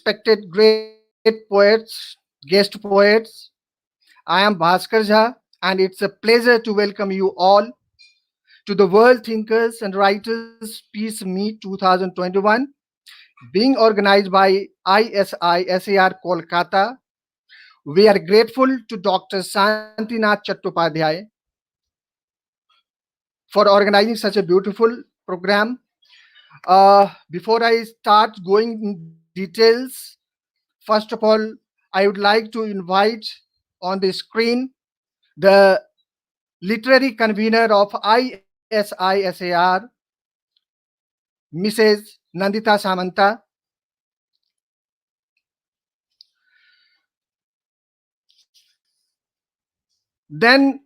Respected great poets, guest poets, I am Bhaskar Jha, and it's a pleasure to welcome you all to the WorldThinkers and Writers Peace Meet 2021, being organized by ISISAR Kolkata. We are grateful to Dr. Shantinath Chattopadhyay for organizing such a beautiful program. Before I start going in details, first of all, I would like to invite on the screen the literary convener of ISISAR, Mrs. Nandita Samanta. Then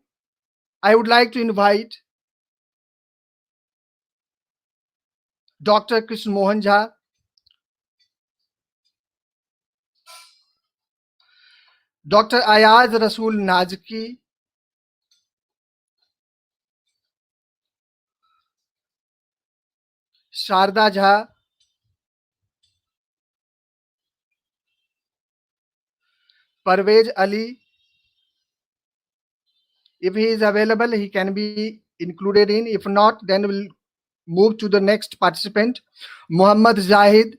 I would like to invite Dr. Krishna Mohan Jha, Dr. Ayaz Rasool Nazki, Sharda Jha, Parvez Ali. If he is available, he can be included in. If not, then we'll move to the next participant, Muhammad Zahid,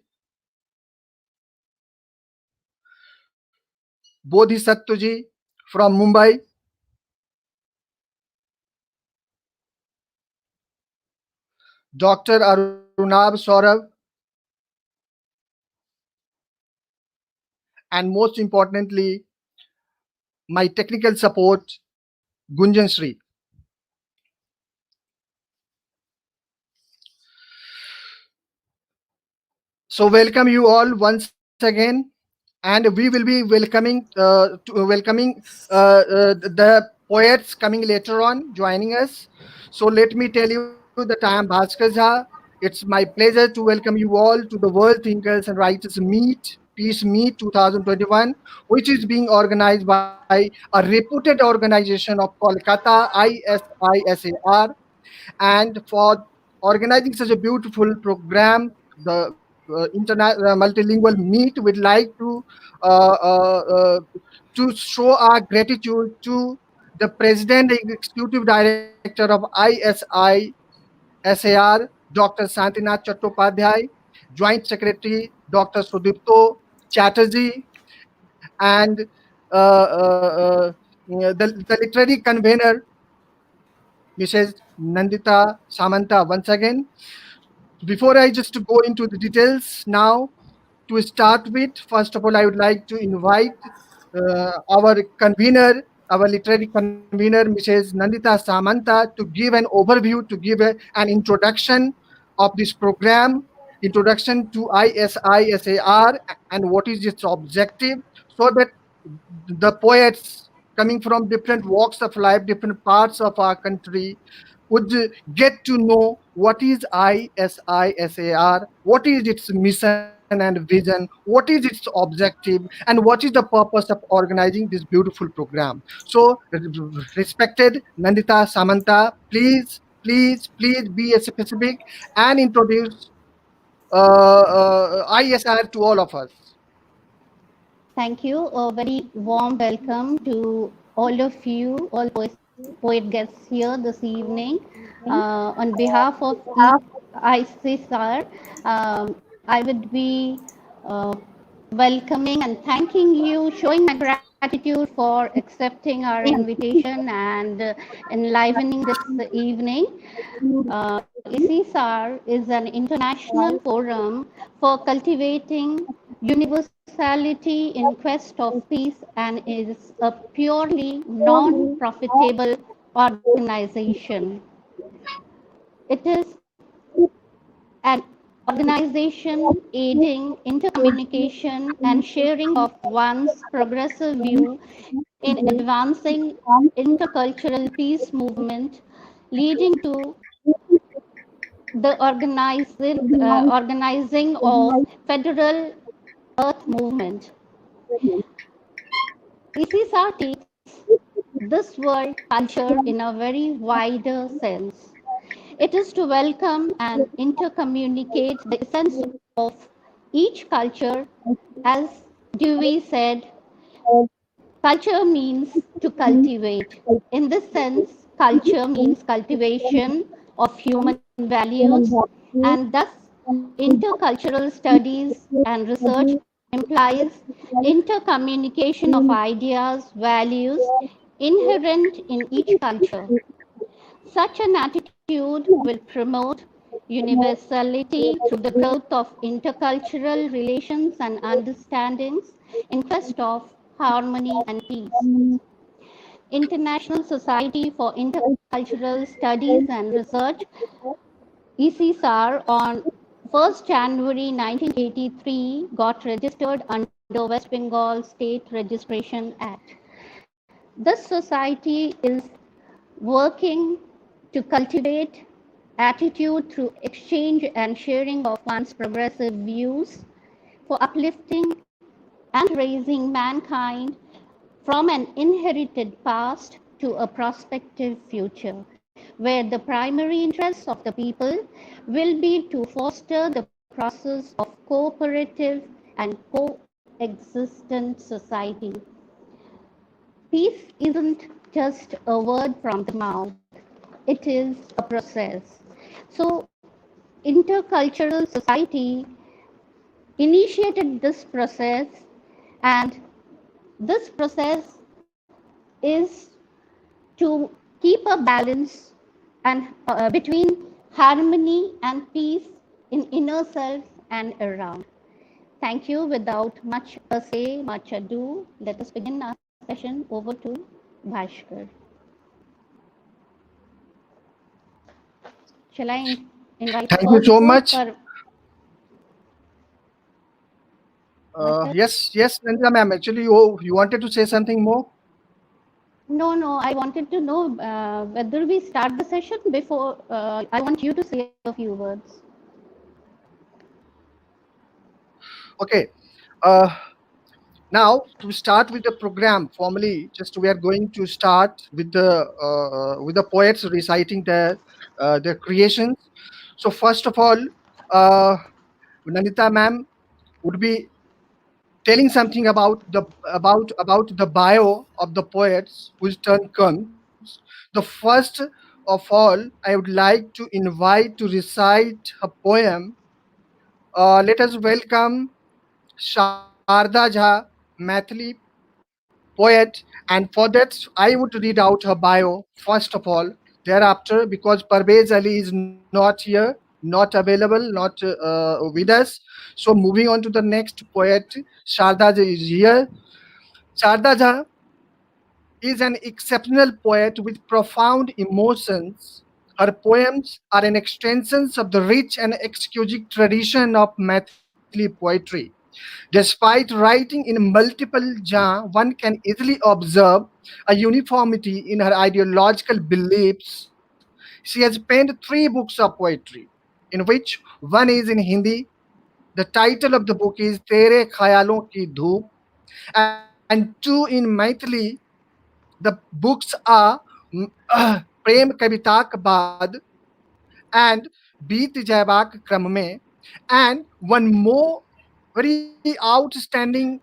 Bodhisattvaji from Mumbai, Dr. Arunabh Saurabh, and most importantly, my technical support, Gunjan Sri. So welcome you all once again, and we will be welcoming the poets coming later on, joining us. So let me tell you that I am Bhaskar Jha. It's my pleasure to welcome you all to the WorldThinkers and Writers Meet, Peace Meet 2021, which is being organized by a reputed organization of Kolkata, ISISAR. And for organizing such a beautiful program, the international multilingual meet, we'd like to show our gratitude to the President and Executive Director of ISISAR, Dr. Shantinath Chattopadhyay, Joint Secretary Dr. Sudipto Chatterjee, and the literary convener, Mrs. Nandita Samanta. Once again, before I just go into the details now, to start with, first of all, I would like to invite our convener, our literary convener, Mrs. Nandita Samanta, to give an overview, to give an introduction of this program, introduction to ISISAR and what is its objective, so that the poets coming from different walks of life, different parts of our country, would get to know what is ISISAR, what is its mission and vision, what is its objective, and what is the purpose of organizing this beautiful program. So, respected Nandita Samanta, please, please, please be specific and introduce ISR to all of us. Thank you. A very warm welcome to all of you, all poet guests here this evening. On behalf of ISISAR, I would be welcoming and thanking you, showing my gratitude for accepting our invitation and enlivening this evening. ISISAR is an international forum for cultivating universality in quest of peace and is a purely non-profitable organization. It is an organization aiding intercommunication and sharing of one's progressive view in advancing intercultural peace movement, leading to the organizing of Federal Earth Movement. ISISAR takes this world culture in a very wider sense. It is to welcome and intercommunicate the essence of Each culture, as Dewey said, culture means to cultivate. In this sense, culture means cultivation of human values, and thus intercultural studies and research implies intercommunication of ideas, values inherent in each culture. Such an attitude will promote universality through the growth of intercultural relations and understandings in quest of harmony and peace. International Society for Intercultural Studies and Research, ISISAR, on 1st January 1983 got registered under West Bengal State Registration Act. This society is working to cultivate attitude through exchange and sharing of one's progressive views for uplifting and raising mankind from an inherited past to a prospective future, where the primary interests of the people will be to foster the process of cooperative and coexistent society. Peace isn't just a word from the mouth, it is a process. So, intercultural society initiated this process, and this process is to keep a balance and between harmony and peace in inner self and around. Thank you. Without much say, much ado, let us begin our session. Over to Bhaskar. Shall I invite? Thank you so much. Yes, Nandita ma'am. Actually, you wanted to say something more? No, I wanted to know whether we start the session before. I want you to say a few words. Okay. Now, to start with the program formally, just we are going to start with the poets reciting their creations. So first of all, Nandita ma'am would be telling something about the bio of the poets whose turn comes. The first of all, I would like to invite to recite a poem. Let us welcome Sharda Jha, Maithili poet, and for that I would read out her bio first of all. Thereafter, because Parvez Ali is not here, not available, not with us. So moving on to the next poet, Sharda Jha is here. Sharda Jha is an exceptional poet with profound emotions. Her poems are an extension of the rich and exquisite tradition of Maithili poetry. Despite writing in multiple genres, one can easily observe a uniformity in her ideological beliefs. She has penned 3 books of poetry, in which one is in Hindi. The title of the book is Tere Khayalon Ki Dhoop, and 2 in Maithili. The books are Prem Kavitak Baad and Beet Jaibak Kram Mein, and one more very outstanding,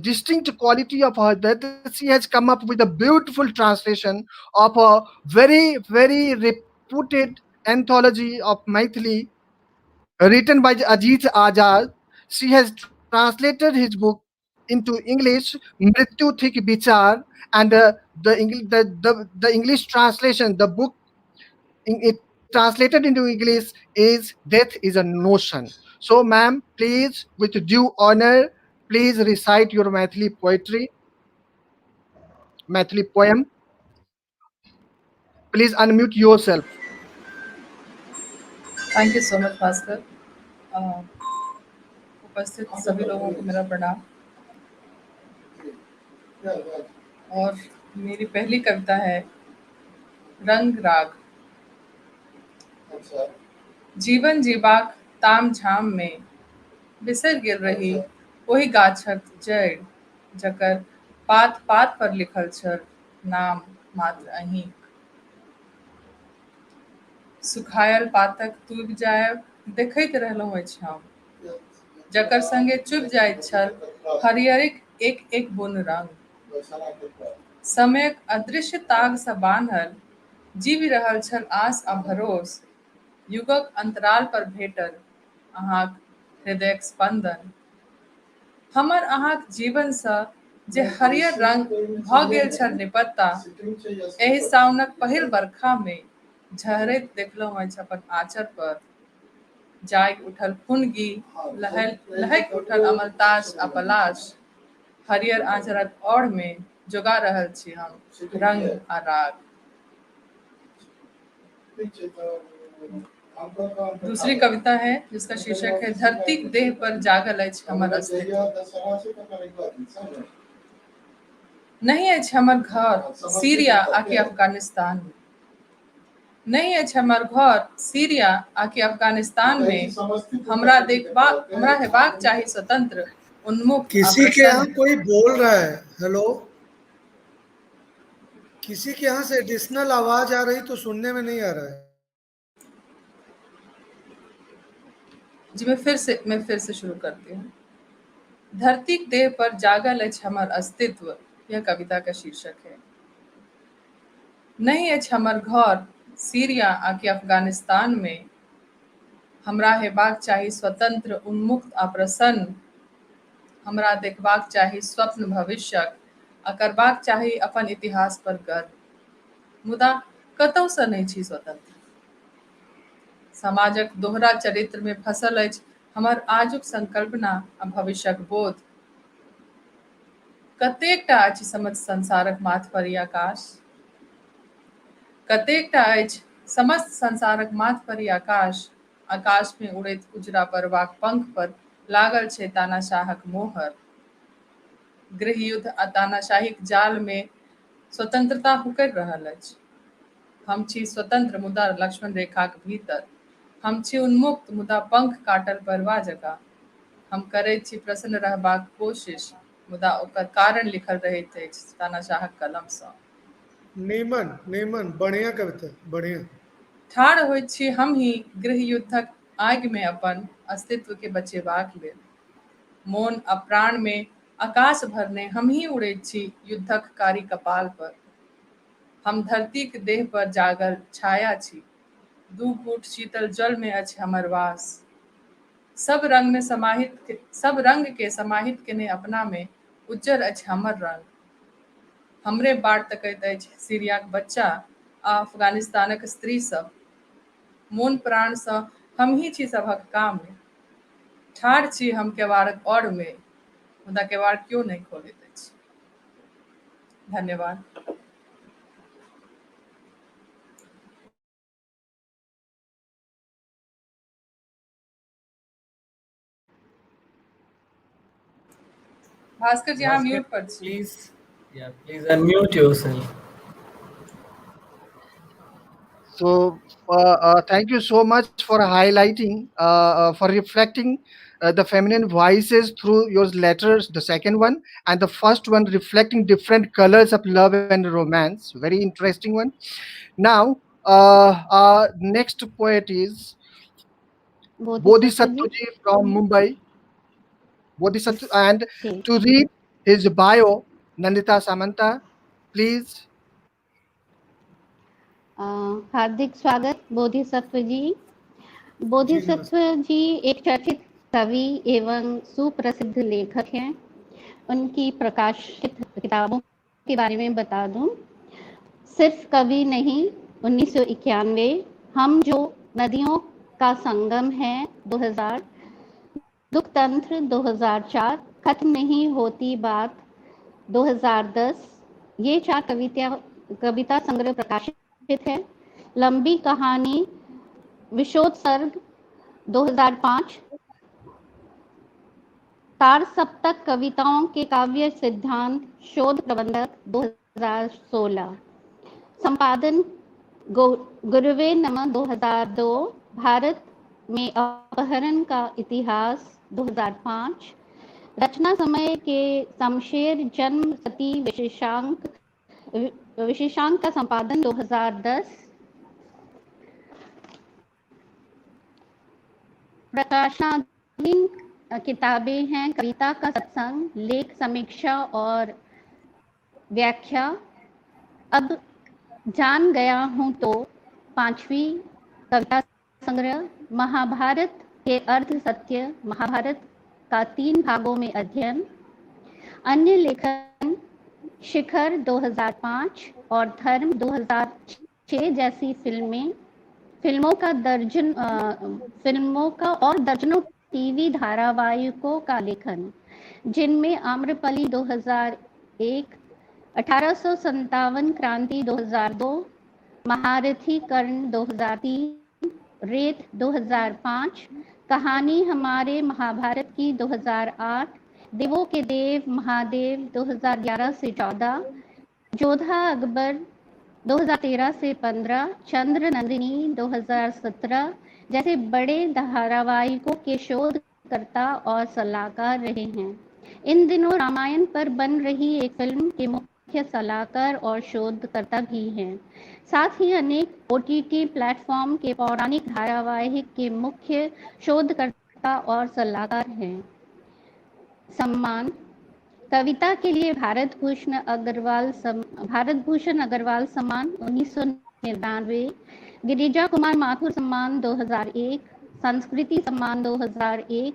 distinct quality of her, that she has come up with a beautiful translation of a very, very reputed anthology of Maithili written by Ajit Azad. She has translated his book into English, Mrityu Thik Vichar, and the English translation, the book it translated into English is Death is a Notion. So, ma'am, please, with due honor, please recite your Maithili poetry, Maithili poem. Please unmute yourself. Thank you so much, Bhaskar. उपस्थित सभी लोगों को मेरा प्रणाम। और मेरी पहली कविता है रंग राग। जीवन जीबाक ताम झाम में बिसर गेल रही ओहि गाछक जड़ि, जकर पात पात पर लिखल छल नाम मात्र अहींक। सुखायल पातक तूबि जायब देखैत रहलहुँ अछि हम। जकर संगे चुभि जाइत छल हरियरिक एक एक बुन रंग। समयक अदृश्य ताग सँ बान्हल जीबि रहल छल आस आ भरोस। युगक अंतराल पर भेटल अहाँक हृदयक स्पंदन। हमर अहाँक जीवन सँ जे हरियर रंग भऽ गेल छल निपत्ता, एहि साउनक पहिल बरखा मे झहरैत देखलहुँ अछि अपन आँचर पर। जागि उठल फुनगी, लहकि उठल अमलतास आ पलाश। हरियर आँचरक ओढ़ मे जोगा रहल छी हम रंग आ राग। दूसरी कविता है जिसका शीर्षक है धरतीक देह पर जागल अछि हमर अस्तित्व। नहि अछि हमर घर सीरिया आ कि अफगानिस्तान में। नहि अछि हमर घर सीरिया आ कि अफगानिस्तान में। हमरा देखबा हमरा हेबाक चाही स्वतंत्र, उन्मुक्त आ किसी के यहाँ प्रसन्न। कोई बोल रहा है, हेलो, किसी के यहाँ से एडिशनल आवाज आ रही तो सुनने में नहीं आ रहा है। जी, मैं फिर से शुरू करती हूँ। धरतीक देह पर जागल अछि हमर अस्तित्व, यह कविता का शीर्षक है। नहि अछि हमर घर सीरिया आ कि अफगानिस्तान में। हमरा हेबाक चाही स्वतंत्र, उन्मुक्त आ प्रसन्न। हमरा देखबाक चाही स्वप्न भविष्यक आ करबाक चाही अपन इतिहास पर गर्व। मुदा कतौ सँ नहि छी स्वतंत्र। समाजक दोहरा चरित्र मे फसल अछि हमर आजुक संकल्पना आ भविष्यक बोध। कतेक टा अछि समस्त संसारक माथ पर ई आकाश? कतेक टा अछि समस्त संसारक माथ पर ई आकाश? आकाश मे उड़ैत उजरा परबाक पंख पर लागल छै तानाशाहक मोहर। गृह युद्ध आ तानाशाहीक जाल मे स्वतंत्रता हुकरि रहल अछि। हम छी स्वतंत्र मुदा लक्ष्मण रेखाक भीतर। हम छी उन्मुक्त मुदा पंख काटल परवा जकाँ। हम करैत छी प्रसन्न रहबाक कोशिश, मुदा ओकर कारण लिखल रहैत अछि तानाशाहक कलम सँ। नीमन नीमन, बढ़िया कविता, बढ़िया। ठाढ़ होइत छी हमही गृह युद्धक आगि मे अपन अस्तित्व के बचेबाक लेल। मोन आ प्राण मे आकाश भरने हमही उड़ैत छी युद्धक कारी कपाल पर। हम धरतीक देह पर जागल छाया छी। दू घूंट शीतल जल मे अछि हमर वास। सब रंग के समाहित केने अपना मे उज्जर अछि हमर रंग। हमरे बाट तकैत अछि सीरियाक बच्चा आ अफगानिस्तानक स्त्री सब। मोन प्राण सँ हमही छी सभक काम्य। ठाढ़ छी हम केवाड़क ओर मे, मुदा केवाड़ क्यो नहि खोलैत अछि। धन्यवाद। भास्कर जी, अहाँ Bhaskar, mute पर छी। Please, yeah, please unmute yourself. So thank you so much for highlighting, for reflecting the feminine voices through your letters, the second one, and the first one reflecting different colors of love and romance. Very interesting one. Now, our next poet is Bodhisattva ji. Bodhisattva ji from Mumbai. Bodhisattva, and Okay. to read his bio, Nandita Samanta, please. हार्दिक स्वागत बोधिसत्व जी। जी बोधिसत्व नमस्ते। जी एक चर्चित कवि एवं सुप्रसिद्ध लेखक हैं। उनकी प्रकाशित किताबों के बारे में बता दूं। सिर्फ कवि नहीं 1991, हम जो नदियों का संगम है 2000, दुख तंत्र 2004, खत्म नहीं होती बात 2010, ये चार कविता संग्रह प्रकाशित है। लंबी कहानी विषोत्सर्ग 2005, तार सप्तक कविताओं के काव्य सिद्धांत शोध प्रबंधक 2016, संपादन गुरुवे नमः 2002, भारत में अपहरण का इतिहास 2005, रचना समय के शमशेर जन्म सती विशेषांक विशेषांक का संपादन 2010, प्रकाशनाधीन किताबें हैं कविता का सत्संग, लेख समीक्षा और व्याख्या, अब जान गया हूँ तो पांचवी कविता संग्रह, महाभारत के अर्ध सत्य, महाभारत का 3 भागों में अध्ययन, अन्य लेखन शिखर 2005 और धर्म 2006 जैसी फिल्मों का और दर्जनों टीवी धारावाहिकों का लेखन, जिनमें आम्रपाली 2001, 1857 क्रांति 2002, महारथी कर्ण 2003, रेत 2005, कहानी हमारे महाभारत की 2008, देवों के देव महादेव 2011 से 14, जोधा अकबर 2013 से 15, चंद्र नंदिनी 2017 जैसे बड़े धारावाहिकों के शोधकर्ता और सलाहकार रहे हैं। इन दिनों रामायण पर बन रही एक फिल्म के मुख्य सलाहकार और शोधकर्ता भी हैं। साथ ही अनेक OTT platform के पौराणिक धारावाहिक के मुख्य शोधकर्ता और सलाहकार हैं। सम्मान कविता के लिए भारत भूषण अग्रवाल सम्मान 1999, गिरिजा कुमार माथुर सम्मान 2001, संस्कृति सम्मान 2001,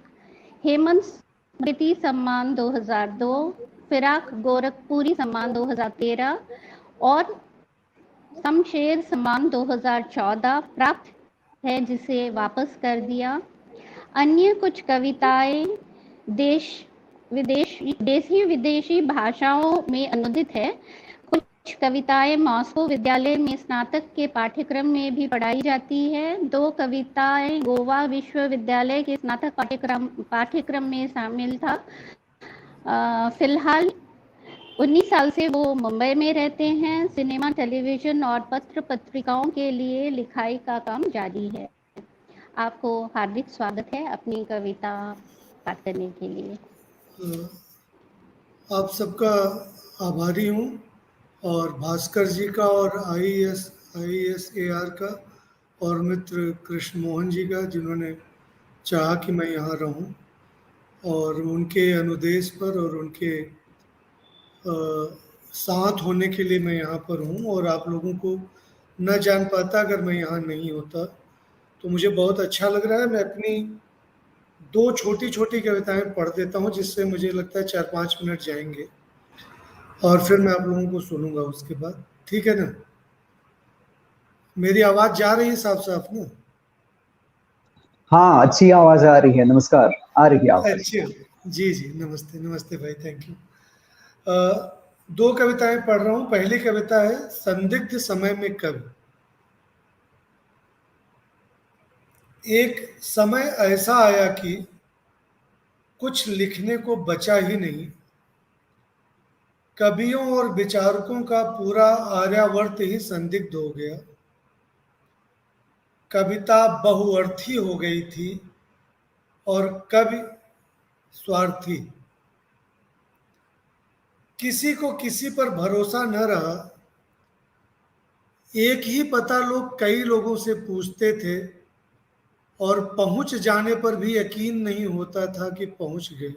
हेमंत स्मृति सम्मान 2002, फिराक गोरखपुरी सम्मान 2013 और शमशेर सम्मान 2014 प्राप्त है, जिसे वापस कर दिया। अन्य कुछ कविताएं देशी विदेशी भाषाओं में अनुदित है। कुछ कविताएं मॉस्को विद्यालय में स्नातक के पाठ्यक्रम में भी पढ़ाई जाती है। 2 कविताएं गोवा विश्वविद्यालय के स्नातक पाठ्यक्रम में शामिल था। फिलहाल 19 साल से वो मुंबई में रहते हैं। सिनेमा, टेलीविजन और पत्र पत्रिकाओं के लिए लिखाई का काम जारी है। आपको हार्दिक स्वागत है अपनी कविता बात करने के लिए। आप सबका आभारी हूँ और भास्कर जी का और ISAR का और मित्र कृष्ण मोहन जी का, जिन्होंने चाहा कि मैं यहाँ रहूँ और उनके अनुदेश पर और उनके साथ होने के लिए मैं यहाँ पर हूँ। और आप लोगों को न जान पाता अगर मैं यहाँ नहीं होता, तो मुझे बहुत अच्छा लग रहा है। मैं अपनी 2 छोटी छोटी कविताएं पढ़ देता हूँ, जिससे मुझे लगता है 4-5 मिनट जाएंगे और फिर मैं आप लोगों को सुनूंगा उसके बाद। ठीक है ना? मेरी आवाज जा रही है साफ साफ ना? हाँ, अच्छी आवाज आ रही है। नमस्कार, आ रही है आवाज। अच्छी, जी जी, नमस्ते नमस्ते भाई, thank you. 2 कविताएं पढ़ रहा हूँ। पहली कविता है संदिग्ध समय में कवि। एक समय ऐसा आया कि कुछ लिखने को बचा ही नहीं। कवियों और विचारकों का पूरा आर्यावर्त ही संदिग्ध हो गया। कविता बहुअर्थी हो गई थी और कवि स्वार्थी। किसी को किसी पर भरोसा न रहा। एक ही पता लोग कई लोगों से पूछते थे और पहुंच जाने पर भी यकीन नहीं होता था कि पहुंच गए।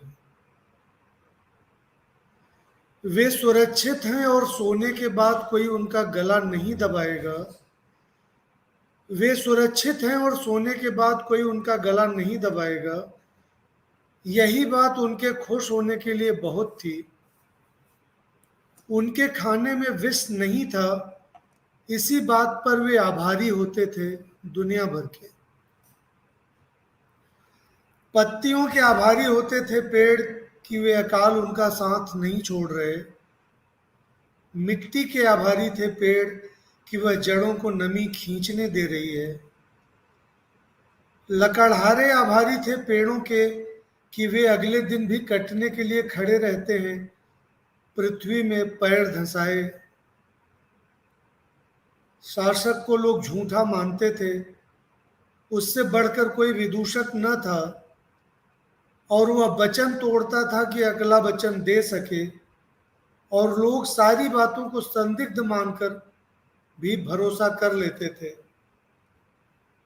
वे सुरक्षित हैं और सोने के बाद कोई उनका गला नहीं दबाएगा। वे सुरक्षित हैं और सोने के बाद कोई उनका गला नहीं दबाएगा। यही बात उनके खुश होने के लिए बहुत थी। उनके खाने में विष नहीं था, इसी बात पर वे आभारी होते थे दुनिया भर के। पत्तियों के आभारी होते थे पेड़ कि वे अकाल उनका साथ नहीं छोड़ रहे। मिट्टी के आभारी थे पेड़ कि वह जड़ों को नमी खींचने दे रही है। लकड़हारे आभारी थे पेड़ों के कि वे अगले दिन भी कटने के लिए खड़े रहते हैं, पृथ्वी में पैर धंसाए। शासक को लोग झूठा मानते थे, उससे बढ़कर कोई विदूषक न था, और वह वचन तोड़ता था कि अगला वचन दे सके, और लोग सारी बातों को संदिग्ध मानकर भी भरोसा कर लेते थे।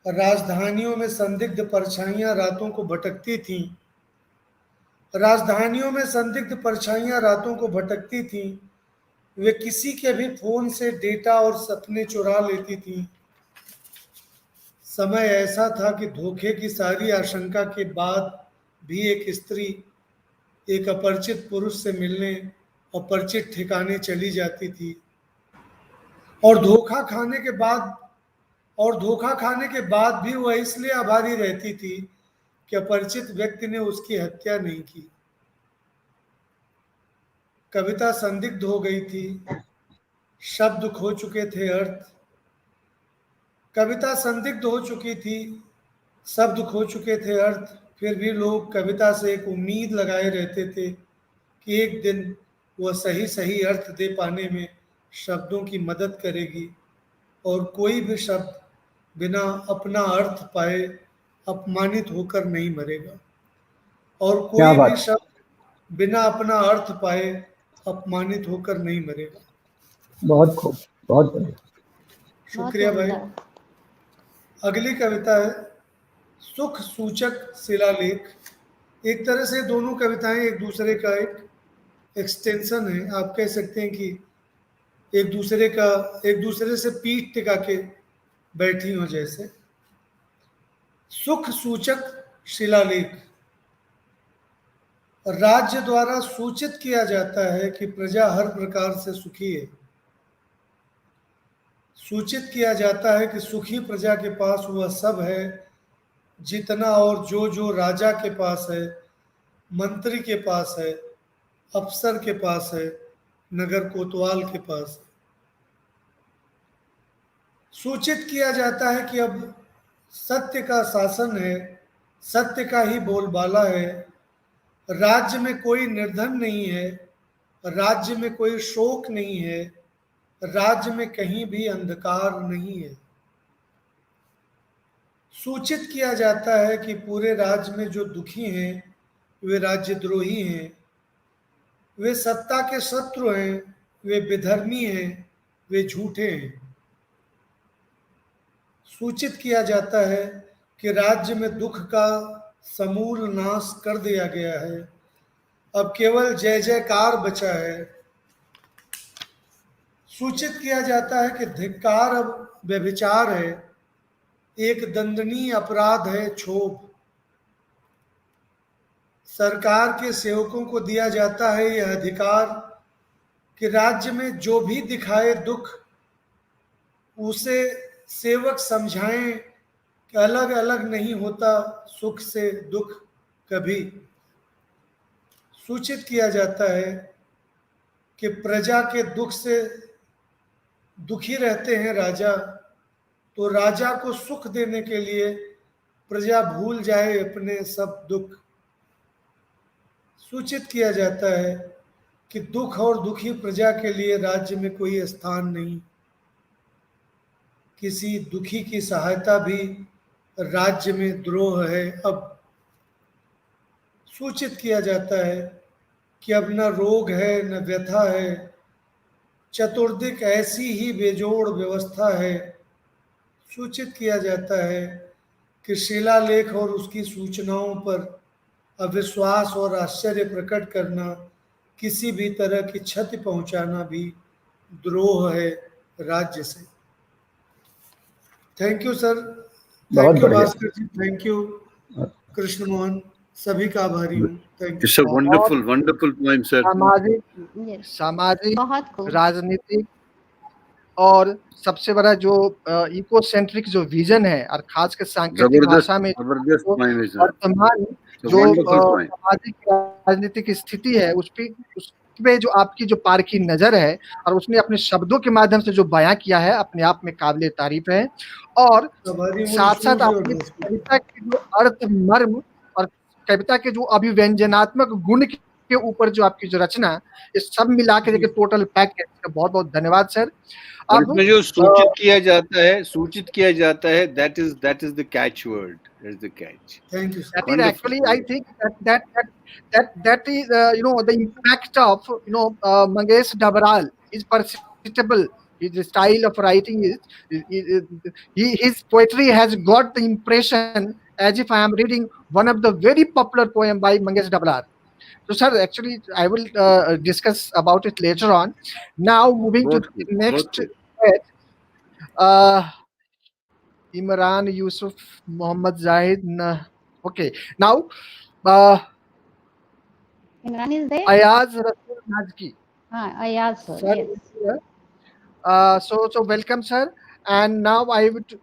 राजधानियों में संदिग्ध परछाइयां रातों को भटकती थीं, राजधानियों में संदिग्ध परछाइयां रातों को भटकती थीं। वे किसी के भी फोन से डेटा और सपने चुरा लेती थीं। समय ऐसा था कि धोखे की सारी आशंका के बाद भी एक स्त्री एक अपरिचित पुरुष से मिलने और परिचित ठिकाने चली जाती थी और धोखा खाने के बाद भी वह इसलिए आभारी रहती थी कि अपरिचित व्यक्ति ने उसकी हत्या नहीं की। कविता संदिग्ध हो गई थी, शब्द खो चुके थे अर्थ। कविता संदिग्ध हो चुकी थी, शब्द खो चुके थे अर्थ। फिर भी लोग कविता से एक उम्मीद लगाए रहते थे कि एक दिन वह सही सही अर्थ दे पाने में शब्दों की मदद करेगी और कोई भी शब्द बिना अपना अर्थ पाए अपमानित होकर नहीं मरेगा। और कोई भी शब्द बिना अपना अर्थ पाए अपमानित होकर नहीं मरेगा। बहुत खूब, बहुत बढ़िया, शुक्रिया भाई। अगली कविता है सुख सूचक शिलालेख। एक तरह से दोनों कविताएं एक दूसरे का एक एक्सटेंशन है। आप कह सकते हैं कि एक दूसरे से पीठ टिका के बैठी हो जैसे। सुख सूचक शिलालेख। राज्य द्वारा सूचित किया जाता है कि प्रजा हर प्रकार से सुखी है। सूचित किया जाता है कि सुखी प्रजा के पास वह सब है जितना और जो जो राजा के पास है, मंत्री के पास है, अफसर के पास है, नगर कोतवाल के पास है। सूचित किया जाता है कि अब सत्य का शासन है, सत्य का ही बोलबाला है। राज्य में कोई निर्धन नहीं है, राज्य में कोई शोक नहीं है, राज्य में कहीं भी अंधकार नहीं है। सूचित किया जाता है कि पूरे राज्य में जो दुखी हैं वे राज्यद्रोही हैं, वे सत्ता के शत्रु हैं, वे विधर्मी हैं, वे झूठे हैं। सूचित किया जाता है कि राज्य में दुख का समूल नाश कर दिया गया है, अब केवल जय जयकार बचा है। सूचित किया जाता है कि धिक्कार अब व्यभिचार है, एक दंडनीय अपराध है क्षोभ। सरकार के सेवकों को दिया जाता है यह अधिकार कि राज्य में जो भी दिखाए दुख उसे सेवक समझाएं कि अलग अलग नहीं होता सुख से दुख कभी। सूचित किया जाता है कि प्रजा के दुख से दुखी रहते हैं राजा, तो राजा को सुख देने के लिए प्रजा भूल जाए अपने सब दुख। सूचित किया जाता है कि दुख और दुखी प्रजा के लिए राज्य में कोई स्थान नहीं, किसी दुखी की सहायता भी राज्य में द्रोह है। अब सूचित किया जाता है कि अब न रोग है न व्यथा है, चतुर्दिक ऐसी ही बेजोड़ व्यवस्था है। सूचित किया जाता है कि शिलालेख और उसकी सूचनाओं पर अविश्वास और आश्चर्य प्रकट करना, किसी भी तरह की क्षति पहुंचाना भी द्रोह है राज्य से। Thank you sir, thank you Bhaskar ji, thank you Krishna Mohan, सभी का आभारी हूँ। Thank you. It's a wonderful wonderful poem sir. सामाजिक, राजनीतिक और सबसे बड़ा जो इकोसेंट्रिक जो विजन है और खासकर सांकेतिक भाषा में वर्तमान जो सामाजिक राजनीतिक स्थिति है उस पे जो आपकी जो पारखी नजर है और उसने अपने शब्दों के माध्यम से जो बयां किया है अपने आप में काबिले तारीफ है। और साथ साथ आपकी कविता के जो अर्थ मर्म और कविता के जो अभिव्यंजनात्मक गुण के ऊपर जो आपकी जो रचना, ये सब मिला के देखिए टोटल पैक है। बहुत बहुत धन्यवाद सर। अब इसमें जो सूचित किया जाता है, सूचित किया जाता है, that is the catch word, that is the catch. Thank you sir. That is actually I think that that that that is you know the impact of you know Mangesh Dabral is perceptible. His style of writing is his poetry has got the impression as if I am reading one of the very popular poem by Mangesh Dabral. So, sir, actually, I will discuss about it later on. Now, moving to बहुत the खूब, बहुत next खूब। poet, Imran Yusuf Muhammad Zahid. Okay, now Imran is there? Ayaz Rasool Nazki. Ah, Ayaz sir, Sir yes. is here. So welcome, sir. And now I would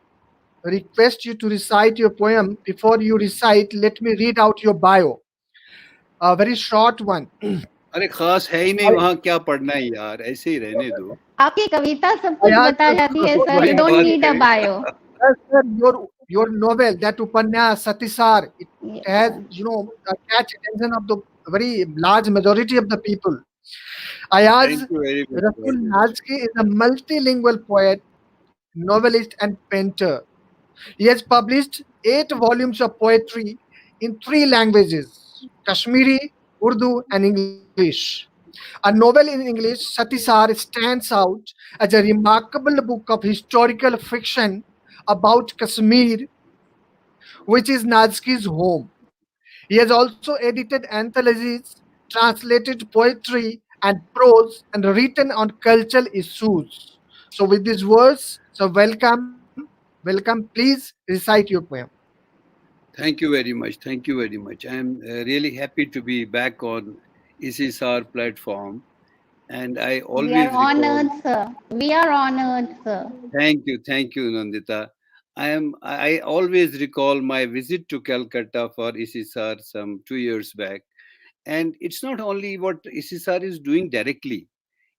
request you to recite your poem. Before you recite, let me read out your bio. A very short one. अरे खास है ही नहीं वहाँ, क्या पढ़ना है यार, ऐसे ही रहने दो। आपकी कविता सब कुछ Ayaz बता जाती है sir, वही you don't बात need a है। bio. Sir, sir, your novel, that Upanyas Satisar, it Yes, has sir. Catch attention of the very large majority of the people. Ayaz Thank you very much. Rasool Nazki is a multilingual poet, novelist, and painter. He has published 8 volumes of poetry in 3 languages: Kashmiri, Urdu, and English. A novel in English, Satisar, stands out as a remarkable book of historical fiction about Kashmir, which is Nazki's home. He has also edited anthologies, translated poetry and prose, and written on cultural issues. So with these words, so welcome, welcome. Please recite your poem. Thank you very much. Thank you very much. I am really happy to be back on ISISAR platform. And I We always are recall. honored, sir. We are honored, sir. Thank you. Thank you, Nandita. I always recall my visit to Calcutta for ISISAR some 2 years back. And it's not only what ISISAR is doing directly.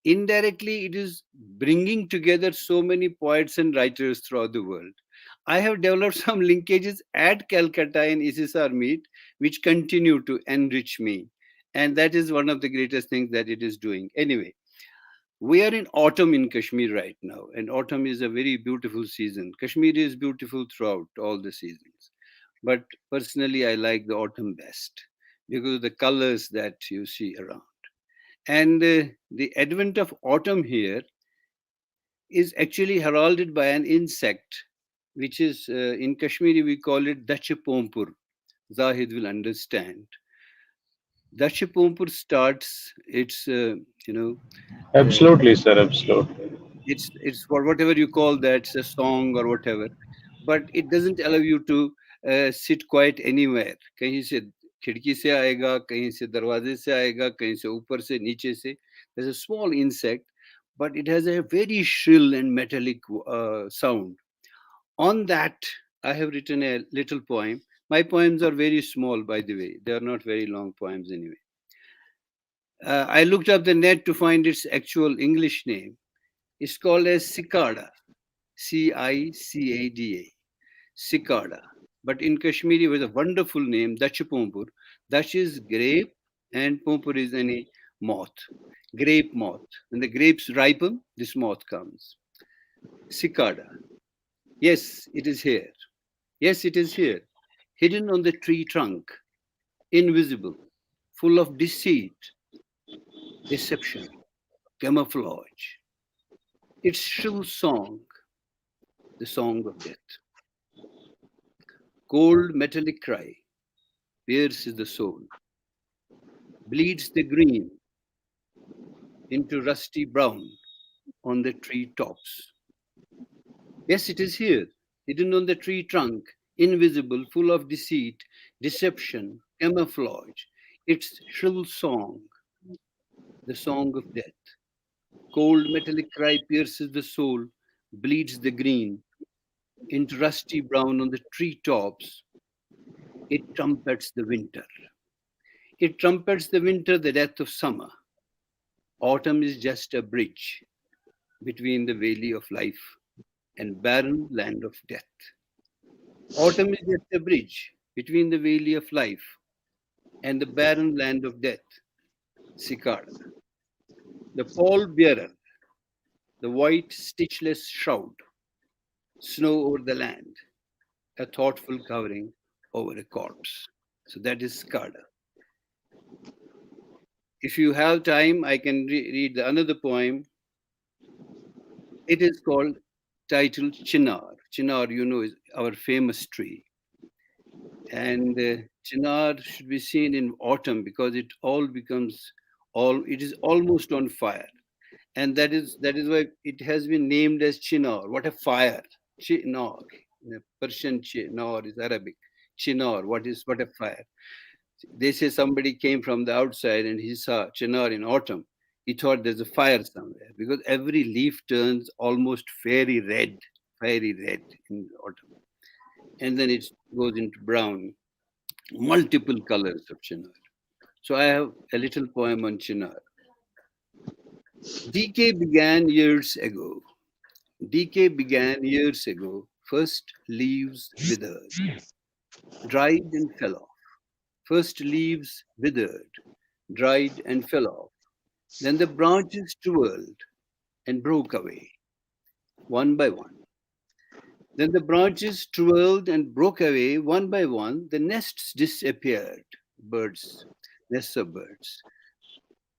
Indirectly, it is bringing together so many poets and writers throughout the world. I have developed some linkages at Calcutta in ISISAR meet, which continue to enrich me. And that is one of the greatest things that it is doing. Anyway, we are in autumn in Kashmir right now, and autumn is a very beautiful season. Kashmir is beautiful throughout all the seasons. But personally, I like the autumn best because of the colors that you see around. And the advent of autumn here is actually heralded by an insect, which is in Kashmiri, we call it Dachapompur. Zahid will understand. Dachapompur starts its, Absolutely, sir, absolutely. It's for whatever you call that, it's a song or whatever, but it doesn't allow you to sit quiet anywhere. कहीं से खिड़की से आएगा, कहीं से दरवाजे से आएगा, कहीं से ऊपर से नीचे से. There's a small insect, but it has a very shrill and metallic sound. On that, I have written a little poem. My poems are very small, by the way. They are not very long poems anyway. I looked up the net to find its actual English name. It's called as cicada, C-I-C-A-D-A, cicada. But in Kashmiri, it was a wonderful name, Dachapompur. Dach is grape and Pompur is any moth, grape moth. When the grapes ripen, this moth comes. Cicada. Yes, it is here. Yes, it is here. Hidden on the tree trunk, invisible, full of deceit, deception, camouflage. Its shrill song, the song of death. Cold metallic cry pierces the soul, bleeds the green into rusty brown on the tree tops. Yes, it is here, hidden on the tree trunk, invisible, full of deceit, deception, camouflage. Its shrill song, the song of death. Cold metallic cry pierces the soul, bleeds the green into rusty brown on the tree tops. It trumpets the winter. It trumpets the winter, the death of summer. Autumn is just a bridge between the valley of life and barren land of death. Autumn is just a bridge between the valley of life and the barren land of death. Cicada. The pall bearer, the white stitchless shroud, snow over the land, a thoughtful covering over a corpse. So that is cicada. If you have time, I can read another poem. It is called, titled Chinar. Chinar, you know, is our famous tree. And chinar should be seen in autumn because it all becomes it is almost on fire. And that is why it has been named as chinar. What a fire. Chinar. Persian chinar is Arabic. Chinar, what a fire. They say somebody came from the outside and he saw chinar in autumn. He thought there's a fire somewhere because every leaf turns almost fiery red in autumn. And then it goes into brown, multiple colors of chinar. So I have a little poem on chinar. Decay began years ago. Decay began years ago. First leaves withered, dried and fell off. First leaves withered, dried and fell off. Then the branches twirled and broke away, one by one. Then the branches twirled and broke away one by one. The nests disappeared. Birds, nests of birds.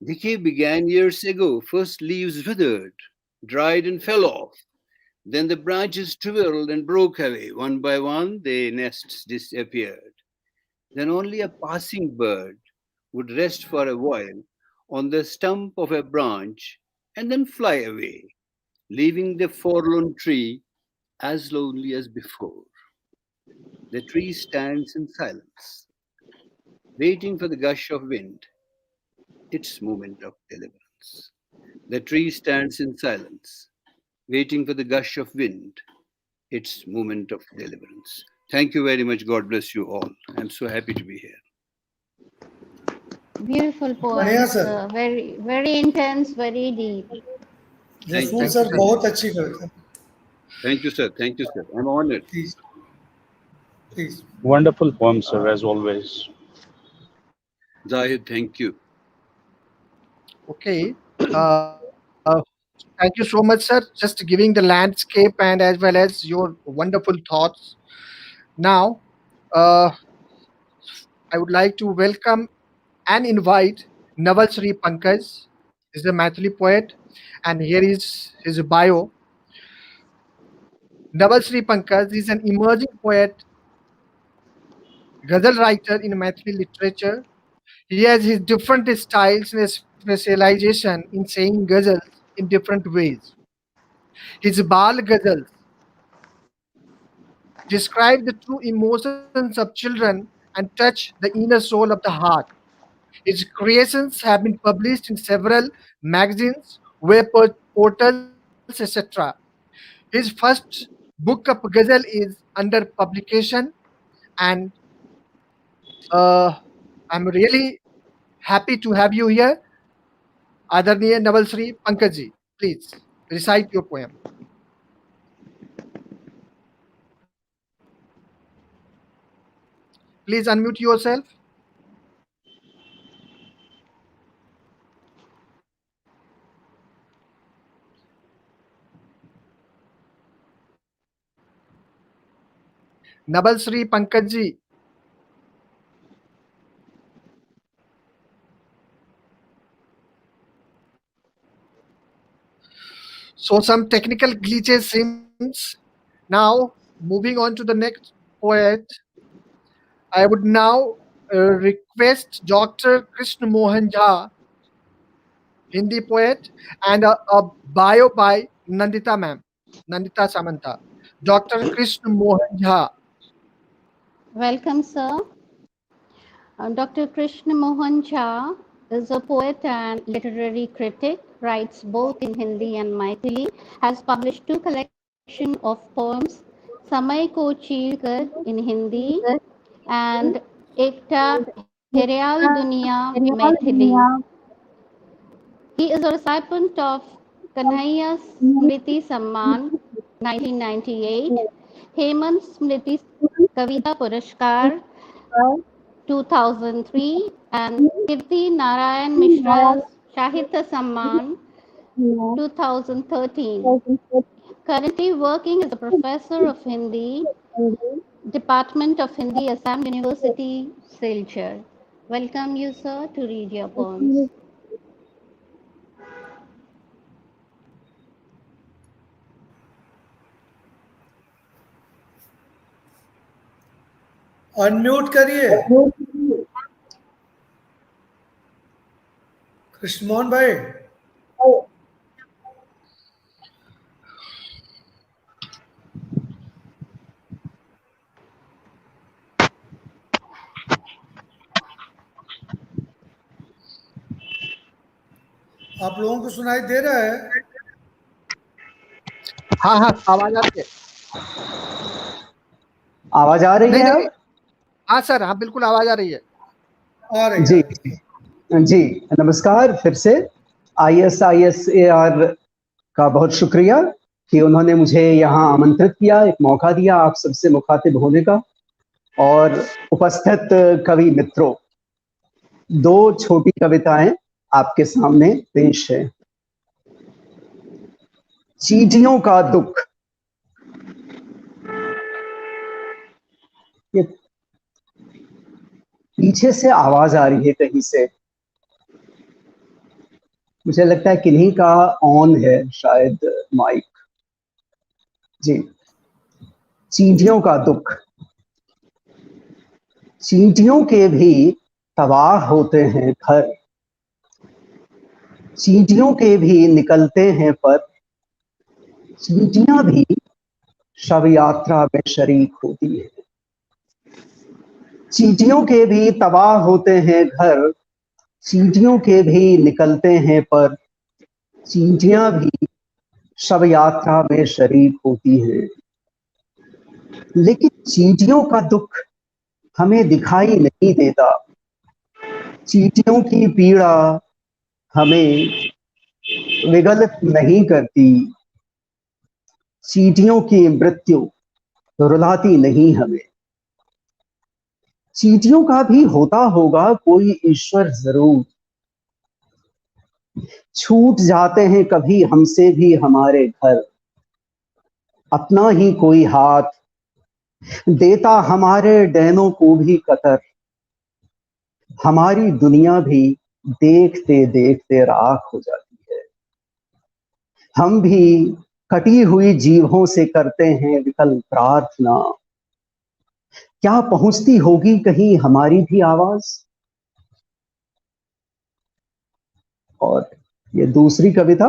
Decay began years ago. First leaves withered, dried and fell off. Then the branches twirled and broke away. One by one, the nests disappeared. Then only a passing bird would rest for a while on the stump of a branch and then fly away, leaving the forlorn tree as lonely as before. The tree stands in silence, waiting for the gush of wind, its moment of deliverance. The tree stands in silence, waiting for the gush of wind, its moment of deliverance. Thank you very much. God bless you all. I'm so happy to be here. Beautiful बढ़िया poems, sir. Very, very intense, very deep. Thank, Rasool thank sir you, sir. बहुत अच्छी कविता। Thank you, sir. Thank you, sir. I'm honored. Please, please. Wonderful poem, sir, as always. Zahid, thank you. Okay. Thank you so much, sir. Just giving the landscape and as well as your wonderful thoughts. Now, I would like to welcome and invite Nawal Sri Pankaj. He's a Maithili poet, and here is his bio. Nawal Sri Pankaj is an emerging poet, ghazal writer in Maithili literature. He has his different styles and specialization in saying ghazals in different ways. His Bal ghazals describe the true emotions of children and touch the inner soul of the heart. His creations have been published in several magazines, web portals, etc. His first book of ghazal is under publication, and I'm really happy to have you here. Adarniya Naval Sri Pankaj ji, please recite your poem. Please unmute yourself. Naval Sri Pankaj ji. So some technical glitches seems. Now moving on to the next poet, I would now request Dr. Krishna Mohan Jha, Hindi poet, and a bio by Nandita ma'am, Nandita Samanta. Dr. Krishna Mohan Jha. Welcome, sir. Dr. Krishna Mohan Jha is a poet and literary critic, writes both in Hindi and Maithili, has published two collections of poems, Samay Ko Cheer Kar in Hindi and Ekta Herayal Duniya Maithili. He is a recipient of Kanhaiya Smriti Samman 1998, Hemant Smriti Kavita Puraskar 2003, and Kirti Narayan Mishra Sahitya Samman 2013. Currently working as a professor of Hindi, Department of Hindi, Assam University, Silchar. Welcome you, sir, to read your poems. Unmute करिए कृष्ण मोहन भाई। आप लोगों को सुनाई दे रहा है? हाँ हाँ, आवाज आती है। आवाज आ रही नहीं, है? नहीं। हाँ सर, हाँ बिल्कुल आवाज आ रही है। आ रही है। जी जी, नमस्कार फिर से। ISISAR का बहुत शुक्रिया कि उन्होंने मुझे यहाँ आमंत्रित किया, एक मौका दिया आप सबसे मुखातिब होने का। और उपस्थित कवि मित्रों, दो छोटी कविताएं आपके सामने पेश हैं। चींटियों का दुख। ये पीछे से आवाज आ रही है कहीं से, मुझे लगता है किन्हीं का ऑन है शायद माइक। जी, चींटियों का दुख। चींटियों के भी तबाह होते हैं घर, चींटियों के भी निकलते हैं पर, चींटियां भी शव यात्रा में शरीक होती है। चींटियों के भी तबाह होते हैं घर, चींटियों के भी निकलते हैं पर, चींटियां भी शव यात्रा में शरीक होती हैं। लेकिन चींटियों का दुख हमें दिखाई नहीं देता, चींटियों की पीड़ा हमें विगलित नहीं करती, चींटियों की मृत्यु रुलाती नहीं हमें। चींटियों का भी होता होगा कोई ईश्वर जरूर, छूट जाते हैं कभी हमसे भी हमारे घर, अपना ही कोई हाथ देता हमारे डैनों को भी कतर, हमारी दुनिया भी देखते देखते राख हो जाती है। हम भी कटी हुई जीभों से करते हैं विकल प्रार्थना, क्या पहुंचती होगी कहीं हमारी भी आवाज। और ये दूसरी कविता,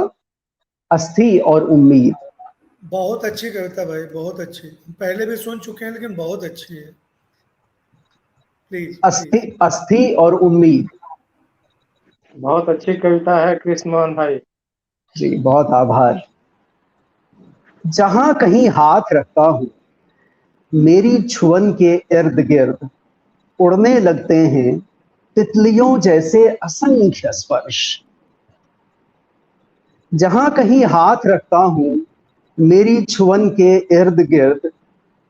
अस्थि और उम्मीद। बहुत अच्छी कविता भाई, बहुत अच्छी। पहले भी सुन चुके हैं लेकिन बहुत अच्छी है। प्लीज। अस्थि, अस्थि और उम्मीद। बहुत अच्छी कविता है कृष्ण मोहन भाई जी, बहुत आभार। जहां कहीं हाथ रखता हूं मेरी छुअन के इर्द गिर्द उड़ने लगते हैं तितलियों जैसे असंख्य स्पर्श। जहां कहीं हाथ रखता हूं मेरी छुअन के इर्द गिर्द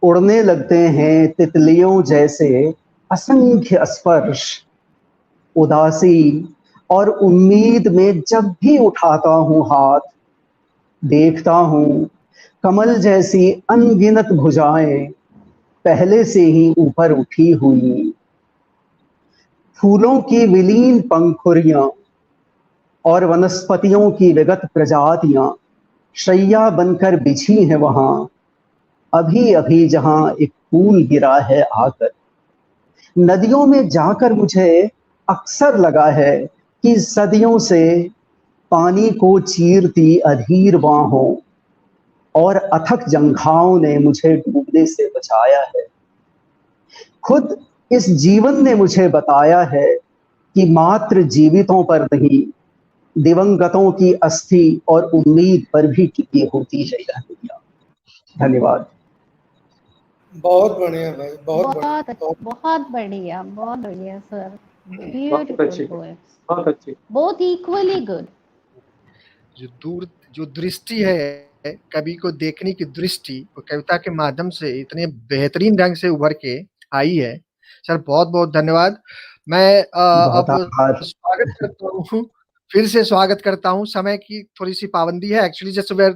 उड़ने लगते हैं तितलियों जैसे असंख्य स्पर्श। उदासी और उम्मीद में जब भी उठाता हूं हाथ, देखता हूं कमल जैसी अनगिनत भुजाएं पहले से ही ऊपर उठी हुई, फूलों की विलीन पंखुड़ियां और वनस्पतियों की विगत प्रजातियां शैया बनकर बिछी हैं वहां, अभी अभी जहां एक फूल गिरा है आकर। नदियों में जाकर मुझे अक्सर लगा है कि सदियों से पानी को चीरती अधीर बाहों और अथक जंघाओं ने मुझे डूबने से बचाया है। खुद इस जीवन ने मुझे बताया है कि मात्र जीवितों पर नहीं, दिवंगतों की अस्थि और उम्मीद पर भी टिकी होती है यह दुनिया। धन्यवाद। बहुत बढ़िया भाई, बहुत बहुत बहुत बढ़िया, बहुत बढ़िया सर। बहुत अच्छी, बहुत अच्छी, बहुत इक्वली गुड। जो दूर जो दृष्टि है कवि को देखने की दृष्टि, वो कविता के माध्यम से इतने बेहतरीन ढंग से उभर के आई है। सर बहुत बहुत धन्यवाद। मैं अब स्वागत करता हूँ, फिर से स्वागत करता हूँ। समय की थोड़ी सी पाबंदी है actually, just where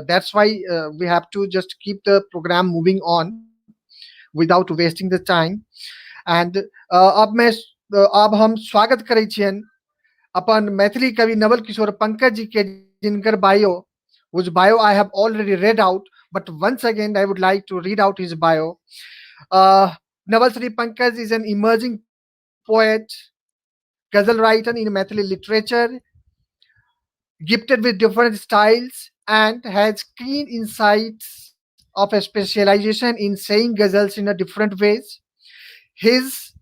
that's why we have to just keep the program moving on without wasting the time. And अब हम स्वागत करै छियनि अपन मैथिली कवि नवल किशोर पंकज जी के, जिनकर bio, whose bio I have already read out, but once again I would like to read out his bio. Navalshree Pankaj is an emerging poet, ghazal writer in Maithili literature, gifted with different styles and has keen insights of a specialization in saying ghazals in a different ways. His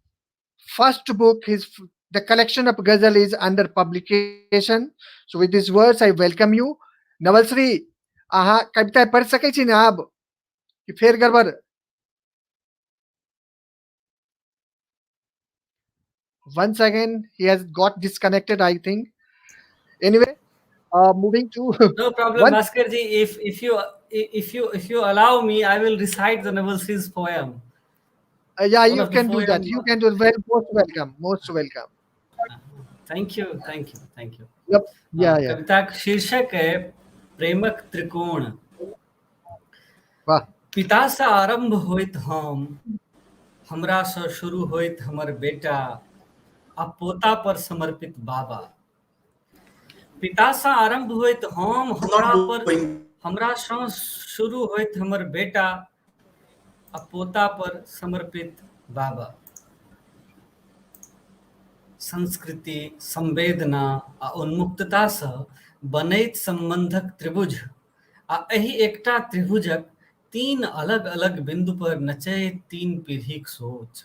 first book, the collection of ghazal is under publication. So with these words, I welcome you. Navalshree, अहाँ कविता पढ़ि सकै छी ने आब कि फेर गड़बड़? Once again, he has got disconnected, I think. Anyway, moving to No problem, Bhaskar ji. If you allow me, I will recite the Navalshree's poem. Yeah, One you of the can do that. poem. You can do it. Well, most welcome. Most welcome. Thank you, thank you, thank you. Yep. Yeah. कविताक शीर्षक है प्रेमक त्रिकोण। वाह। पितासँ आरम्भ होइत हम, हमरासँ शुरू होइत हमर बेटा आ पोता पर समर्पित बाबा। पितासँ आरम्भ होइत हम, हमरा पर हमरासँ शुरू होइत हमर बेटा आ पोता पर समर्पित बाबा। संस्कृति, संवेदना आ उन्मुक्ततासँ बनैत सम्बन्धक त्रिभुज आ एहि एकटा त्रिभुजक तीन अलग अलग बिन्दु पर नचैत तीन पीढ़ीक सोच।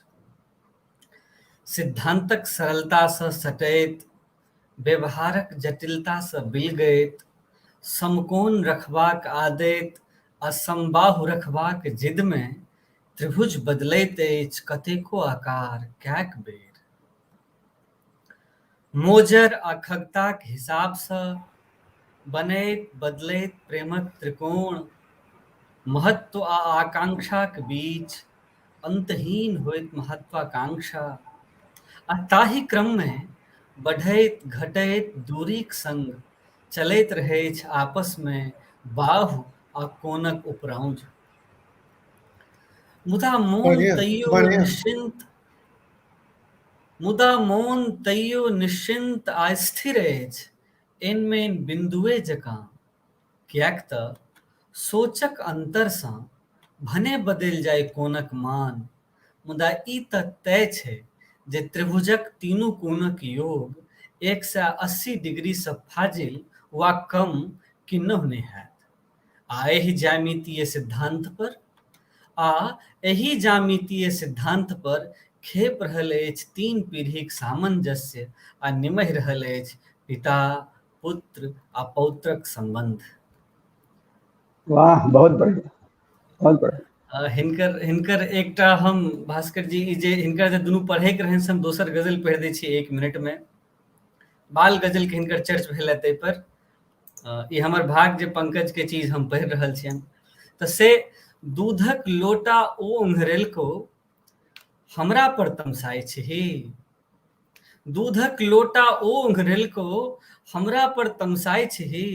सिद्धान्तक सरलतासँ सटैत, व्यवहारक जटिलतासँ बिलगैत, समकोण रखबाक आदति आ समबाहु रखबाक जिदमे त्रिभुज बदलैत अछि कतेको आकार कैक बेर। मोजर आ खगताक हिसाबसँ बनैत बदलैत प्रेमक त्रिकोण, महत्व आ आकांक्षाक बीच अन्तहीन होइत महत्वाकांक्षा आ ताहि क्रममे बढ़ैत घटैत दूरीक संग चलैत रहैछ आपसमे बाहु आ कोणक उपराउझ। मुदा मोन बढ़िया तैयो बढ़िया। निश्चिन्त, मुदा मोन तैयो निश्चिन्त आ स्थिर अछि एनमेन बिन्दुए जकाँ, किएक तऽ सोचक अन्तरसँ भने बदलि जाय कोणक मान, मुदा ई तऽ तय छै जे त्रिभुजक तीनू कोणक योग 180 डिग्रीसँ फाजिल वा कम किन्नहु नहि हैत। आ एहि ज्यामितीय सिद्धान्त पर खेप रहल अछि तीन पीढ़ीक सामंजस्य आ निमहि रहल अछि पिता, पुत्र आ पौत्रक सम्बन्ध। वाह, बहुत बढ़िया, बहुत बढ़िया। हिनकर एकटा हम भास्कर जी, ई जे हिनकर जे दुनू पढ़ैके रहनि से हम दोसर गजल पढ़ि दै छी एक मिनटमे। बाल गजलके हिनकर चर्च भेल ताहि पर ई हमर भाग जे पंकज के चीज हम पढ़ि रहल छियनि। तऽ से दूधक लोटा ओ ओंघरेलको, हमरा पर तमसाइ छही। दूधक लोटा ओ ओंघरेलको, हमरा पर तमसाइ छही,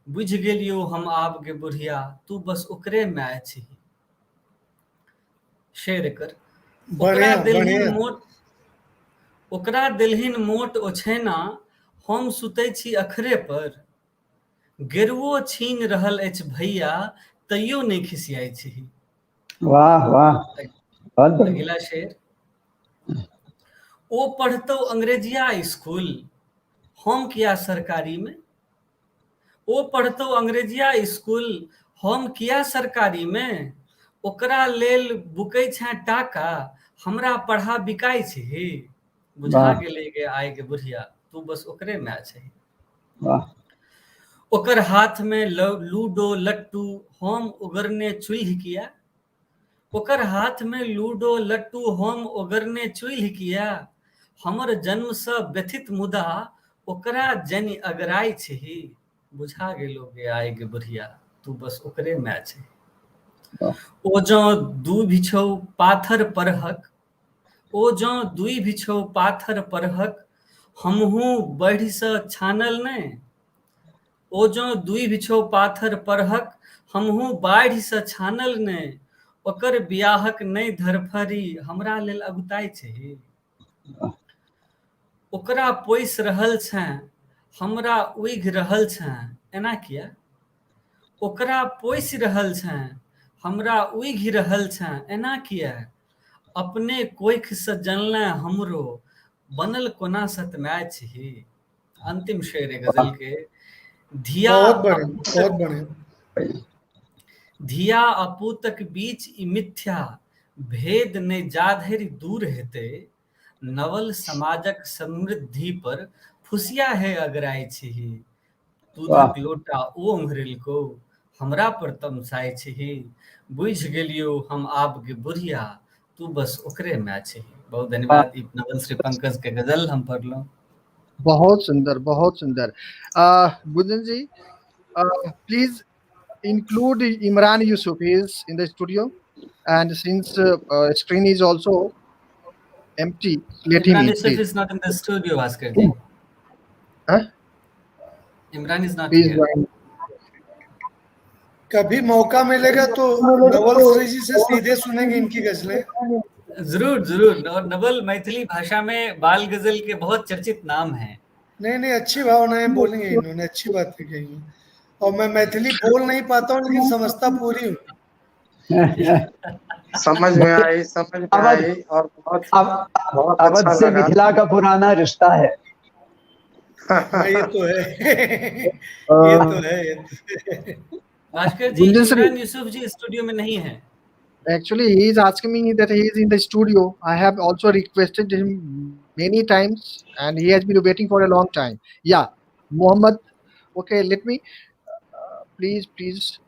बुझि गेलियौ हम आब गे बुढ़िया, तू बस ओकरे माय छही। शेर एकर। ओकरा बढ़िया देलहिन बढ़िया। मोट, ओकरा देलहिन मोट ओछैना, हम सुतै छी अखरे पर, गेरुओ छीन रहल अछि भैया, तैयो नहि खिसियाइ छही। वाह वाह, बहुत बढ़िया। अगिला शेर। ओ पढ़तौ अंग्रेजिया स्कूल, हम किया सरकारी में। ओ पढ़तौ अंग्रेजिया स्कूल, हम किया सरकारी में, ओकरा लेल बुकै छें टाका, हमरा पढ़ा बिकाइ छही, बुझा गेलै गे आइ गे बुढ़िया, तू बस ओकरे माय छही। ओकर हाथमे लूडो लट्टू, हम ओगरने चूल्हि किया। ओकर हाथमे लूडो लट्टू, हम ओगरने चूल्हि किया, हमर जन्मसँ व्यथित मुदा ओकरा जनि अगराइ छही, बुझा गेलो गे आइ गे बुढ़िया, तू बस ओकरे माय छही। ओ जँ दूभि छौ पाथर परहक, ओ जँ दूभि छौ पाथर परहक, हमहूँ बढ़िसँ छानल नहि। ओ जँ दूभि छौ पाथर परहक, हमहूँ बाढ़िसँ छानल नहि, ओकर बियाहक नहि धरफड़ी, हमरा लेल अगुताइ छही। ओकरा पोसि रहल छें, हमरा उघि रहल छें, एना किया। ओकरा पोसि रहल छें, हमरा उघि रहल छें, एना किया, अपने कोखिसँ जनले हमरो बनल कोना सतमाय छही। अंतिम शेर है गजल के। धिया बहुत बढ़िया, बहुत बढ़िया। धिया अपूतक बीच ई मिथ्या भेद नहि जाधरि दूर हेतै, नवल समाजक समृद्धि पर फुसिया हे अगराइ छिही। दूधक लोटा ओ ओंघरेलकौ, हमरा पर तमसाइ छिही। बुझि गेलियौ हम आब गे बुढ़िया, तू बस ओकरे माय छिही। बहुत धन्यवाद। ई नवल श्री पंकज के गजल हम पढ़लहुँ। बहुत सुंदर, बहुत सुंदर। Gunjan ji, please include Imran Yusuf. He is in the studio, and since screen is also empty, let him Imran in, Yusuf please. is not in the studio, Bhaskar ji. Huh? Imran is not Please here. join. कभी मौका मिलेगा तो नवल श्री जी से सीधे सुनेंगे इनकी गजलें। जरूर जरूर। और नवल मैथिली भाषा में बाल गजल के बहुत चर्चित नाम हैं। नहीं नहीं, अच्छी भावनाएं बोली हैं इन्होंने, अच्छी बातें कही हैं। और मैं मैथिली बोल नहीं पाता हूँ लेकिन समझता पूरी हूँ। समझ में आई, समझ में आई और बहुत बहुत अवध अच्छा से लगा। मिथिला का पुराना रिश्ता है। हाँ, ये तो है। ये तो है, ये तो है। भास्कर जी, गुंजन सर, इमरान यूसुफ जी स्टूडियो में नहीं है। Actually, he is asking me that he is in the studio. I have also requested him many times, and he has been waiting for a long time. Yeah, Mohammed. Okay, let me please, please.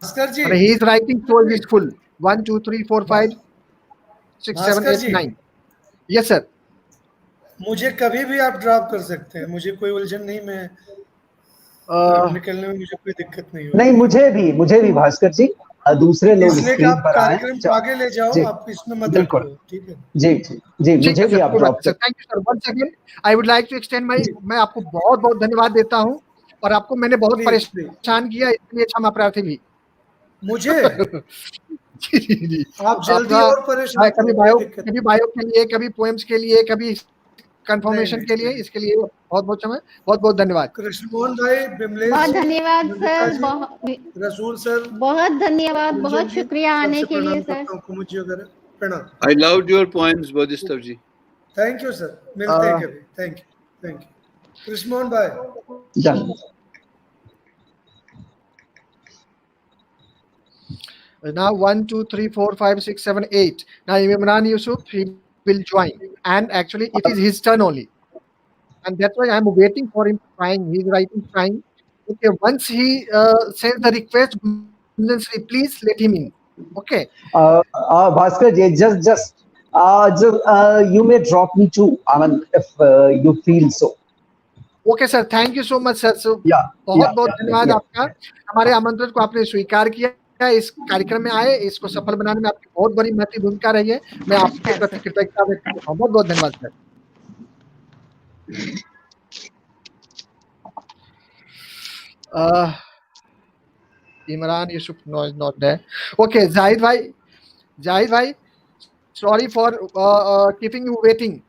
Bhaskar ji. And he is writing so it is full. 1, 2, 3, 4, 5, 6, 7, Bhaskar 8, ji. 9. Yes, sir. मुझे कभी भी आप drop कर सकते हैं, मुझे कोई उलझन नहीं, मैं निकलने में मुझे कोई दिक्कत नहीं होगी। नहीं, मुझे भी भास्कर जी, दूसरे लोग इसलिए कि स्क्रीन आप पर आए। कार्यक्रम आगे ले जाओ, जी, आप इसमें मत बिल्कुल। रखो, ठीक है? जी, जी, जी, ठीक मुझे है भी सर, आप कोई ड्रॉप बात नहीं sir. Thank you sir. Once again I would like to extend my, मैं आपको बहुत बहुत धन्यवाद देता हूँ और आपको मैंने बहुत प्लीज, प्लीज। परेशान किया, इसलिए क्षमा प्रार्थी भी। मुझे? जी, जी, जी। आप जल्दी आपका और परेशान हाँ, कभी करो, कोई बायो, दिक्कत कभी बायो के लिए, कभी पोएम्स के लिए, कभी कंफर्मेशन नहीं, के लिए, नहीं। इसके लिए बहुत बहुत क्षमा, बहुत बहुत धन्यवाद। कृष्ण मोहन भाई, बिमलेश बहुत जी, धन्यवाद नंदिता सर, जी, बहुत रसूल सर, बहुत धन्यवाद, गुंजन बहुत जी, शुक्रिया आने सबसे के लिए प्रणाम सर। करता हूँ, कुमुद जी वगैरह, प्रणाम। I loved your poems, Bodhisattva ji. Thank you sir, मिलते हैं कभी। Thank you, thank you. Krishna Mohan भाई। Done. Now 1, 2, 3, 4, 5, 6, 7, 8. Now Imran Yusuf, he will join, and actually it is his turn only, and that's why I'm waiting for him. Trying, he's writing, trying. Okay, once he sends the request, please let him in. Okay. Bhaskar ji, just you may drop me too. I mean, if you feel so. Okay sir, thank you so much sir. So Yeah, बहुत yeah, बहुत yeah, धन्यवाद yeah. आपका, हमारे आमंत्रण को आपने स्वीकार किया, इस कार्यक्रम में आए, इसको सफल बनाने में आपकी बहुत बड़ी महत्वपूर्ण भूमिका रही है। मैं आपके प्रति कृतज्ञता व्यक्त करता हूँ। बहुत बहुत धन्यवाद sir. Imran Yusuf no is not there. Okay, Zahid भाई, जाहिद भाई, sorry for keeping you waiting.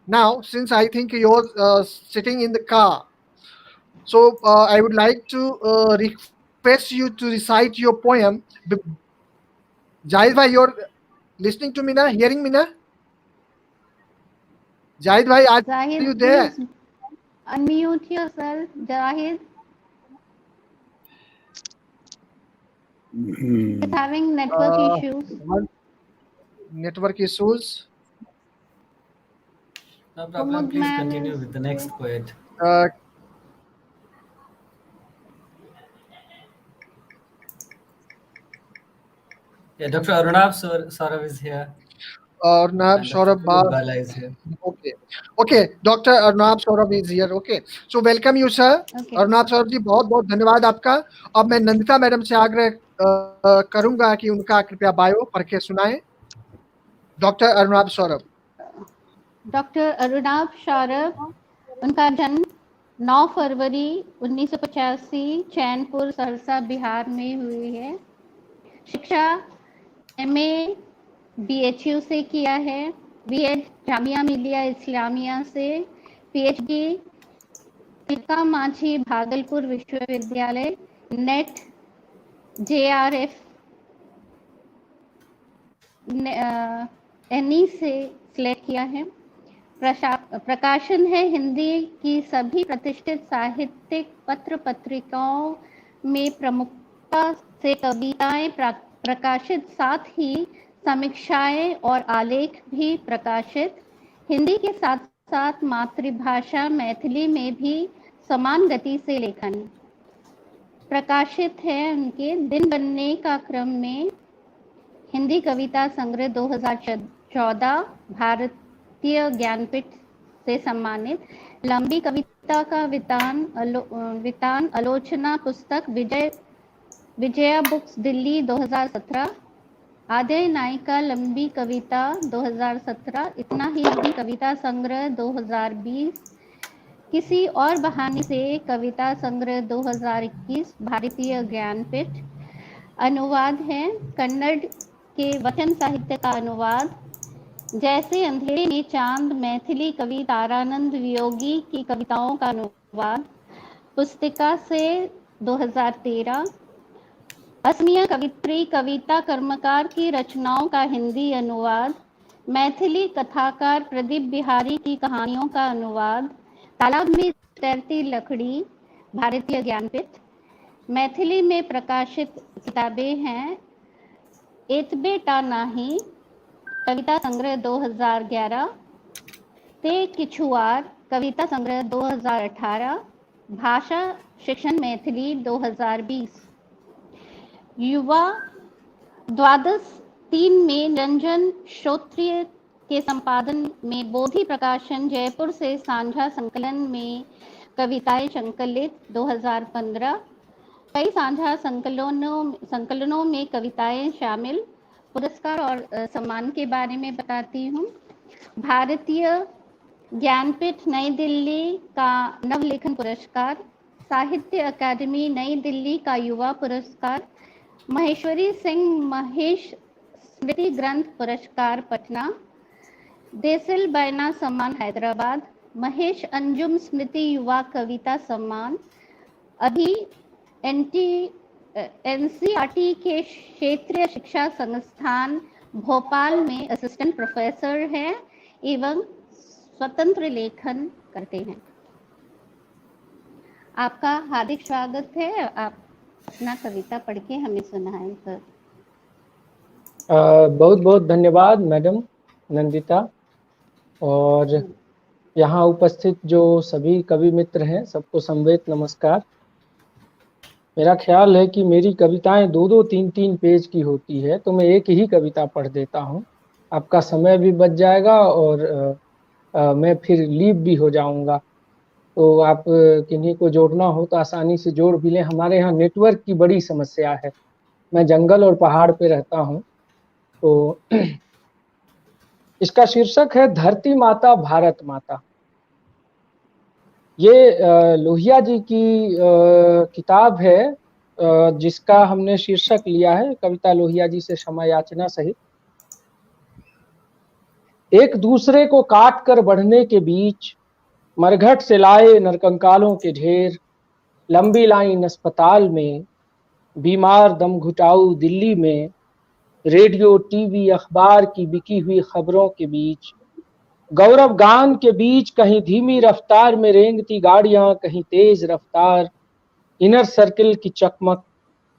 Now, since I think you're sitting in the car, so I would like to request you to recite your poem. Zahid bhai, you're listening to me now, hearing me now? Zahid bhai, are Zahid, you there? please unmute yourself, Zahid. He's having network issues. One, network issues. No problem. Kumud Please ma'am continue is with the next poet. Yeah, Dr. Arunabh Saurabh is here. Arunabh And Dr. Saurabh Kumud Bala is here. Okay. Okay, Dr. Arunabh Saurabh is here. Okay. So welcome you, sir. Okay. Arunabh Saurabh जी, बहुत बहुत धन्यवाद आपका। अब मैं Nandita madam से आग्रह करूंगा कि उनका कृपया बायो पढ़ के सुनाएं। डॉक्टर अरुणाभ सौरभ। डॉक्टर अरुणाभ सौरभ, उनका जन्म 9 फरवरी 1985 चैनपुर सहरसा बिहार में हुई है। शिक्षा MA BHU से किया है, BEd Jamia Millia Islamia से, PhD Tilka Manjhi Bhagalpur विश्वविद्यालय, नेट JRF एनी से सिलेक्ट किया है। प्रकाशन है हिंदी की सभी प्रतिष्ठित साहित्यिक पत्र पत्रिकाओं में प्रमुखता से कविताएं प्रकाशित, साथ ही समीक्षाएं और आलेख भी प्रकाशित। हिंदी के साथ साथ मातृभाषा मैथिली में भी समान गति से लेखन प्रकाशित है। उनके दिन बनने का क्रम में हिंदी कविता संग्रह 2014 भारतीय ज्ञानपीठ से सम्मानित। लंबी कविता का वितान आलोचना पुस्तक विजया बुक्स दिल्ली 2017। आदय नायिका लंबी कविता 2017। इतना ही नहीं कविता संग्रह 2020। किसी और बहाने से कविता संग्रह 2021 भारतीय ज्ञानपीठ। अनुवाद है कन्नड़ के वचन साहित्य का अनुवाद। जैसे अंधेरे में चांद मैथिली कवि तारानंद वियोगी की कविताओं का अनुवाद पुस्तिका से 2013। असमिया कवित्री कविता कर्मकार की रचनाओं का हिंदी अनुवाद। मैथिली कथाकार प्रदीप बिहारी की कहानियों का अनुवाद। तालाब में तैरती लकड़ी भारतीय ज्ञानपीठ। मैथिली में प्रकाशित किताबें हैं एतबे टा नाही कविता संग्रह 2011, ते किछुआर कविता संग्रह 2018, भाषा शिक्षण मैथिली 2020। युवा द्वादश 3 में निरंजन श्रोत्रिय के संपादन में बोधि प्रकाशन जयपुर से साझा संकलन में कविताएं संकलित 2015। कई साझा संकलनों में कविताएं शामिल। पुरस्कार और सम्मान के बारे में बताती हूँ। भारतीय ज्ञानपीठ नई दिल्ली का नवलेखन पुरस्कार, साहित्य अकादमी नई दिल्ली का युवा पुरस्कार, महेश्वरी सिंह महेश स्मृति ग्रंथ पुरस्कार पटना, देसिल बैना सम्मान हैदराबाद, महेश अंजुम स्मृति युवा कविता सम्मान। अभी एनसीईआरटी के क्षेत्रीय शिक्षा संस्थान भोपाल में असिस्टेंट प्रोफेसर हैं एवं स्वतंत्र लेखन करते हैं। आपका हार्दिक स्वागत है। आप अपना कविता पढ़ के हमें सुनाएं सर। बहुत बहुत धन्यवाद मैडम नंदिता, और यहाँ उपस्थित जो सभी कवि मित्र हैं सबको समवेत नमस्कार। मेरा ख्याल है कि मेरी कविताएं 2-2, 3-3 पेज की होती है, तो मैं एक ही कविता पढ़ देता हूँ, आपका समय भी बच जाएगा और मैं फिर लीव भी हो जाऊँगा। तो आप किन्हीं को जोड़ना हो तो आसानी से जोड़ भी लें। हमारे यहाँ नेटवर्क की बड़ी समस्या है, मैं जंगल और पहाड़ पे रहता हूँ। तो इसका शीर्षक है धरती माता भारत माता। ये लोहिया जी की किताब है जिसका हमने शीर्षक लिया है कविता लोहिया जी से क्षमा याचना सहित। एक दूसरे को काट कर बढ़ने के बीच, मरघट से लाए नरकंकालों के ढेर, लंबी लाइन अस्पताल में, बीमार दम घुटाऊ दिल्ली में, रेडियो टीवी अखबार की बिकी हुई खबरों के बीच, गौरव गान के बीच, कहीं धीमी रफ्तार में रेंगती गाड़ियां, कहीं तेज रफ्तार, इनर सर्किल की चकमक,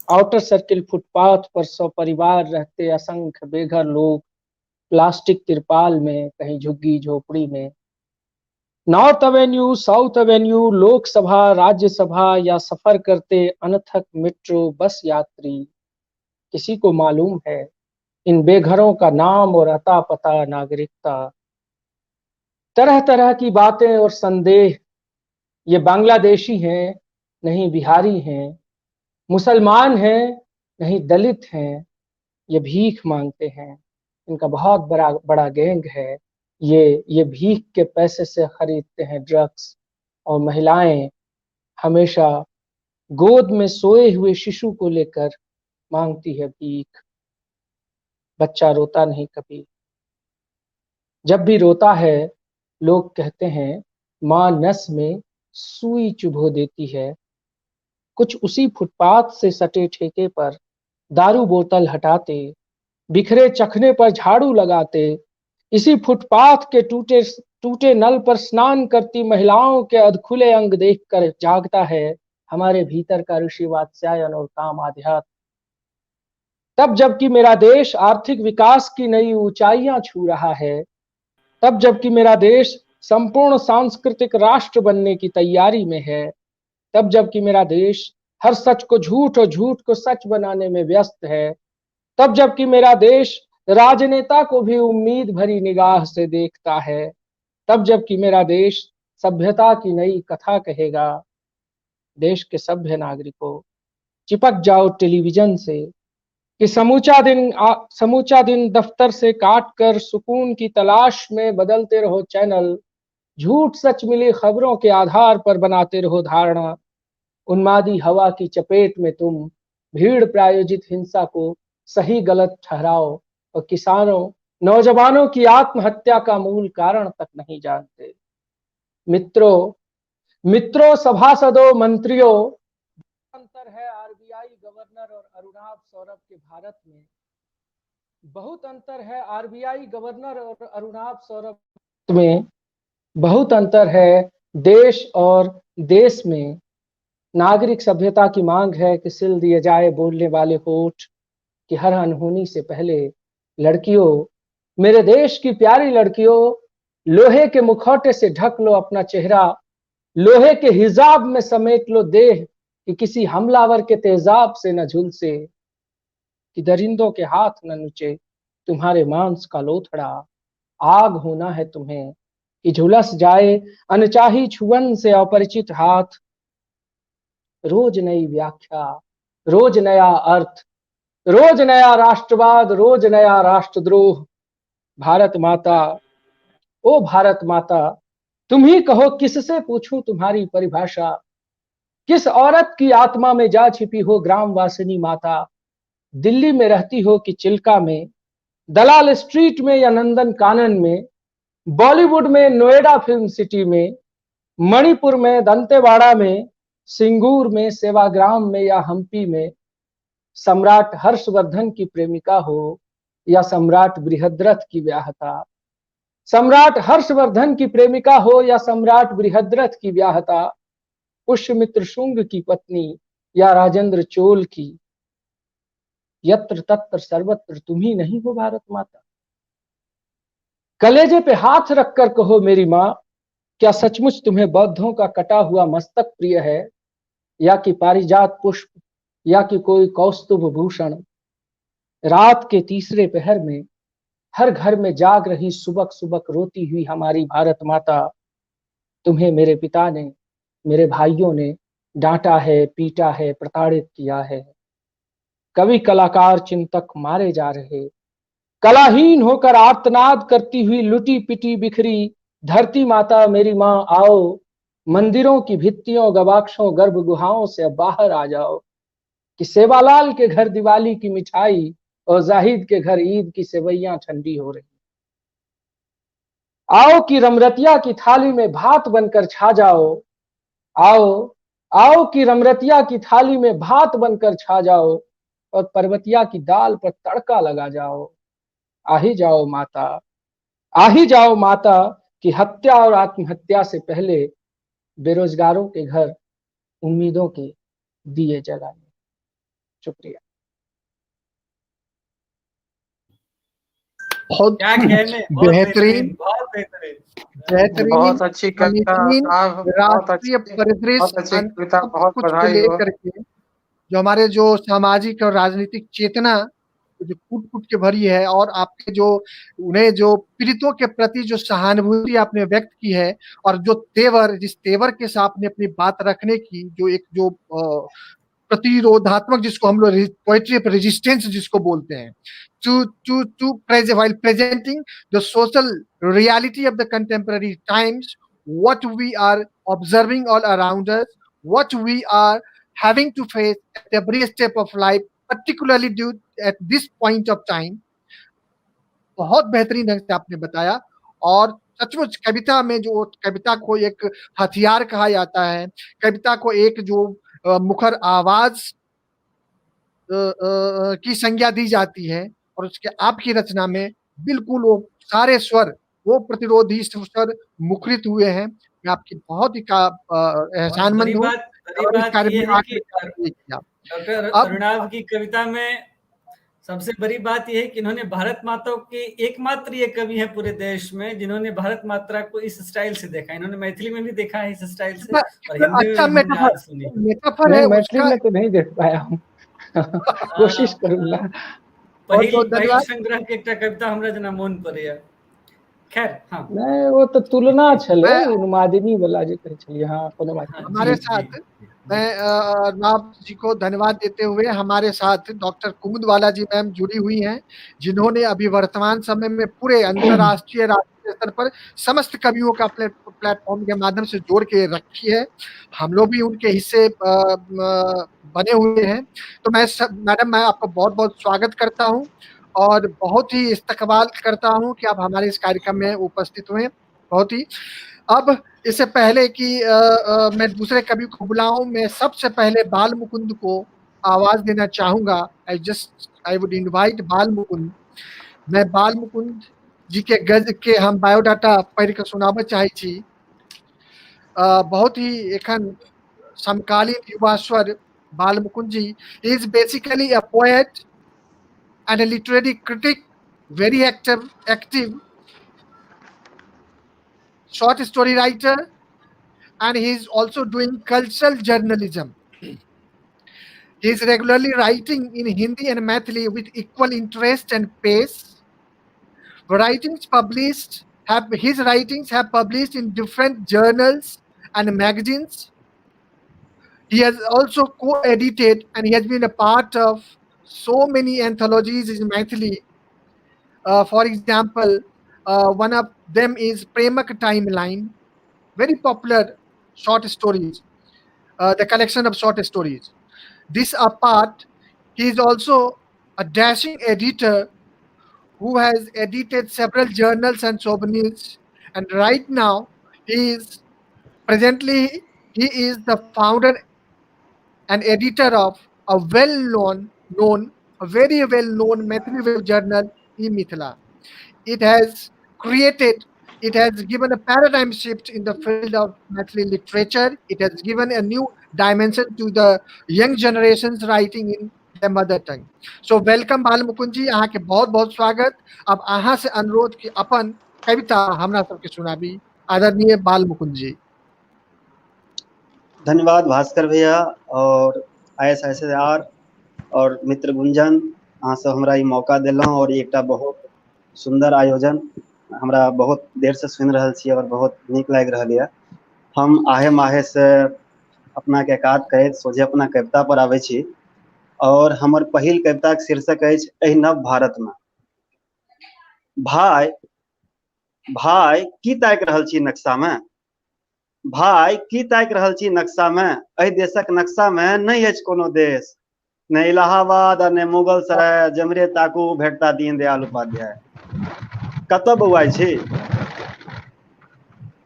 आउटर सर्किल फुटपाथ पर 100 परिवार रहते असंख्य बेघर लोग, प्लास्टिक तिरपाल में, कहीं झुग्गी झोपड़ी में। North avenue, south avenue, Lok Sabha, Rajya Sabha या सफर करते अनथक मेट्रो बस यात्री, किसी को मालूम है इन बेघरों का नाम और अता पता, नागरिकता। तरह तरह की बातें और संदेह, ये बांग्लादेशी हैं नहीं बिहारी हैं, मुसलमान हैं नहीं दलित हैं, ये भीख मांगते हैं, इनका बहुत बड़ा बड़ा गैंग है, ये भीख के पैसे से खरीदते हैं ड्रग्स, और महिलाएं हमेशा गोद में सोए हुए शिशु को लेकर मांगती है भीख। बच्चा रोता नहीं कभी, जब भी रोता है लोग कहते हैं माँ नस में सुई चुभो देती है। कुछ उसी फुटपाथ से सटे ठेके पर दारू बोतल हटाते, बिखरे चखने पर झाड़ू लगाते, इसी फुटपाथ के टूटे टूटे नल पर स्नान करती महिलाओं के अधखुले अंग देखकर जागता है हमारे भीतर का ऋषि वात्स्यायन और काम आध्यात्म। तब जबकि मेरा देश आर्थिक विकास की नई ऊंचाइयां छू रहा है, तब जबकि मेरा देश संपूर्ण सांस्कृतिक राष्ट्र बनने की तैयारी में है, तब जबकि मेरा देश हर सच को झूठ और झूठ को सच बनाने में व्यस्त है, तब जबकि मेरा देश राजनेता को भी उम्मीद भरी निगाह से देखता है, तब जबकि मेरा देश सभ्यता की नई कथा कहेगा। देश के सभ्य नागरिकों, चिपक जाओ टेलीविजन से कि समूचा दिन दफ्तर से काट कर सुकून की तलाश में बदलते रहो चैनल, झूठ सच मिली खबरों के आधार पर बनाते रहो धारणा। उन्मादी हवा की चपेट में तुम भीड़ प्रायोजित हिंसा को सही गलत ठहराओ और किसानों, नौजवानों की आत्महत्या का मूल कारण तक नहीं जानते। मित्रों मित्रों, सभासदों, मंत्रियों, अंतर है आरबीआई गवर्नर और अरुणाभ सौरभ के भारत में। बहुत अंतर है आरबीआई गवर्नर और अरुणाभ सौरभ में। बहुत अंतर है देश और देश में। नागरिक सभ्यता की मांग है कि सिल दिए जाए बोलने वाले होठ, कि हर अनहोनी से पहले लड़कियों, मेरे देश की प्यारी लड़कियों, लोहे के मुखौटे से ढक लो अपना चेहरा, लोहे के हिजाब में समेट लो देह, कि किसी हमलावर के तेजाब से न झुलसे, कि दरिंदों के हाथ न नुचे तुम्हारे मांस का लोथड़ा। आग होना है तुम्हें कि झुलस जाए अनचाही छुअन से अपरिचित हाथ। रोज नई व्याख्या, रोज नया अर्थ, रोज नया राष्ट्रवाद, रोज नया राष्ट्रद्रोह। भारत माता, ओ भारत माता, तुम ही कहो किससे पूछूं तुम्हारी परिभाषा। किस औरत की आत्मा में जा छिपी हो ग्रामवासिनी माता। दिल्ली में रहती हो कि चिल्का में, दलाल स्ट्रीट में या नंदन कानन में, बॉलीवुड में, नोएडा फिल्म सिटी में, मणिपुर में, दंतेवाड़ा में, सिंगूर में, सेवाग्राम में या हम्पी में। सम्राट हर्षवर्धन की प्रेमिका हो या सम्राट बृहद्रथ की ब्याहता, सम्राट हर्षवर्धन की प्रेमिका हो या सम्राट बृहद्रथ की ब्याहता, पुष्यमित्र शुंग की पत्नी या राजेंद्र चोल की। यत्र तत्र सर्वत्र तुम ही नहीं हो भारत माता। कलेजे पे हाथ रखकर कहो मेरी माँ, क्या सचमुच तुम्हें बौद्धों का कटा हुआ मस्तक प्रिय है, या कि पारिजात पुष्प, या कि कोई कौस्तुभ भूषण। रात के तीसरे पहर में हर घर में जाग रही सुबक सुबक रोती हुई हमारी भारत माता, तुम्हें मेरे पिता ने, मेरे भाइयों ने डांटा है, पीटा है, प्रताड़ित किया है। कवि कलाकार चिंतक मारे जा रहे, कलाहीन होकर आर्तनाद करती हुई लुटी पिटी बिखरी धरती माता मेरी माँ आओ, मंदिरों की भित्तियों, गवाक्षों, गर्भ गुहाओं से अब बाहर आ जाओ, कि सेवालाल के घर दिवाली की मिठाई और जाहिद के घर ईद की सेवैयां ठंडी हो रही। आओ कि रमरतिया की थाली में भात बनकर छा जाओ, आओ आओ कि रमरतिया की थाली में भात बनकर छा जाओ और पर्वतिया की दाल पर तड़का लगा जाओ। आ ही जाओ माता, आ ही जाओ माता, कि हत्या और आत्महत्या से पहले बेरोजगारों के घर उम्मीदों के दिए जलाने। शुक्रिया। बहुत क्या कहने, बहुत बेहतरीन, बहुत बेहतरीन, बेहतरीन, बहुत अच्छी कविता साहब, बहुत राष्ट्रीय अच्छी, परिदृश्य, बहुत अच्छी कविता, सब बहुत कुछ को बधाई हो। लेकर के जो हमारे जो सामाजिक और राजनीतिक चेतना जो कूट कूट के भरी है, और आपके जो उन्हें जो पीड़ितों के प्रति जो सहानुभूति आपने व्यक्त की है, और जो तेवर, जिस तेवर के साथ आपने अपनी बात रखने की जो एक जो प्रतिरोधात्मक, जिसको हम लोग पोएट्री ऑफ रेजिस्टेंस जिसको बोलते हैं, to to to while presenting the social reality of the contemporary times, what we are observing all around us, what we are having to face at every step of life, particularly due at this point of time. बहुत बेहतरीन ढंग से आपने बताया। और सचमुच कविता में जो कविता को एक हथियार कहा जाता है, कविता को एक जो मुखर आवाज की संज्ञा दी जाती है, और और उसके आपकी रचना में बिल्कुल वो सारे स्वर, वो प्रतिरोधी स्वर मुखरित हुए हैं। मैं आपकी बहुत ही और एहसानमंद बड़ी हूँ बात बड़ी और इस बात कार्य ये में है आके कि किया। डॉक्टर अब अरुणाभ की कविता में सबसे बड़ी बात यह है कि इन्होंने भारत माता के एकमात्र ये कवि हैं पूरे देश में जिन्होंने भारत माता को इस स्टाइल से देखा। इन्होंने मैथिली में भी देखा है इस स्टाइल से कितना और कितना हिंदी में अच्छा भी हमने मेटाफर आज सुनी। मेटाफर नहीं, है मैथिली उसका। में तो नहीं देख पाया हूँ। कोशिश करूंगा। बहुत पहिल बहुत पहिल धन्यवाद। संग्रह के एकटा कविता हमरा जेना मोन पड़ैया। खैर, हाँ। नहि, ओ तऽ तुलना छलै मैं उन्मादिनी वाला जे कहै छलियै। हाँ, कोनो बात हाँ, नहि। हमारे जी जी साथ जी। मैं अरुणाभ जी को धन्यवाद देते हुए हमारे साथ डॉक्टर कुमुदवाला जी मैम जुड़ी हुई हैं, जिन्होंने अभी वर्तमान समय में पूरे अंतर्राष्ट्रीय राष्ट्रीय स्तर पर समस्त कवियों का प्लेटफॉर्म के माध्यम से जोड़ के रखी है। हम लोग भी उनके हिस्से बने हुए हैं। तो मैं सब मैडम, मैं आपका बहुत बहुत स्वागत करता हूँ और बहुत ही इस्तकबाल करता हूँ कि आप हमारे इस कार्यक्रम में उपस्थित हुए। बहुत ही अब इससे पहले कि मैं दूसरे कवि को बुलाऊं, मैं सबसे पहले बाल मुकुंद को आवाज देना चाहूंगा। I would invite Bal Mukund. मैं बाल मुकुंद जी के गज के हम बायोडाटा पढ़ के सुनाबऽ चाहै छी। बहुत ही एखन समकालीन युवा स्वर Bal Mukund ji is basically a poet and a literary critic, very active short story writer, and he is also doing cultural journalism. He is regularly writing in Hindi and Maithili with equal interest and pace. Writings published have his writings have published in different journals and magazines. He has also co-edited and he has been a part of so many anthologies in Maithili. For example, one of them is Premak Timeline, very popular short stories, the collection of short stories. This apart, he is also a dashing editor who has edited several journals and souvenirs, and right now he is presently he is the founder and editor of a well-known known a very well-known Maithili web journal, e-Mithila. It has created, it has given a paradigm shift in the field of Maithili literature. It has given a new dimension to the young generations writing in their mother tongue. So welcome Bal Mukund ji, अहाँ के बहुत बहुत स्वागत। अब अहाँ से अनुरोध कि अपन कविता हमरा सबके सुनाबी। आदरणीय बाल मुकुंद जी। धन्यवाद भास्कर भैया और ISISAR और मित्र गुंजन, अहाँ सब हमरा ई मौका देलहुँ और एकटा बहुत सुंदर आयोजन हमरा बहुत देर से सुनि रहल छी और बहुत नीक लागि रहल यऽ। हम आहे माहे से अपना के एकात करैत सोझे अपना कविता पर आबै छी और हमर पहिल कविताक शीर्षक अछि एहि नव भारत में। भाई भाई की ताकि रहल छी नक्शा में, भाई की ताकि रहल छी नक्शा में, एहि देशक नक्शा में नहि अछि कोनो देश, ने इलाहाबाद आ ने मुगल सराय, जमरे ताकू भेटता दीनदयाल उपाध्याय। कतऽ बौआइ छी,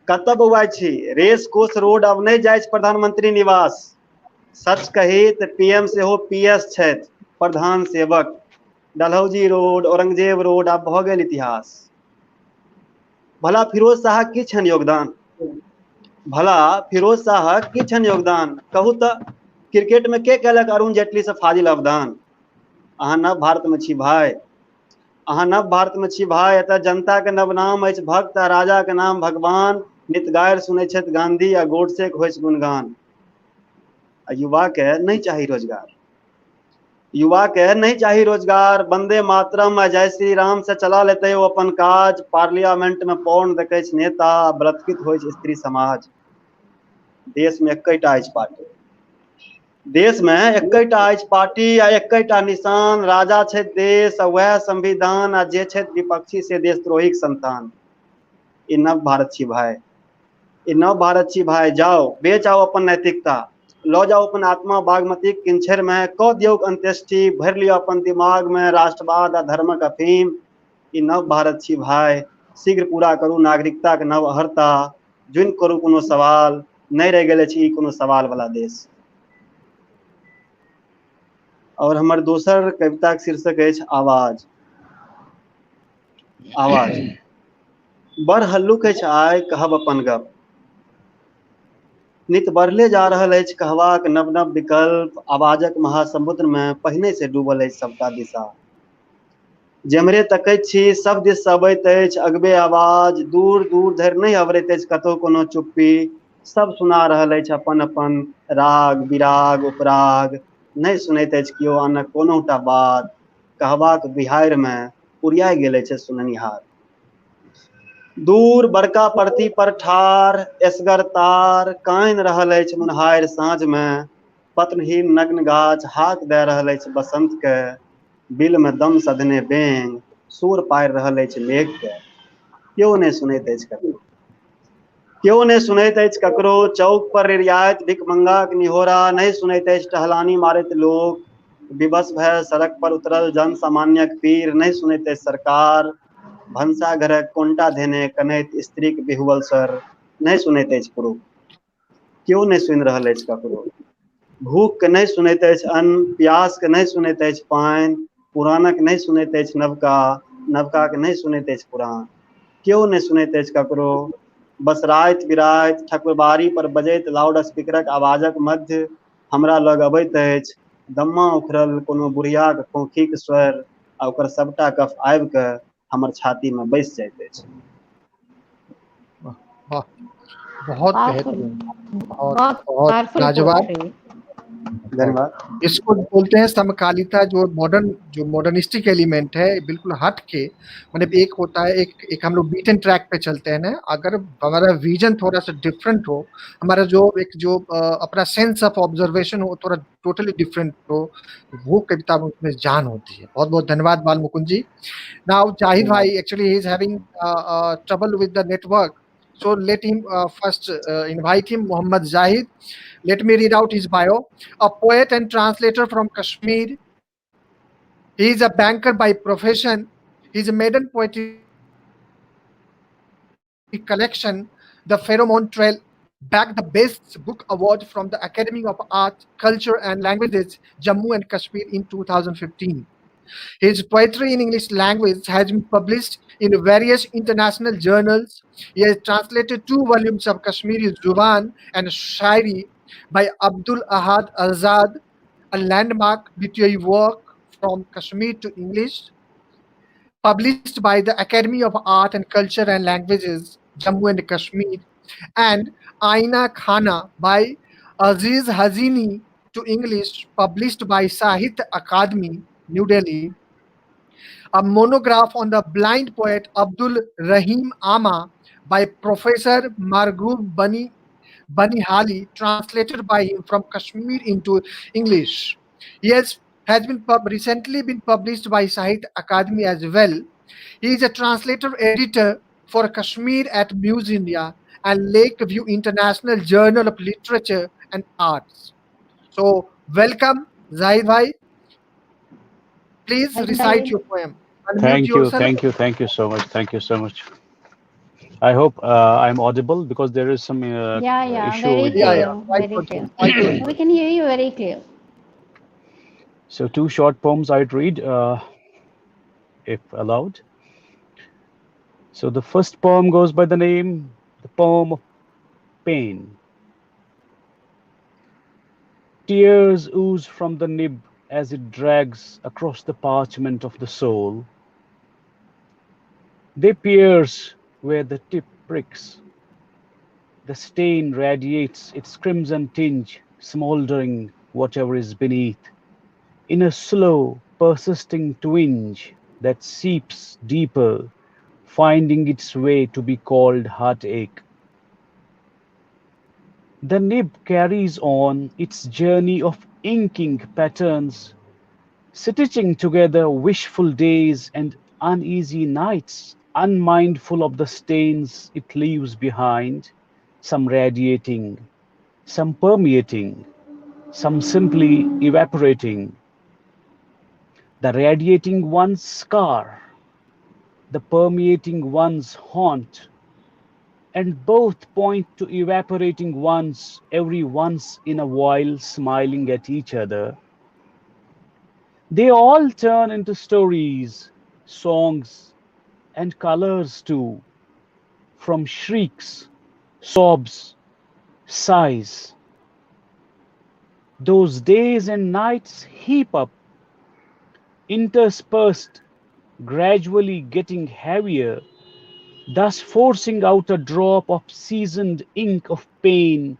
कतऽ बौआइ छी, रेस कोर्स रोड अब नहि जाइ छै प्रधानमंत्री निवास। सच कही तऽ पीएम सेहो पीएस छथि, प्रधान सेवक। डलहौजी रोड, औरंगजेब रोड आब भऽ गेल इतिहास। भला फिरोज शाहक की छनि योगदान, भला फिरोज शाहक की छनि योगदान, कहू तऽ क्रिकेट में के केलक अरुण जेटली से फाजिल अवदान। अहाँ नव भारत में छी भाई, अहाँ नव भारत में छी भाई, एतऽ जनता के नव नाम अछि भक्त आ राजा के नाम भगवान, नित गारि सुनै छथि गांधी आ गोडसे के होइ गुणगान। आ युवा के नहि चाही रोजगार, युवा के नहि चाही रोजगार, वंदे मातरम आ जय श्री राम से चला लेतै ओ अपन काज, पार्लियामेंट में पौन देखै छै नेता, बलात्कृत होइ छै स्त्री समाज। देश में एकेटा अछि पार्टी, देश में एकेटा अछि पार्टी आ एकेटा निशान, राजा छै देश आ वएह संविधान, आ जे छथि विपक्षी से देशद्रोहीक संतान। ई नव भारत छी भाई, ई नव भारत छी भाई। जाओ बेच आओ अपन नैतिकता, लऽ जाओ अपन आत्मा बागमती किंछर में, कऽ दियौ अंत्येष्टि, भरि लिअ अपन दिमाग में राष्ट्रवाद आ धर्मक अफीम। ई नव भारत छी भाई, शीघ्र पूरा करू नागरिकता के नव अहर्ता, जुनि करू कोनो सवाल, नहि रहि गेल अछि ई कोनो सवाल वाला देश। और हमर दोसर कविताक शीर्षक अछि आवाज। आवाज। बड़ हल्लुक अछि आइ कहब अपन गप, नित बढ़ले जा रहल अछि कहबाक नव नव विकल्प। आवाजक महासमुद्र मे पहिने से डूबल अछि सबटा दिशा। जेम्हरे तकैत छी सब दिस से अबैत अछि अगबे आवाज। दूर दूर धरि नहि अबरैत अछि कतहु कोनो चुप्पी। सब सुना रहल अछि अपन अपन राग विराग उपराग। नहि सुनैत अछि केओ आनक कोनो टा बात। कहबाक बिहाड़ि मे उड़िया गेल अछि सुननिहार। दूर बड़का परती पर ठार एसगर तार कानि रहल अछि मुनहारि साँझ मे। पत्नहीन नग्न गाछ हाक दए रहल अछि बसंत के। बिल मे दम सधने बेंग सुर पारि रहल अछि मेघ के। केओ नहि सुनैत अछि ककरो, केओ नहि सुनैत अछि ककरो। चौक पर रिरियाइत भिखमंगाक निहोरा नहि सुनैत अछि टहलानी मारैत लोक। विवश भए सड़क पर उतरल जन सामान्यक पीर नहि सुनैत अछि सरकार। भनसाघरक कोनटा धेने कनैत स्त्रीक बिहुअल स्वर नहि सुनैत अछि पुरुष। केओ नहि सुनि रहल अछि ककरो। भूख के नहि सुनैत अछि अन्न, प्यास के नहि सुनैत अछि पानि, पुरानक नहि सुनैत अछि नवका, नवका के नहि सुनैत अछि पुरान। केओ नहि सुनैत अछि ककरो। बस राति बिराति ठकुरबाड़ी पर बजैत लाउड स्पीकरक आवाजक मध्य हमरा लग अबैत अछि दम्मा उखड़ल कोनो बुढ़ियाक खोंखीक स्वर, आ ओकर सबटा कफ आबि कऽ हमर छाती मे बैस जाइत अछि। वाह, बहुत पावरफुल, बेहतरीन, बहुत बहुत बहुत पावरफुल लाजवाब। पोएट्री। धन्यवाद। इसको बोलते हैं समकालिता। जो मॉडर्न, जो मॉडर्निस्टिक एलिमेंट है बिल्कुल हट के, मतलब एक होता है एक एक हम लोग बीटन ट्रैक पे चलते हैं ना, अगर हमारा विजन थोड़ा सा डिफरेंट हो, हमारा जो एक जो अपना सेंस ऑफ ऑब्जर्वेशन हो थोड़ा टोटली डिफरेंट हो, वो कविता में उसमें जान होती है। बहुत बहुत धन्यवाद बाल मुकुंद जी। Now Zahid भाई actually he is having trouble with the network, so let him first invite him, Mohammad Zahid. Let me read out his bio. A poet and translator from Kashmir. He is a banker by profession. His maiden poetry collection, The Pheromone Trail, bagged the Best Book Award from the Academy of Art, Culture and Languages, Jammu and Kashmir in 2015. His poetry in English language has been published in various international journals. He has translated 2 volumes of Kashmiri Zuban and Shairi by Abdul Ahad Azad, a landmark literary work from Kashmir to English, published by the Academy of Art and Culture and Languages, Jammu and Kashmir, and Aina Khana by Aziz Hazini to English, published by Sahitya Akademi, New Delhi. A monograph on the blind poet Abdul Rahim Ama by Professor Marghoob Banihali, translated by him from Kashmir into English. He has been recently been published by Sahitya Akademi as well. He is a translator editor for Kashmir at Muse India and Lakeview International Journal of Literature and Arts. So welcome, Zahid bhai. Please recite your poem. Unmute Thank you, yourself. thank you, thank you so much. Thank you so much. I hope I'm audible because there is some Yeah, issue very with Yeah, the. yeah. clear, Quite very good. clear. Quite good. We can hear you very clear. So 2 short poems I'd read, if allowed. So the first poem goes by the name, The Poem of Pain. Tears ooze from the nib as it drags across the parchment of the soul. They pierce where the tip pricks. The stain radiates its crimson tinge, smoldering whatever is beneath, in a slow, persisting twinge that seeps deeper, finding its way to be called heartache. The nib carries on its journey of inking patterns, stitching together wishful days and uneasy nights, unmindful of the stains it leaves behind, some radiating, some permeating, some simply evaporating. The radiating ones scar, the permeating ones haunt, and both point to evaporating ones every once in a while smiling at each other. They all turn into stories, songs, and colors too, from shrieks, sobs, sighs. Those days and nights heap up, interspersed, gradually getting heavier, thus forcing out a drop of seasoned ink of pain,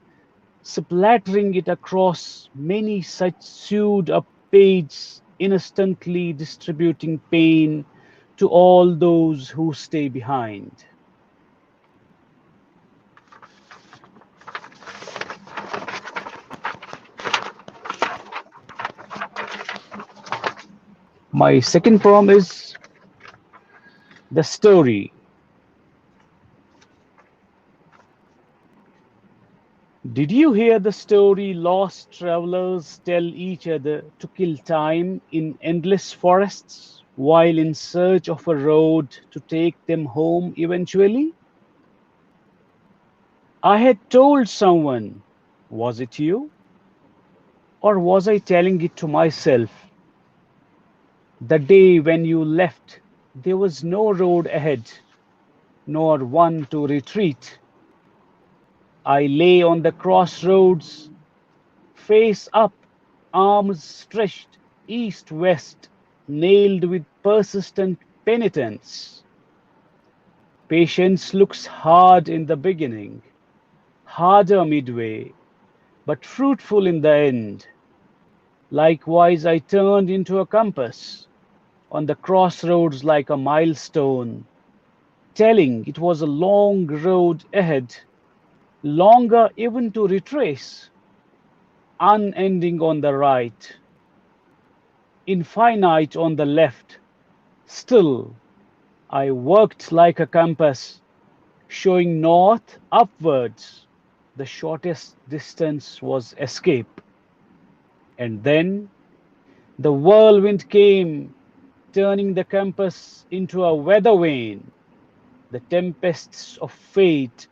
splattering it across many such sewed up pages, instantly distributing pain to all those who stay behind. My second poem is The Story. Did you hear the story lost travelers tell each other to kill time in endless forests while in search of a road to take them home eventually? I had told someone, was it you? Or was I telling it to myself? The day when you left, there was no road ahead, nor one to retreat. I lay on the crossroads, face up, arms stretched east-west, nailed with persistent penitence. Patience looks hard in the beginning, harder midway, but fruitful in the end. Likewise, I turned into a compass on the crossroads like a milestone, telling it was a long road ahead, longer even to retrace, unending on the right, infinite on the left. Still, I worked like a compass, showing north upwards. The shortest distance was escape. And then the whirlwind came, turning the compass into a weather vane. The tempests of fate,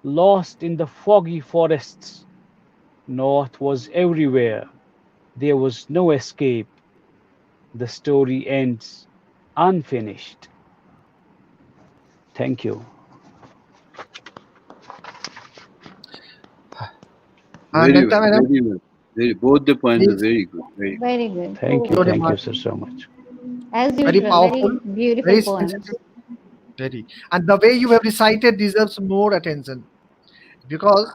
lost in the foggy forests. North was everywhere. There was no escape. The story ends unfinished. Thank you. Very Nanta well, madam, very well. Very, both the poems are please. very good. Very good. Very good. Thank you. Your Thank you, remark. sir, so much. As Very usual, powerful, very beautiful very poems. sensitive, very. And the way you have recited deserves more attention, because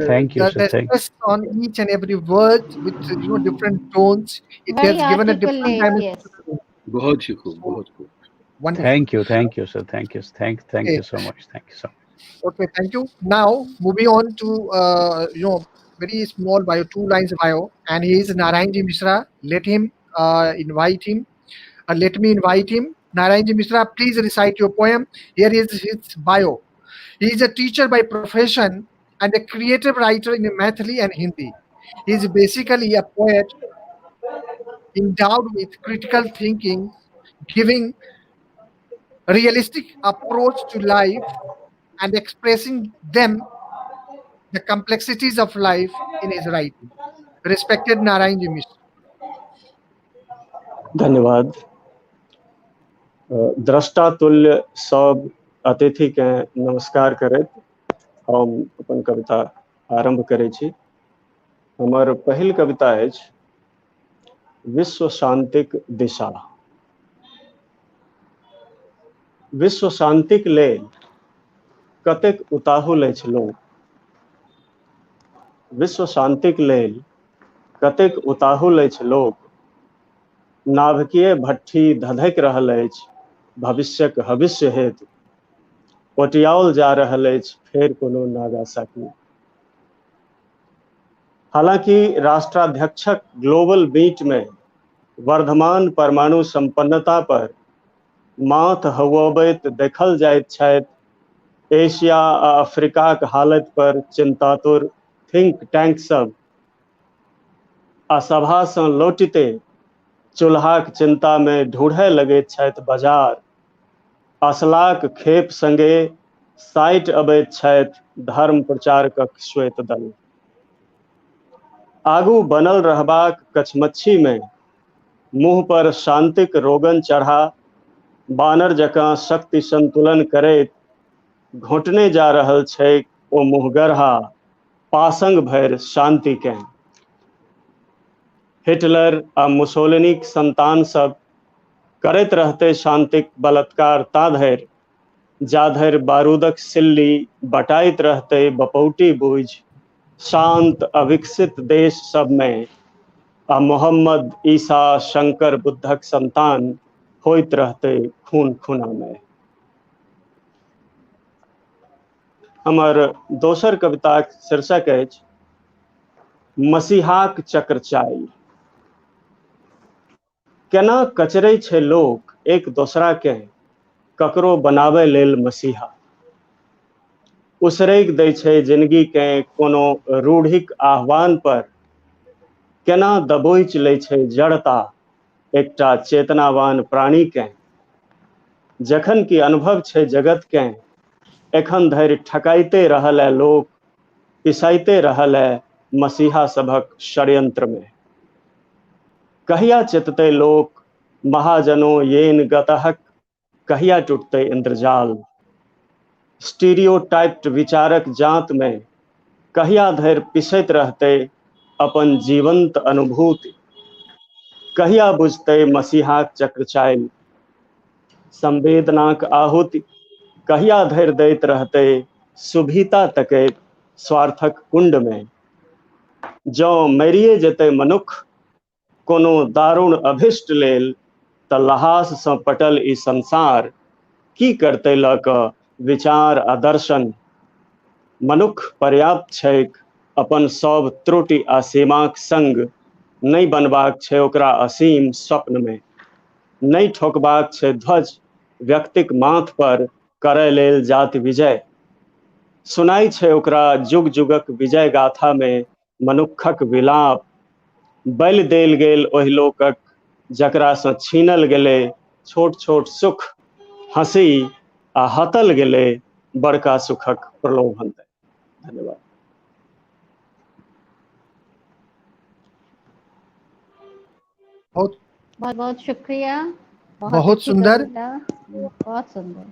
Thank you, the, sir. the Thank stress on each and every word with different tones, it Very has given a different articulate, dimension yes. to the poem. बहुत ही खूब, So बहुत खूब. wonderful. Thank you. Thank you, sir. Thank you. Thank Okay. you so much. Thank you so much. Okay, thank you. Now moving on to very small bio, 2 lines bio, and he is Narayanji Mishra. Let him invite him. Let me invite him. Narayanji Mishra, please recite your poem. Here is his bio. He is a teacher by profession and a creative writer in Maithili and Hindi. He is basically a poet endowed with critical thinking, giving realistic approach to life and expressing them, the complexities of life in his writing. Respected Narayanji Mishra. धन्यवाद। दृष्टा तुल्य सब अतिथि के नमस्कार करैत हम अपन कविता आरंभ करै छी। हमर पहिल कविता अछि विश्व शांतिक दिशा। विश्व शांतिक लेल कतेक उताहुल अछि लोक, विश्व शांतिक लेल कतेक उताहुल अछि लोक, नाभिकीय भट्ठी धधकि रहल अछि भविष्यक हविष्य हेतु, ओटियाओल जा रहल अछि फेर कोनो नागासाकी। हालांकि राष्ट्राध्यक्षक ग्लोबल बीट में वर्धमान परमाणु संपन्नता पर माथ हवबैत देखल जाइत छथि, एशिया आ अफ्रीकाक हालत पर चिंतातुर थिंक टैंक सब आ सभा सँ लौटिते चूल्हाक चिंता में ढूढ़य लगैत छथि बाजार, असलाक खेप संगे साइट अबैत छथि धर्म प्रचारकक श्वेत दल। आगू बनल रहबाक कछमच्छी में मुंह पर शांतिक रोगन चढ़ा बानर जकाँ शक्ति संतुलन करैत घोंटने जा रहल छैक ओ मुँहगरहा पासंग भरि शान्तिकेँ। हिटलर आ मुसोलिनीक संतान सब करैत रहतै शान्तिक बलात्कार ताधरि जाधरि बारूदक सिल्ली बटाइत रहतै बपौटी बूझि शान्त अविकसित देश सबमे आ मोहम्मद ईसा शंकर बुद्धक संतान होइत रहतै खून खुनामे। हमर दोसर कविताक शीर्षक अछि मसीहाक चक्रचालि। केना कचरै छै लोक एक दोसराके ककरो बनाबै लेल मसीहा। उसरैग दै छै जिनगीके कोनो रूढ़िक आह्वान पर। केना दबोचि लै छै जड़ता एकटा चेतनावान प्राणीके। जखन कि अनुभव छै जगतके एखन धरि ठकाइते रहल ए लोक, पिसाइते रहल ए मसीहा सभक षड्यंत्रमे। कहिया चेततै लोक महाजनो येन गतहक, कहिया टूटतै इंद्रजाल। स्टीरियोटाइप्ड विचारक जाँतमे कहिया धरि पिसैत रहतै अपन जीवंत अनुभूति। कहिया बुझतै मसीहाक चक्रचालि। संवेदनाक आहुति कहिया धरि दैत रहतै सुभीता तकैत स्वार्थक कुंडमे। जँ मरिए जेतै मनुख कोनो दारुण अभिष्ट लेल तऽ लहाससँ पटल ई संसार की करतै लऽ कऽ विचार आ दर्शन। मनुख पर्याप्त छैक अपन सभ त्रुटि आ सीमाक संग, नहि बनबाक छै ओकरा असीम स्वप्नमे। नहि ठोकबाक छै ध्वज व्यक्तिक माथ पर करय लेल जाति विजय। सुनाइ छै ओकरा जुग जुगक विजय गाथामे मनुक्खक विलाप। बलि देल गेल ओहि लोकक जकरासँ छीनल गेलै छोट छोट सुख, हँसी आ हतल गेलै बड़का सुखक प्रलोभन। धन्यवाद। बहुत बहुत बहुत शुक्रिया। बहुत बहुत अच्छी सुंदर। कविता, बहुत सुंदर।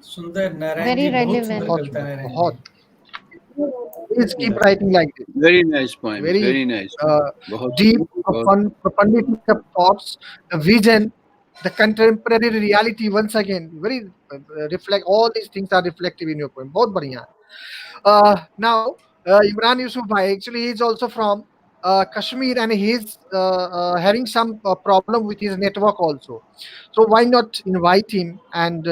सुंदर नारायण वेरी जी, बहुत रेलेवेंट। सुंदर बहुत कविता सुंदर, नारायण जी। बहुत। Please keep writing like this. Very nice poem. Very, very nice. बहुत deep, बहुत profound, profundity of thoughts, the vision, the contemporary reality. Once again, very reflect. All these things are reflective in your poem. बहुत बढ़िया. Now, Imran Yusuf bhai, actually he is also from Kashmir and he is having some problem with his network also. So why not invite him and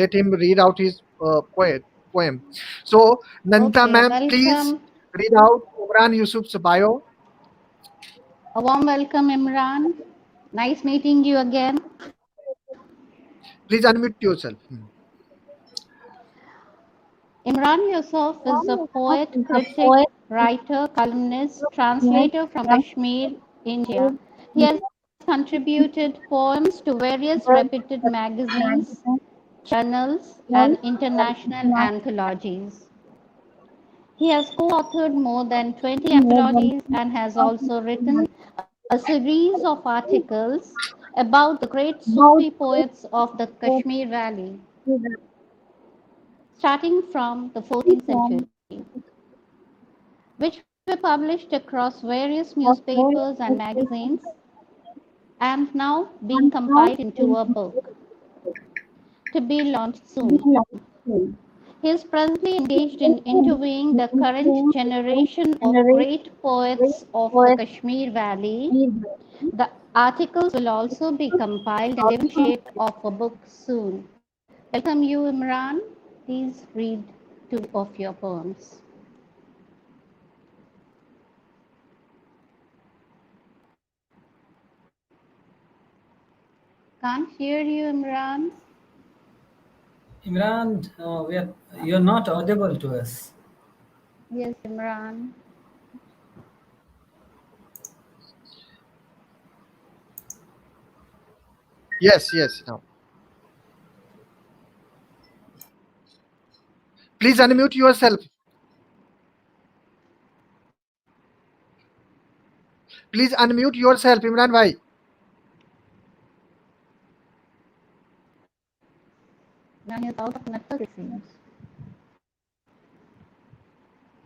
let him read out his poem. So Nandita Okay, ma'am, please welcome. read out Imran Yusuf's bio. A warm welcome, Imran. Nice meeting you again. Please unmute yourself. Imran Yusuf is a poet, critic, writer, columnist, translator from Kashmir, India. He has contributed poems to various reputed magazines, journals, and international anthologies. He has co-authored more than 20 anthologies and has also written a series of articles about the great Sufi poets of the Kashmir Valley, starting from the 14th century, which were published across various newspapers and magazines and now being compiled into a book to be launched soon. He is presently engaged in interviewing the current generation of great poets of the Kashmir Valley. The articles will also be compiled and given shape of a book soon. Welcome you, Imran. Please read two of your poems. Can't hear you, Imran. Imran, you're not audible to us. Yes, Imran. Yes, yes. Now, please unmute yourself. Please unmute yourself, Imran bhai. Now he's out of network, it seems.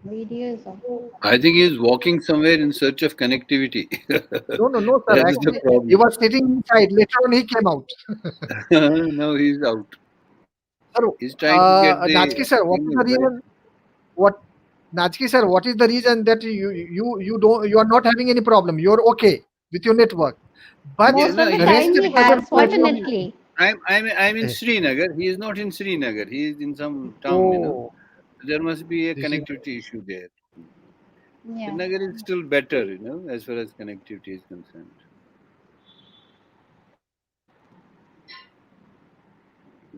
Video is off. I think he's walking somewhere in search of connectivity. No, no, no, sir. That is the Actually, he problem. was sitting inside. Later on, he came out. Now he's out. Sir, He's trying to get the Najki sir, what is signal the right. reason? What, Najki sir, what is the reason that you don't, you are not having any problem? You're okay with your network, but Yeah, Most no, of the he, time rest he of other has, problem. fortunately. I'm in Srinagar. He is not in Srinagar. He is in some town, you know. Oh, There must be a this is connectivity issue there. Yeah. Srinagar is still better, you know, as far as connectivity is concerned.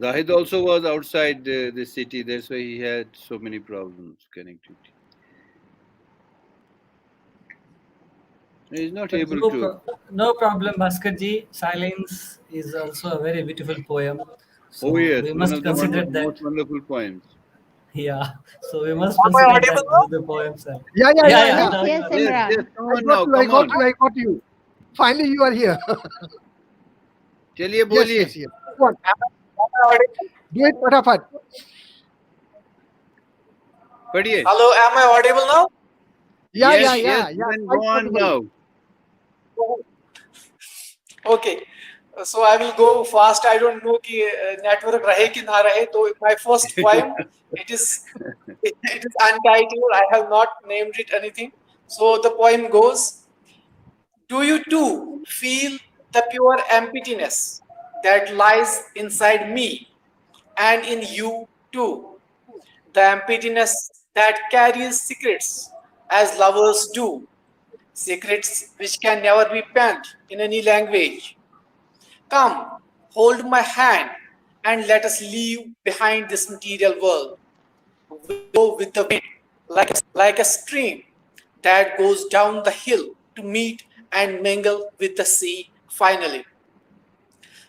Zahid also was outside the city. That's why he had so many problems connectivity. He's not But able no, to. no problem, Bhaskar ji. Silence is also a very beautiful poem. Oh So yes, we one must of the consider that. most wonderful poems. Yeah. So we must Am I consider audible that now? the poems are. Yeah, yeah, Yeah, yeah, yeah. yeah. Now you Yes, are. Yes, Imran. yes, come I on got now, you. I come got on. you. I got you. Finally, you are here. Chaliye, Yes, boliye. yes, yes. Go on. Am I audible? Do it, fatafat. Padhiye. Hello, am I audible now? Yeah, Yes, yeah, yeah, yes, yeah. then Quite go on audible. now. Okay. So I will go fast. I don't know ki network rahe ki na rahe. So my first poem, it is untitled. I have not named it anything. So the poem goes: Do you too feel the pure emptiness that lies inside me and in you too? The emptiness that carries secrets as lovers do, secrets which can never be penned in any language. Come, hold my hand and let us leave behind this material world. We go with the wind like a stream that goes down the hill to meet and mingle with the sea finally.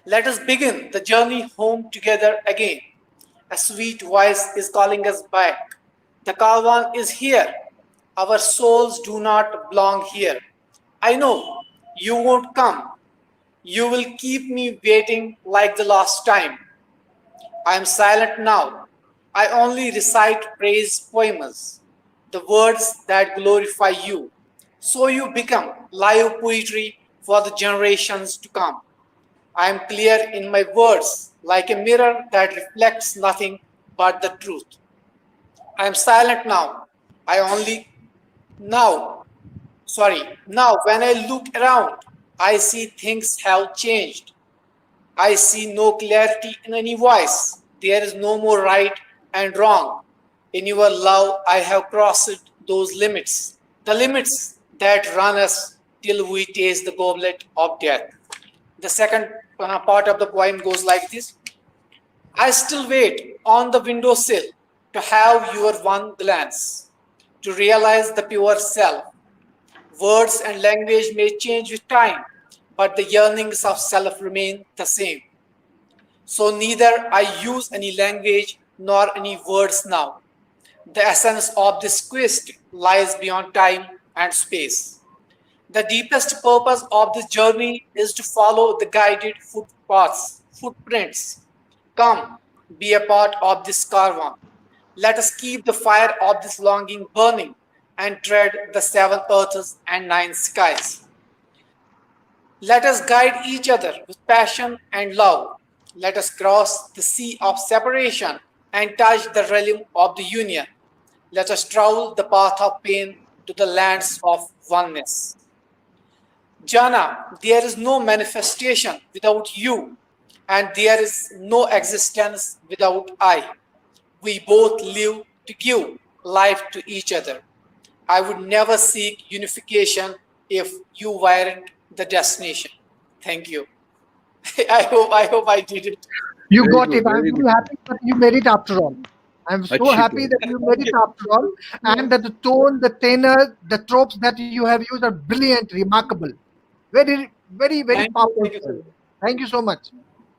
Let us begin the journey home together again. A sweet voice is calling us back. The caravan is here. Our souls do not belong here. I know you won't come. You will keep me waiting like the last time. I am silent now. I only recite praise poems, the words that glorify you. So you become live poetry for the generations to come. I am clear in my words, like a mirror that reflects nothing but the truth. I am silent now. I only now, sorry, now when I look around, I see things have changed. I see no clarity in any voice. There is no more right and wrong. In your love, I have crossed those limits, the limits that run us till we taste the goblet of death. The second part of the poem goes like this. I still wait on the windowsill to have your one glance, to realize the pure self. Words and language may change with time, but the yearnings of self remain the same. So neither I use any language nor any words now. The essence of this quest lies beyond time and space. The deepest purpose of this journey is to follow the guided footpaths, footprints. Come, be a part of this caravan. Let us keep the fire of this longing burning and tread the 7 earths and 9 skies. Let us guide each other with passion and love. Let us cross the sea of separation and touch the realm of the union. Let us travel the path of pain to the lands of oneness. Jana, there is no manifestation without you, and there is no existence without I. We both live to give life to each other. I would never seek unification if you weren't the destination. Thank you. I hope I did it. You Very got good, it. I'm very very good. happy that you made it after all. I'm so Achhi happy baat. that you made it after all, and that the tone, the tenor, the tropes that you have used are brilliant, remarkable. Very, very, very Thank you, powerful. thank you, sir. Thank you so much.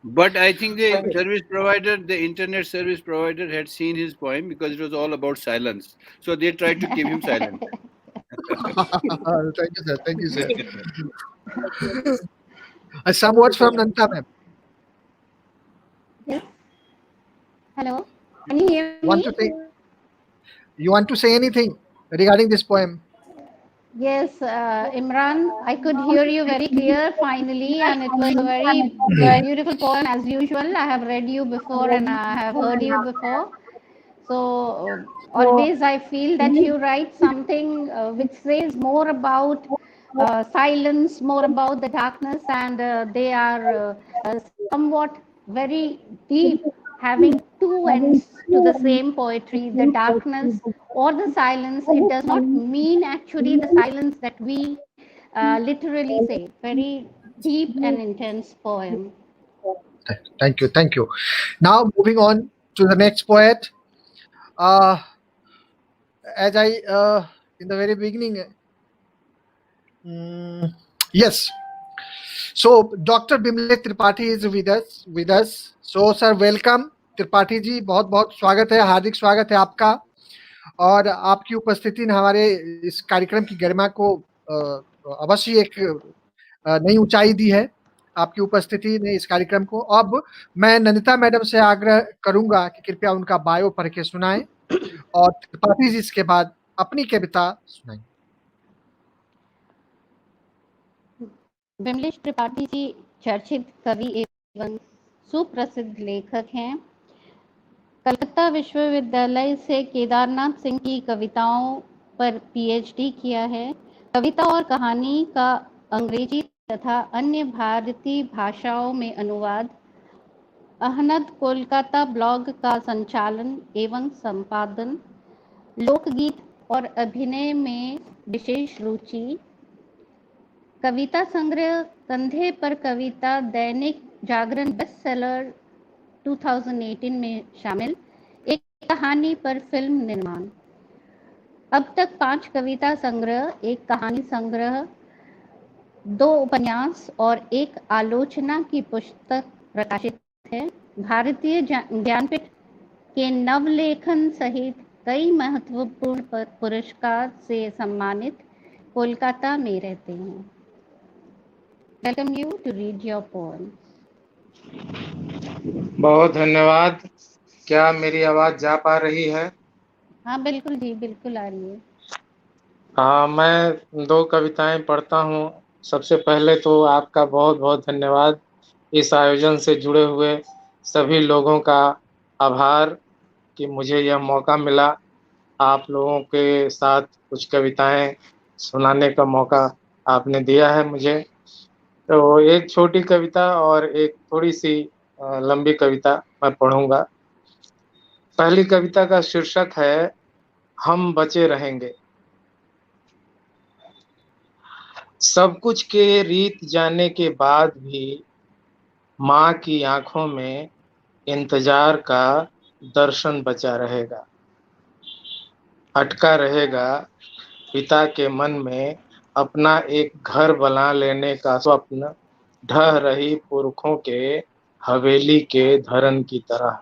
But I think the Thank you. service provider, the internet service provider, had seen his poem because it was all about silence. So they tried to keep him silent. Thank you, sir. Thank you, sir. Some words from Nanta, ma'am. Yes. Hello, can you hear Want me? to say, you want to say anything regarding this poem? Yes, Imran, I could hear you very clear finally, and it was a very beautiful poem as usual. I have read you before and I have heard you before. So always I feel that you write something which says more about silence, more about the darkness, and they are somewhat very deep, having two ends to the same poetry, the darkness or the silence. It does not mean actually the silence that we literally say. Very deep and intense poem. Thank you, thank you. Now moving on to the next poet. As I in the very beginning, yes. So Dr. Bimlesh Tripathi is with us. So sir, welcome. Tripathi ji, बहुत बहुत स्वागत है, हार्दिक स्वागत है आपका, और आपकी उपस्थिति ने हमारे इस कार्यक्रम की गरिमा को अवश्य एक नई ऊंचाई दी है, आपकी उपस्थिति ने इस कार्यक्रम को। अब मैं नंदिता मैडम से आग्रह करूंगा कि कृपया उनका बायो पढ़ के सुनाएं और त्रिपाठी जी इसके बाद अपनी कविता सुनाएं। बिमलेश त्रिपाठी जी चर्चित कवि एवं सुप्रसिद्ध लेखक हैं। कलकत्ता विश्वविद्यालय से केदारनाथ सिंह की कविताओं पर पीएचडी किया है। कविता और कहानी का अंग्रेजी तथा अन्य भारतीय भाषाओं में अनुवाद। अहनद कोलकाता ब्लॉग का संचालन एवं संपादन। लोकगीत और अभिनय में विशेष रुचि। कविता संग्रह कंधे पर कविता दैनिक जागरण बेस्ट सेलर 2018 में शामिल। एक कहानी पर फिल्म निर्माण। अब तक 5 कविता संग्रह, 1 कहानी संग्रह, 2 उपन्यास और 1 आलोचना की पुस्तक प्रकाशित है। भारतीय ज्ञानपीठ के नवलेखन सहित कई महत्वपूर्ण पुरस्कार से सम्मानित। कोलकाता में रहते हैं। Welcome you to read your poem. बहुत धन्यवाद। क्या मेरी आवाज जा पा रही है? हाँ बिल्कुल जी, बिल्कुल आ रही है। हाँ, मैं 2 कविताएं पढ़ता हूँ। सबसे पहले तो आपका बहुत बहुत धन्यवाद, इस आयोजन से जुड़े हुए सभी लोगों का आभार कि मुझे यह मौका मिला, आप लोगों के साथ कुछ कविताएं सुनाने का मौका आपने दिया है मुझे। तो एक छोटी कविता और एक थोड़ी सी लंबी कविता मैं पढ़ूंगा। पहली कविता का शीर्षक है हम बचे रहेंगे। सब कुछ के रीत जाने के बाद भी माँ की आंखों में इंतजार का दर्शन बचा रहेगा, अटका रहेगा पिता के मन में अपना एक घर बना लेने का स्वप्न, ढह रही पुरखों के हवेली के धरन की तरह।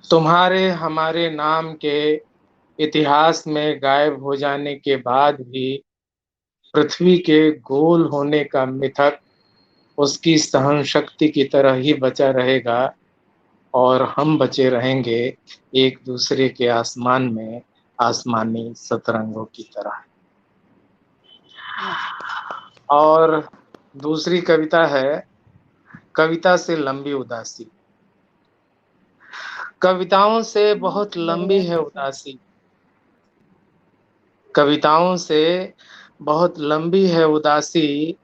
तुम्हारे हमारे नाम के इतिहास में गायब हो जाने के बाद भी पृथ्वी के गोल होने का मिथक उसकी सहन शक्ति की तरह ही बचा रहेगा और हम बचे रहेंगे एक दूसरे के आसमान में आसमानी सतरंगों की तरह। और दूसरी कविता है कविता से लंबी उदासी। कविताओं से बहुत लंबी है उदासी, कविताओं से बहुत लंबी है उदासी,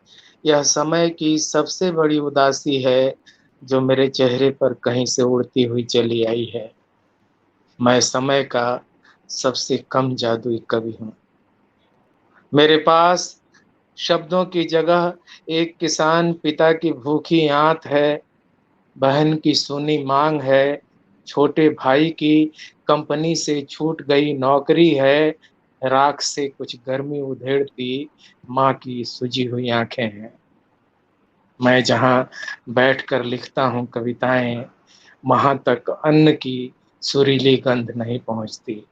यह समय की सबसे बड़ी उदासी है जो मेरे चेहरे पर कहीं से उड़ती हुई चली आई है। मैं समय का सबसे कम जादुई कवि हूँ। मेरे पास शब्दों की जगह एक किसान पिता की भूखी आंत है, बहन की सुनी मांग है, छोटे भाई की कंपनी से छूट गई नौकरी है, राख से कुछ गर्मी उधेड़ती माँ की सूजी हुई आंखें हैं। मैं जहाँ बैठकर लिखता हूँ कविताएं, वहाँ तक अन्न की सुरीली गंध नहीं पहुँचती।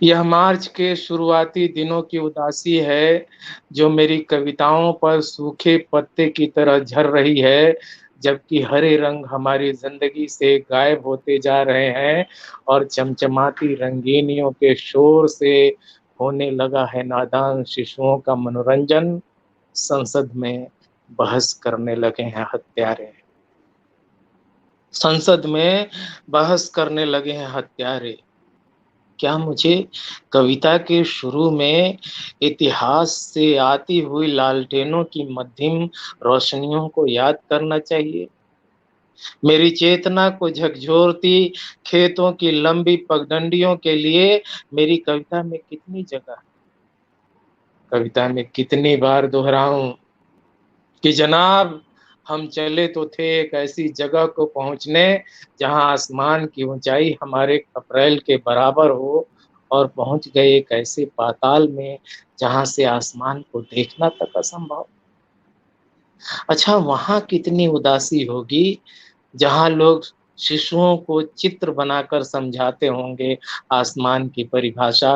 यह मार्च के शुरुआती दिनों की उदासी है जो मेरी कविताओं पर सूखे पत्ते की तरह झर रही है, जबकि हरे रंग हमारी जिंदगी से गायब होते जा रहे हैं और चमचमाती रंगीनियों के शोर से होने लगा है नादान शिशुओं का मनोरंजन। संसद में बहस करने लगे हैं हत्यारे, संसद में बहस करने लगे हैं हत्यारे। क्या मुझे कविता के शुरू में इतिहास से आती हुई लालटेनों की मध्यम रोशनियों को याद करना चाहिए? मेरी चेतना को झकझोरती खेतों की लंबी पगडंडियों के लिए मेरी कविता में कितनी जगह है? कविता में कितनी बार दोहराऊं कि जनाब हम चले तो थे एक ऐसी जगह को पहुंचने जहां आसमान की ऊंचाई हमारे खपरेल के बराबर हो, और पहुंच गए एक ऐसे पाताल में जहां से आसमान को देखना तक असंभव। अच्छा, वहां कितनी उदासी होगी जहां लोग शिशुओं को चित्र बनाकर समझाते होंगे आसमान की परिभाषा,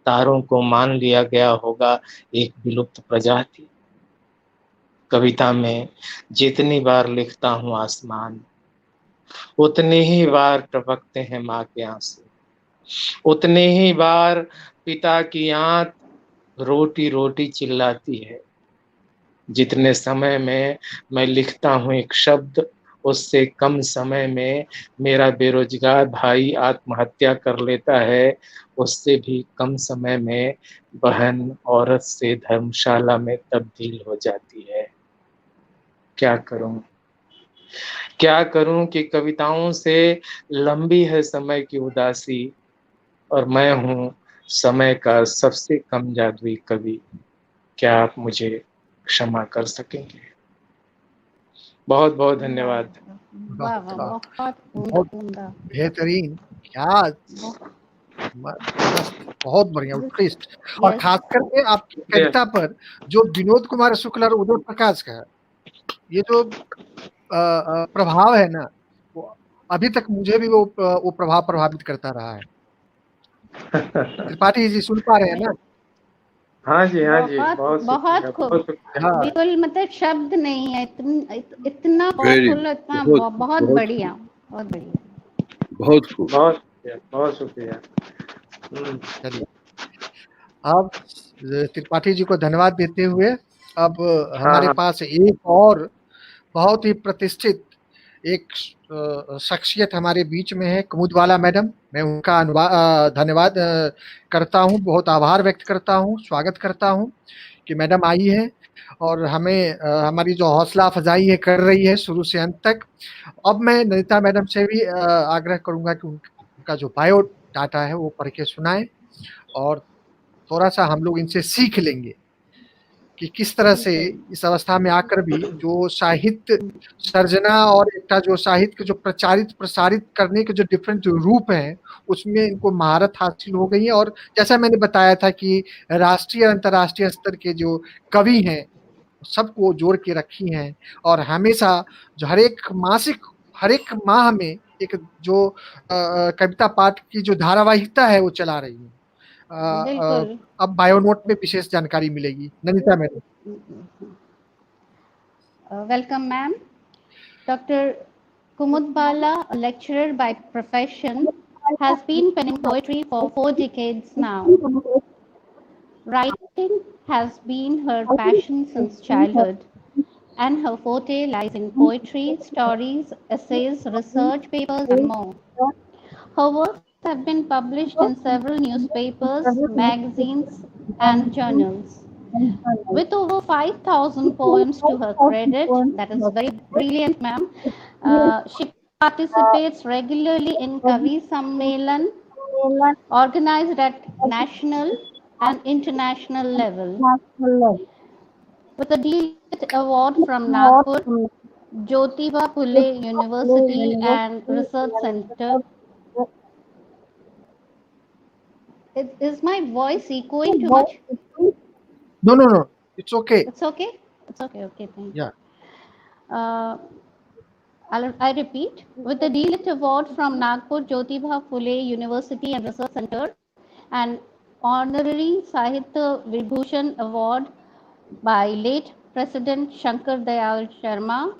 तारों को मान लिया गया होगा एक विलुप्त प्रजाति। कविता में जितनी बार लिखता हूँ आसमान, उतनी ही बार टपकते हैं माँ के आंसू, उतनी ही बार पिता की आंत रोटी रोटी चिल्लाती है। जितने समय में मैं लिखता हूँ एक शब्द, उससे कम समय में मेरा बेरोजगार भाई आत्महत्या कर लेता है, उससे भी कम समय में बहन औरत से धर्मशाला में तब्दील हो जाती है। क्या करूं, क्या करूं कि कविताओं से लंबी है समय की उदासी, और मैं हूं समय का सबसे कम जादुई कवि। क्या आप मुझे क्षमा कर सकेंगे? बहुत बहुत धन्यवाद। वाह वाह, बहुत बेहतरीन, क्या बहुत बढ़िया, उत्कृष्ट। और खास करके आपकी कविता पर जो विनोद कुमार शुक्ल और उदय प्रकाश का ये जो प्रभाव है ना, वो अभी तक मुझे भी वो प्रभाव प्रभावित करता रहा है। त्रिपाठी जी सुन पा रहे हैं ना? हाँ जी, हाँ जी, बहुत बहुत खूब, बिल्कुल, मतलब शब्द नहीं है, इतना पावरफुल, इतना बहुत बढ़िया, बहुत बढ़िया, बहुत खूब, बहुत बहुत शुक्रिया। चलिए, अब त्रिपाठी जी को धन्यवाद देते हुए अब हमारे पास एक और बहुत ही प्रतिष्ठित एक शख्सियत हमारे बीच में है, कुमुदवाला मैडम। मैं उनका धन्यवाद करता हूं, बहुत आभार व्यक्त करता हूं, स्वागत करता हूं कि मैडम आई है और हमें हमारी जो हौसला अफजाई है कर रही है शुरू से अंत तक। अब मैं नंदिता मैडम से भी आग्रह करूंगा कि उनका जो बायो डाटा है वो पढ़ के सुनाएं और थोड़ा सा हम लोग इनसे सीख लेंगे कि किस तरह से इस अवस्था में आकर भी जो साहित्य सर्जना और एक जो साहित्य के जो प्रचारित प्रसारित करने के जो डिफरेंट रूप हैं उसमें इनको महारत हासिल हो गई है। और जैसा मैंने बताया था कि राष्ट्रीय और अंतर्राष्ट्रीय स्तर के जो कवि हैं सबको जोड़ के रखी हैं और हमेशा जो हर एक मासिक हर एक माह में एक जो कविता पाठ की जो धारावाहिकता है वो चला रही है। अब बायोनोट में विशेष जानकारी मिलेगी। Nandita madam. Welcome ma'am. Doctor Kumud Bala, a lecturer by profession, has been penning poetry for 4 decades now. Writing has been her passion since childhood, and her forte lies in poetry, stories, essays, research papers, and more. Her works have been published in several newspapers, magazines, and journals. With over 5,000 poems to her credit, that is very brilliant, ma'am. She participates regularly in Kavi Sammelan, organized at national and international level. With a D.Litt award from Nagpur, Jyotiba Phule University and Research Center. Is my voice echoing too much? No, no, no. It's okay. It's okay? It's okay. Okay, thank you. Yeah. I repeat, with the D.Litt award from Nagpur Jyotiba Phule University and Research Center and Honorary Sahitya Vibhushan Award by late President Shankar Dayal Sharma,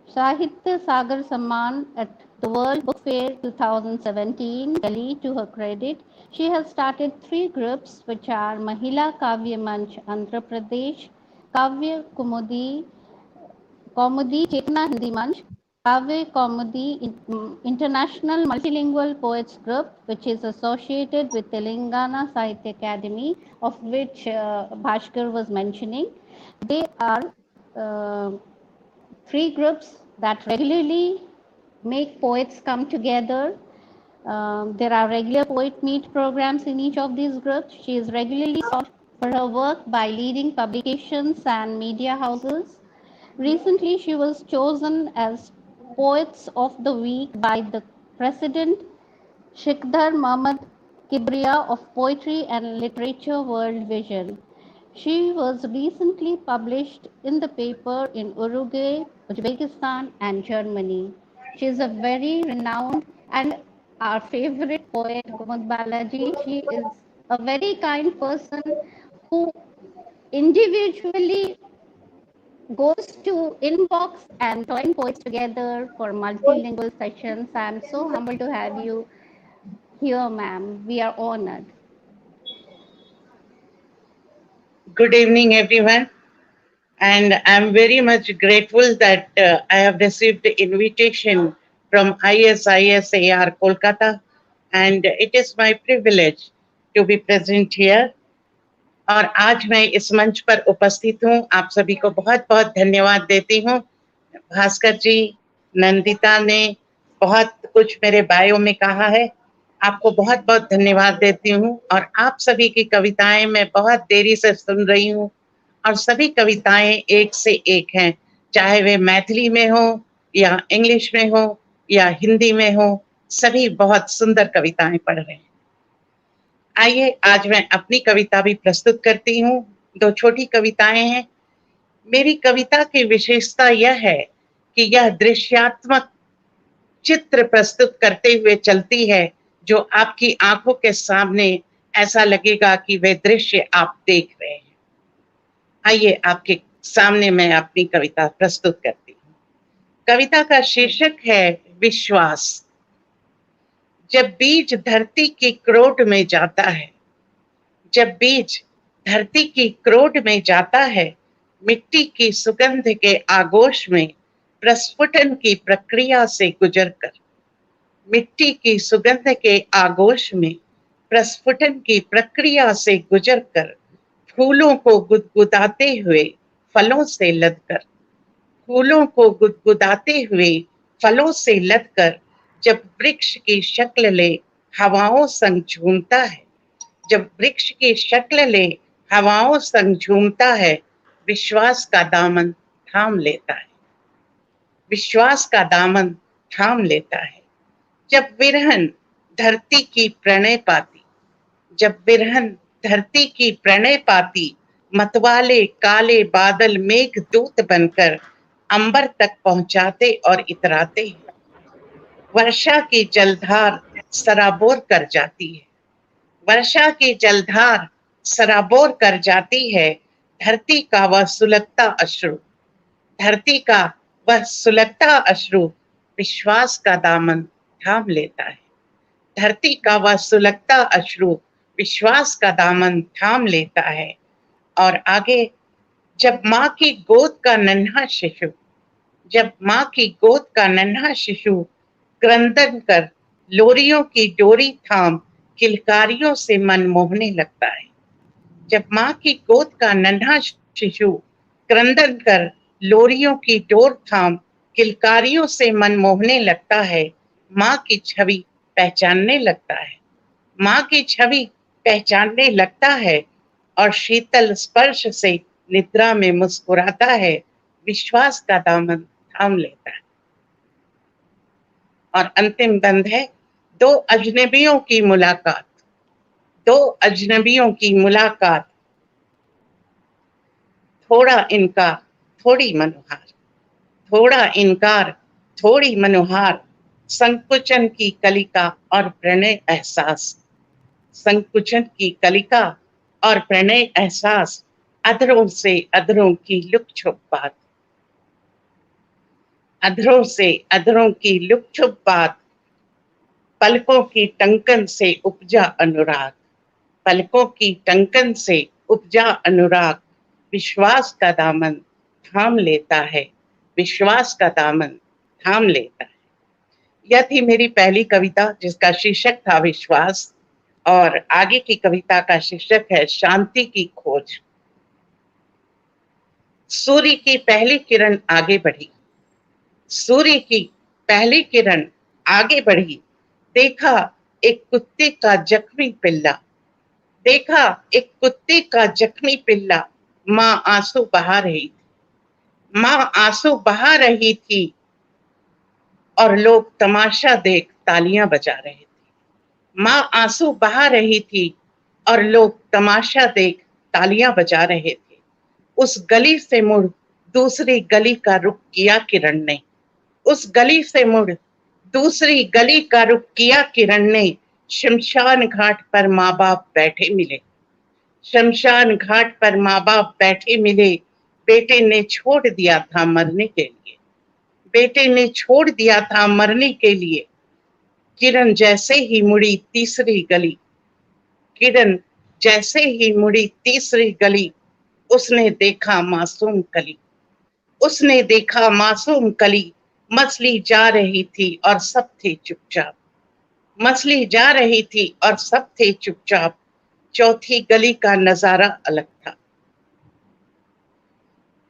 Sahitya Sagar Samman at the World Book Fair 2017, Delhi, to her credit. She has started 3 groups, which are Mahila Kavya Manch, Andhra Pradesh, Kavya Kumudi, Kaumudi Chetna Hindi Manch, Kavya Kaumudi International Multilingual Poets Group, which is associated with Telangana Sahitya Academy, of which Bhaskar was mentioning. They are 3 groups that regularly make poets come together. There are regular poet meet programs in each of these groups. She is regularly sought for her work by leading publications and media houses. Recently, she was chosen as Poets of the Week by the President Shikdar Mohammad Kibria of Poetry and Literature World Vision. She was recently published in the paper in Uruguay, Uzbekistan, and Germany. She is a very renowned and our favorite poet, Kumud Balaji. She is a very kind person who individually goes to inbox and join poets together for multilingual sessions. I am so humbled to have you here, ma'am. We are honored. Good evening, everyone. And I'm very much grateful that I have received the invitation from ISISAR Kolkata, and it is my privilege to be present here. और आज मैं इस मंच पर उपस्थित हूँ। आप सभी को बहुत बहुत धन्यवाद देती हूँ। भास्कर जी, नंदिता ने बहुत कुछ मेरे बायो में कहा है, आपको बहुत बहुत धन्यवाद देती हूँ। और आप सभी की कविताएं मैं बहुत देरी से सुन रही हूँ और सभी कविताएं एक से एक हैं, चाहे वे मैथिली में हो या इंग्लिश में हो या हिंदी में हो, सभी बहुत सुंदर कविताएं पढ़ रहे हैं। आइए आज मैं अपनी कविता भी प्रस्तुत करती हूँ। 2 छोटी कविताएं हैं। मेरी कविता की विशेषता यह है कि यह दृश्यात्मक चित्र प्रस्तुत करते हुए चलती है, जो आपकी आंखों के सामने ऐसा लगेगा कि वे दृश्य आप देख रहे हैं। आइए आपके सामने मैं अपनी कविता प्रस्तुत करती हूँ। कविता का शीर्षक है विश्वास। जब बीज धरती की क्रोड में जाता है, जब बीज धरती की क्रोड में जाता है, मिट्टी की सुगंध के आगोश में प्रस्फुटन की प्रक्रिया से गुजरकर, मिट्टी की सुगंध के आगोश में प्रस्फुटन की प्रक्रिया से गुजरकर, फूलों को गुदगुदाते हुए फलों से लदकर, फूलों को गुदगुदाते हुए फलों से लदकर, जब वृक्ष की शक्ल ले हवाओं संग झूमता है, जब वृक्ष की शक्ल ले हवाओं संग झूमता है, विश्वास का दामन थाम लेता है, विश्वास का दामन थाम लेता है। जब विरहन धरती की प्रणय पाती, जब विरहन धरती की प्रणय पाती, मतवाले काले बादल मेघ दूत बनकर अंबर तक पहुंचाते और इतराते हैं। वर्षा की जलधार सराबोर कर जाती है, वर्षा की जलधार सराबोर कर जाती है, धरती का वह सुलगता अश्रु, धरती का वह सुलगता अश्रु विश्वास का दामन थाम लेता है, धरती का वह सुलगता अश्रु विश्वास का दामन थाम लेता है। और आगे, जब माँ की गोद का नन्हा शिशु, जब माँ की गोद का नन्हा शिशु क्रंदन कर लोरियों की डोरी थाम किलकारियों से मन मोहने लगता है, जब माँ की गोद का नन्हा शिशु क्रंदन कर लोरियों की डोर थाम किलकारियों से मन मोहने लगता है, माँ की छवि पहचानने लगता है, माँ की छवि पहचानने लगता है, और शीतल स्पर्श से निद्रा में मुस्कुराता है, विश्वास का दामन थाम लेता है। और अंतिम बंद है, दो अजनबियों की मुलाकात, दो अजनबियों की मुलाकात, थोड़ा इनकार थोड़ी मनुहार, थोड़ा इनकार थोड़ी मनुहार, संकुचन की कलिका और प्रणय एहसास, संकुचन की कलिका और प्रणय एहसास, अधरों से अधरों की लुक छुप बात, अधरों से अधरों की लुक छुप बात, पलकों की टंकन से उपजा अनुराग, पलकों की टंकन से उपजा अनुराग, विश्वास का दामन थाम लेता है, विश्वास का दामन थाम लेता है। यह थी मेरी पहली कविता जिसका शीर्षक था विश्वास, और आगे की कविता का शीर्षक है शांति की खोज। सूर्य की पहली किरण आगे बढ़ी, सूर्य की पहली किरण आगे बढ़ी, देखा एक कुत्ते का जख्मी पिल्ला, देखा एक कुत्ते का जख्मी पिल्ला, माँ आंसू बहा रही थी, माँ आंसू बहा रही थी और लोग तमाशा देख तालियां बजा रहे थे। माँ आंसू बहा रही थी और लोग तमाशा देख तालियां बजा रहे थे। उस गली से मुड़ दूसरी गली का रुख किया किरण ने, उस गली से मुड़ दूसरी गली का रुख किया किरण ने, शमशान घाट पर माँ बाप बैठे मिले, शमशान घाट पर माँ बाप बैठे मिले, बेटे ने छोड़ दिया था मरने के लिए, बेटे ने छोड़ दिया था मरने के लिए। किरण जैसे ही मुड़ी तीसरी गली, किरण जैसे ही मुड़ी तीसरी गली, उसने देखा मासूम कली, उसने देखा मासूम कली, मछली जा रही थी और सब थे चुपचाप, मछली जा रही थी और सब थे चुपचाप। चौथी गली का नजारा अलग था,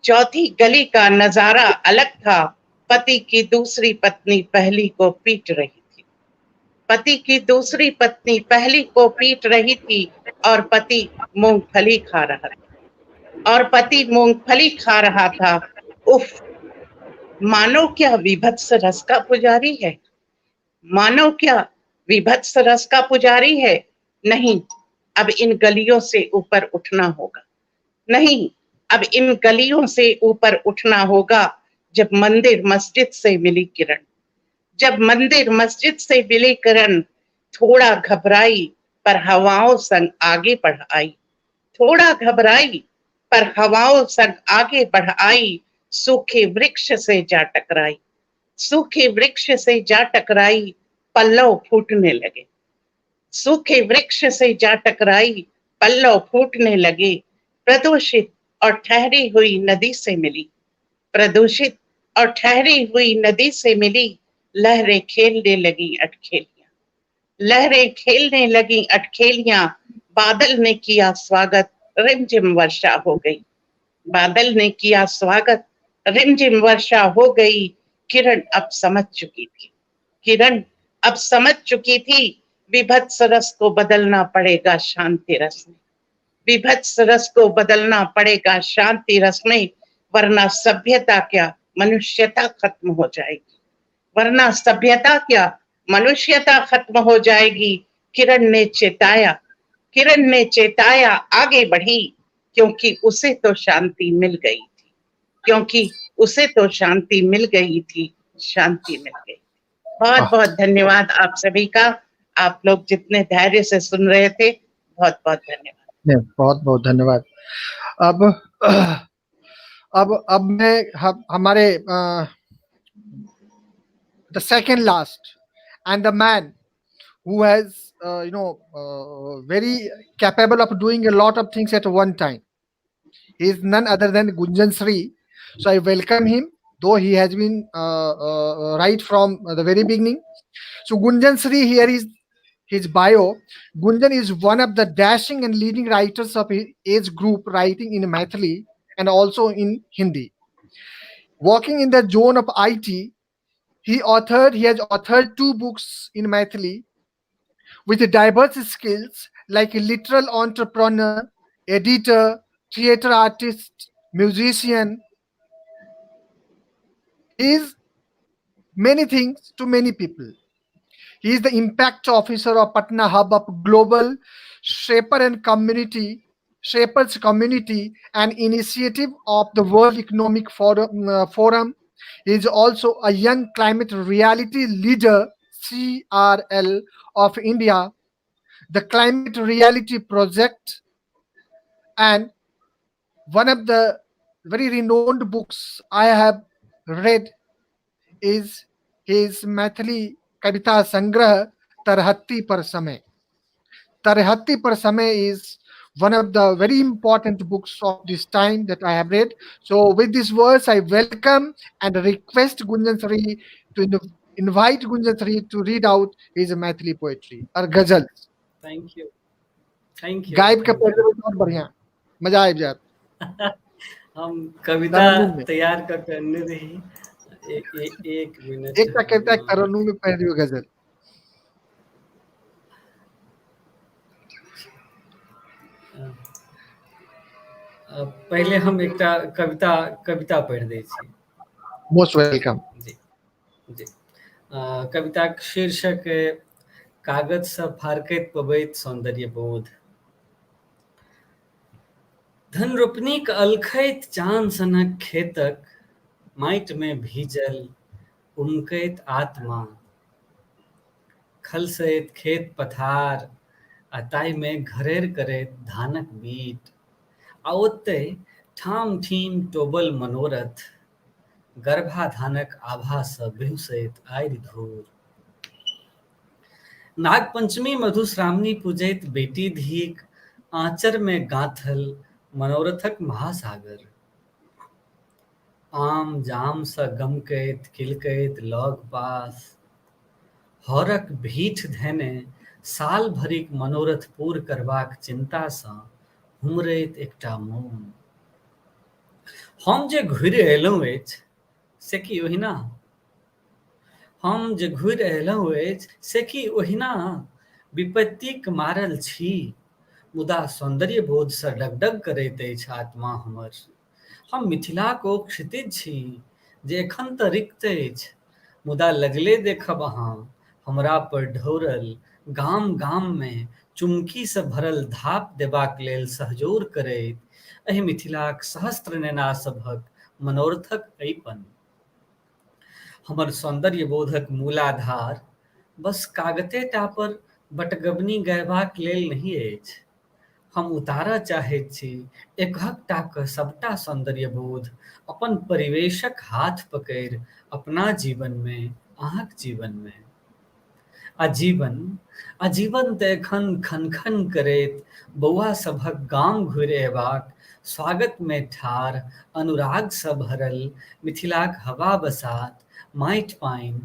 चौथी गली का नजारा अलग था, पति की दूसरी पत्नी पहली को पीट रही थी, पति की दूसरी पत्नी पहली को पीट रही थी और पति मूंगफली खा रहा था, और पति मूंगफली खा रहा था। उफ, मानो क्या विभत्स रस का पुजारी है, मानो क्या विभत्स रस का पुजारी है। नहीं, अब इन गलियों से ऊपर उठना होगा, नहीं अब इन गलियों से ऊपर उठना होगा। जब मंदिर मस्जिद से मिली किरण, जब मंदिर मस्जिद से मिली किरण, थोड़ा घबराई पर हवाओं संग आगे बढ़ आई, थोड़ा घबराई पर हवाओं संग आगे बढ़ आई, सूखे वृक्ष से जा टकराई, सूखे वृक्ष से जा टकराई, पल्लव फूटने लगे, सूखे वृक्ष से जा टकराई, पल्लव फूटने लगे। प्रदूषित और ठहरी हुई नदी से मिली, प्रदूषित और ठहरी हुई नदी से मिली, लहरें खेलने लगी अटखेलियां, लहरें खेलने लगी अटखेलियां। बादल ने किया स्वागत, रिमझिम वर्षा हो गई, बादल ने किया स्वागत, रिमझिम वर्षा हो गई। किरण अब समझ चुकी थी, किरण अब समझ चुकी थी, विभत्स रस को बदलना पड़ेगा शांति रस में, विभत्स रस को बदलना पड़ेगा शांति रस में, वरना सभ्यता क्या मनुष्यता खत्म हो जाएगी, वरना सभ्यता क्या मनुष्यता खत्म हो जाएगी। किरण ने चेताया, किरण ने चेताया, आगे बढ़ी, क्योंकि उसे तो शांति मिल गई थी, क्योंकि उसे तो शांति मिल गई थी, शांति मिल गई। बहुत बहुत धन्यवाद आप सभी का, आप लोग जितने धैर्य से सुन रहे थे, बहुत बहुत धन्यवाद। बहुत बहुत धन्यवाद। अब मैं हमारे the second last and the man who has very capable of doing a lot of things at one time. He is none other than Gunjan Sri. So I welcome him, though he has been right from the very beginning. So Gunjan Sri, here is his bio. Gunjan is one of the dashing and leading writers of his age group, writing in Maithili and also in Hindi. Working in the zone of IT, he has authored 2 books in Maithili with diverse skills like a literal entrepreneur, editor, theater artist, musician. He is many things to many people. He is the impact officer of Patna Hub of Global Shaper and Community, Shapers Community, an initiative of the World Economic Forum. He is also a young climate reality leader, CRL of India, the Climate Reality Project, and one of the very renowned books I have read is his Maithili Kavita Sangrah Tarhatti Par Samay. Tarhatti Par Samay is one of the very important books of this time that I have read. So with these words, I welcome and request Gunjan Sri to invite Gunjan Sri to read out his Maithili poetry or ghazals. Thank you. Thank you. गायब के पढ़ और बढ़िया मजा आबि जायत। हम कविता तैयार कर करने रही। एक मिनट, एकटा कविता तरन्नुम में पढ़ दियौ गजल। पहिले हम एकटा कविता कविता पढ़ि दै छी। Most welcome. जी जी। कविताक शीर्षक कागज सँ फारकैत पबैत सौंदर्य बोध। धन रोपनीक अलखैत चान सनक खेतक माटिमे भीजल उमकैत आत्मा, खलसैत खेत पथार आ ताहिमे घरेर करैत धानक बीट आ ओतहि ठाम ठीम टोबल मनोरथ, गर्भाधानक आभासँ बिहुँसैत आरि धूर। नागपंचमी मधुश्रावणी पूजैत बेटी धीक आँचरमे गाँथल मनोरथक महासागर। आम जामसँ गमकैत किलकैत लग पास, हरक भीठ धेने साल भरिक मनोरथ पूर करबाक चिन्तासँ हुमरैत एकटा मोन। हम जे घुरि अयलहुँ अछि से की ओहिना? हम जे घुरि अयलहुँ अछि से की ओहिना? विपत्तिक मारल छी, मुदा सौन्दर्य बोधसँ डगडग करैत अछि आत्मा हमर। हम मिथिलाक ओ क्षितिज छी जे एखन तऽ रिक्त अछि, मुदा लगले देखब अहाँ हमरा पर ढौरल गाम गाममे चुमकीसँ भरल धाप देबाक लेल सहजोर करैत एहि मिथिलाक सहस्त्र नेना सभक मनोरथक अइपन। हमर सौन्दर्य बोधक मूलाधार बस कागते टा पर बटगबनी गयबाक लेल नहि अछि। हम उतारऽ चाहैत छी एकहक टा कऽ सबटा सौन्दर्य बोध अपन परिवेशक हाथ पकड़ि अपना जीवनमे, अहाँक जीवनमे। आजीवन आजीवन तऽ एखन खनखन करैत बौआ सभक गाम घुरि अयबाक स्वागतमे ठाढ़ अनुरागसँ भरल मिथिलाक हवा बसात, माटि पानि,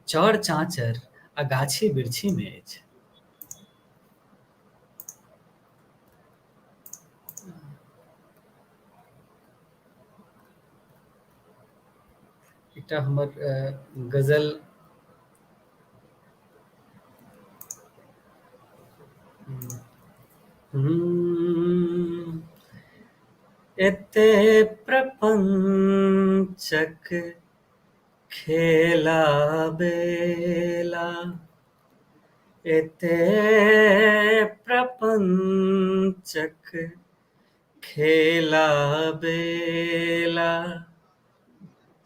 चर चाँचर आ गाछी बिरछीमे अछि। एकटा हमर गजल। एते प्रपंचक खेला बेला, एते प्रपंचक खेला बेला,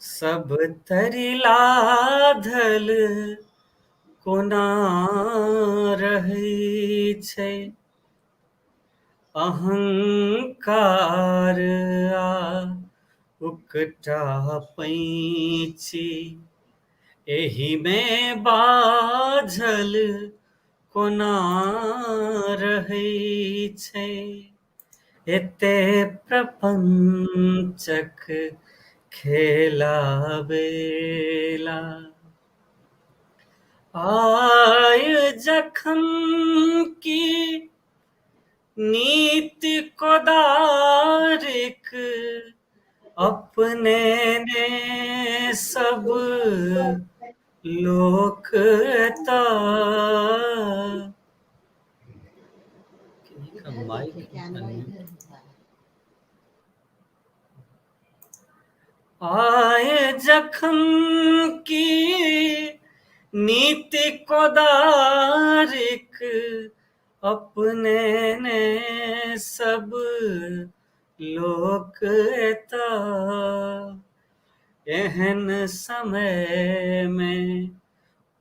सब तरि लाधल कोना रहै छै, अहंकार आ उकटा पैंची एहिमे बाझल कोना रहै छै, एते प्रपंचक खेला बेला। आय जखन की नीति कोदारिक अपने ने सब लोक एतऽ। आय जखन की नीति कोदारिक अपने ने सब लोक एतऽ, एहन समयमे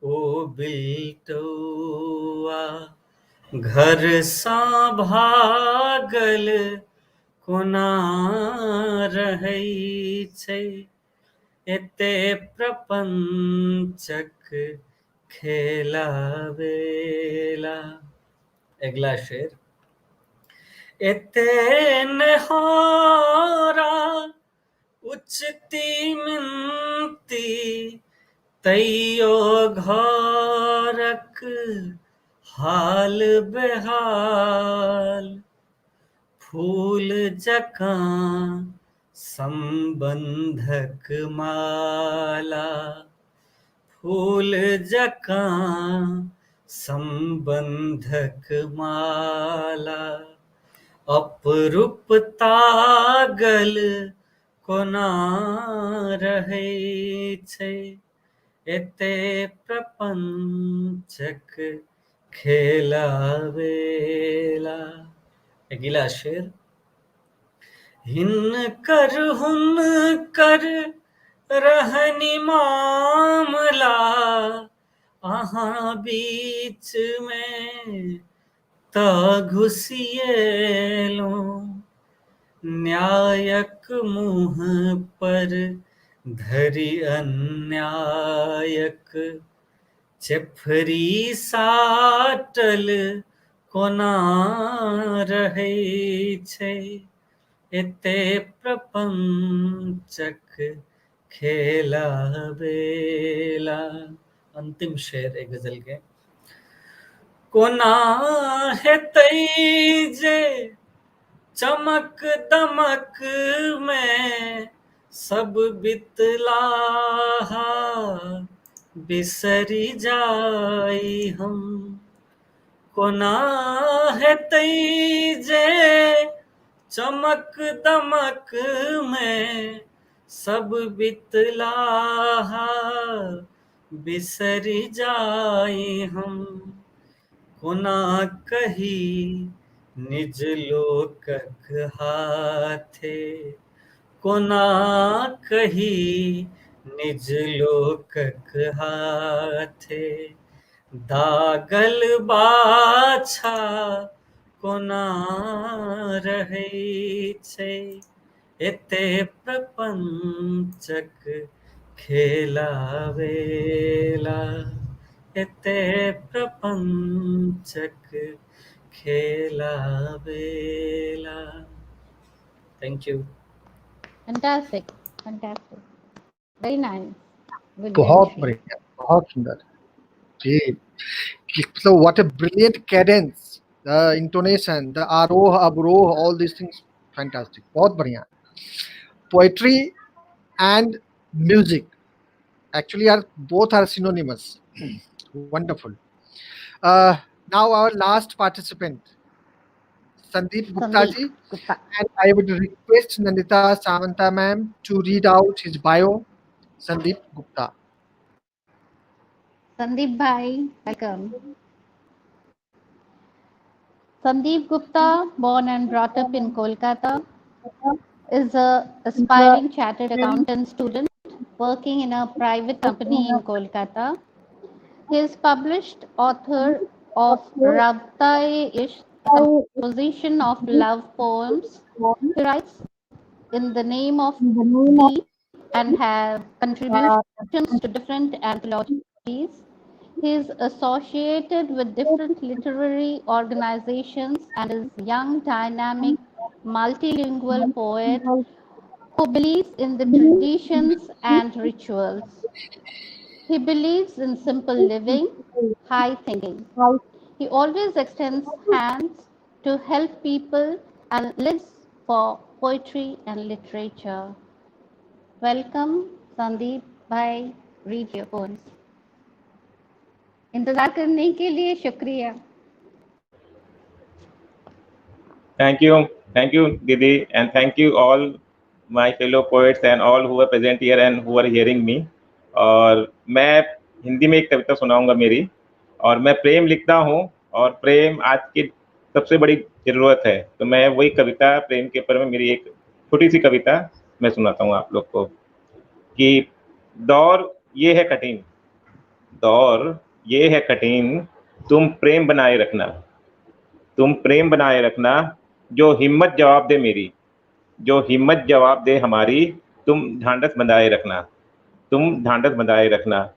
ओ बिलटौआ घरसँ भागल कोना रहै छै, एते प्रपंचक खेला वेला। अगला शेर, एते नेहोरा उचती मिनती तैयो घरक हाल बेहाल, फूल जकाँ सम्बन्धक माला, फूल जकाँ सम्बन्धक माला, अपरूप तागल कोना रहै छै, एते प्रपंचक खेला वेला। अगिला शेर, हिनकर हुनकर रहनि मामला, अहाँ बीच मे तऽ घुसिएलहुँ, न्यायक मुँह पर धरि अन्यायक चेफरी साटल कोना रहै छै, एते प्रपंचक खेला बेला। अंतिम शेर एक गजल के, कोना हेतै जे चमक दमक मे सब बितलाहा बिसरि जाइ हम, कोना हेतै जे चमक दमक मे सब बितलाहा बिसरि जाइ हम, कोना कही निज लोकक हाथे, कोना कही निज लोकक हाथे, दागल बाछा कोना रहै छै, एते प्रपंचक खेला वेला, एते प्रपंचक खेला वेला। Thank you. Fantastic, fantastic, very nice. Good बहुत delivery. बढ़िया, बहुत सुंदर जी। So what a brilliant cadence, the intonation, the aroh, avroh, all these things, fantastic. बहुत बढ़िया। Poetry and music actually are both are synonymous. Wonderful. Now our last participant, Sandeep Gupta Sandeep ji, Gupta. and I would request Nandita Samanta ma'am to read out his bio, Sandeep Gupta. Sandeep bhai, welcome. Sandeep Gupta, born and brought up in Kolkata, is a aspiring chartered accountant student working in a private company in Kolkata. He is published author of Rabta-e-Ishq, a composition of love poems. He writes in the name of Deep and have contributions to different anthologies. He is associated with different literary organizations and is young, dynamic, multilingual poet who believes in the traditions and rituals. He believes in simple living, high thinking. He always extends hands to help people and lives for poetry and literature. Welcome, Sandeep bhai. Read your poems. इंतजार करने के लिए शुक्रिया। Thank you, Didi, and thank you all my fellow poets and all who are present here and who are hearing me. और मैं हिंदी में एक कविता सुनाऊंगा मेरी। और मैं प्रेम लिखता हूँ और प्रेम आज की सबसे बड़ी ज़रूरत है, तो मैं वही कविता प्रेम के ऊपर में मेरी एक छोटी सी कविता मैं सुनाता हूँ आप लोग को कि दौर ये है कठिन, दौर ये है कठिन, तुम प्रेम बनाए रखना, तुम प्रेम बनाए रखना, जो हिम्मत जवाब दे मेरी, जो हिम्मत जवाब दे हमारी, तुम ढांढस बंधाए रखना, तुम ढांढस बंधाए रखना।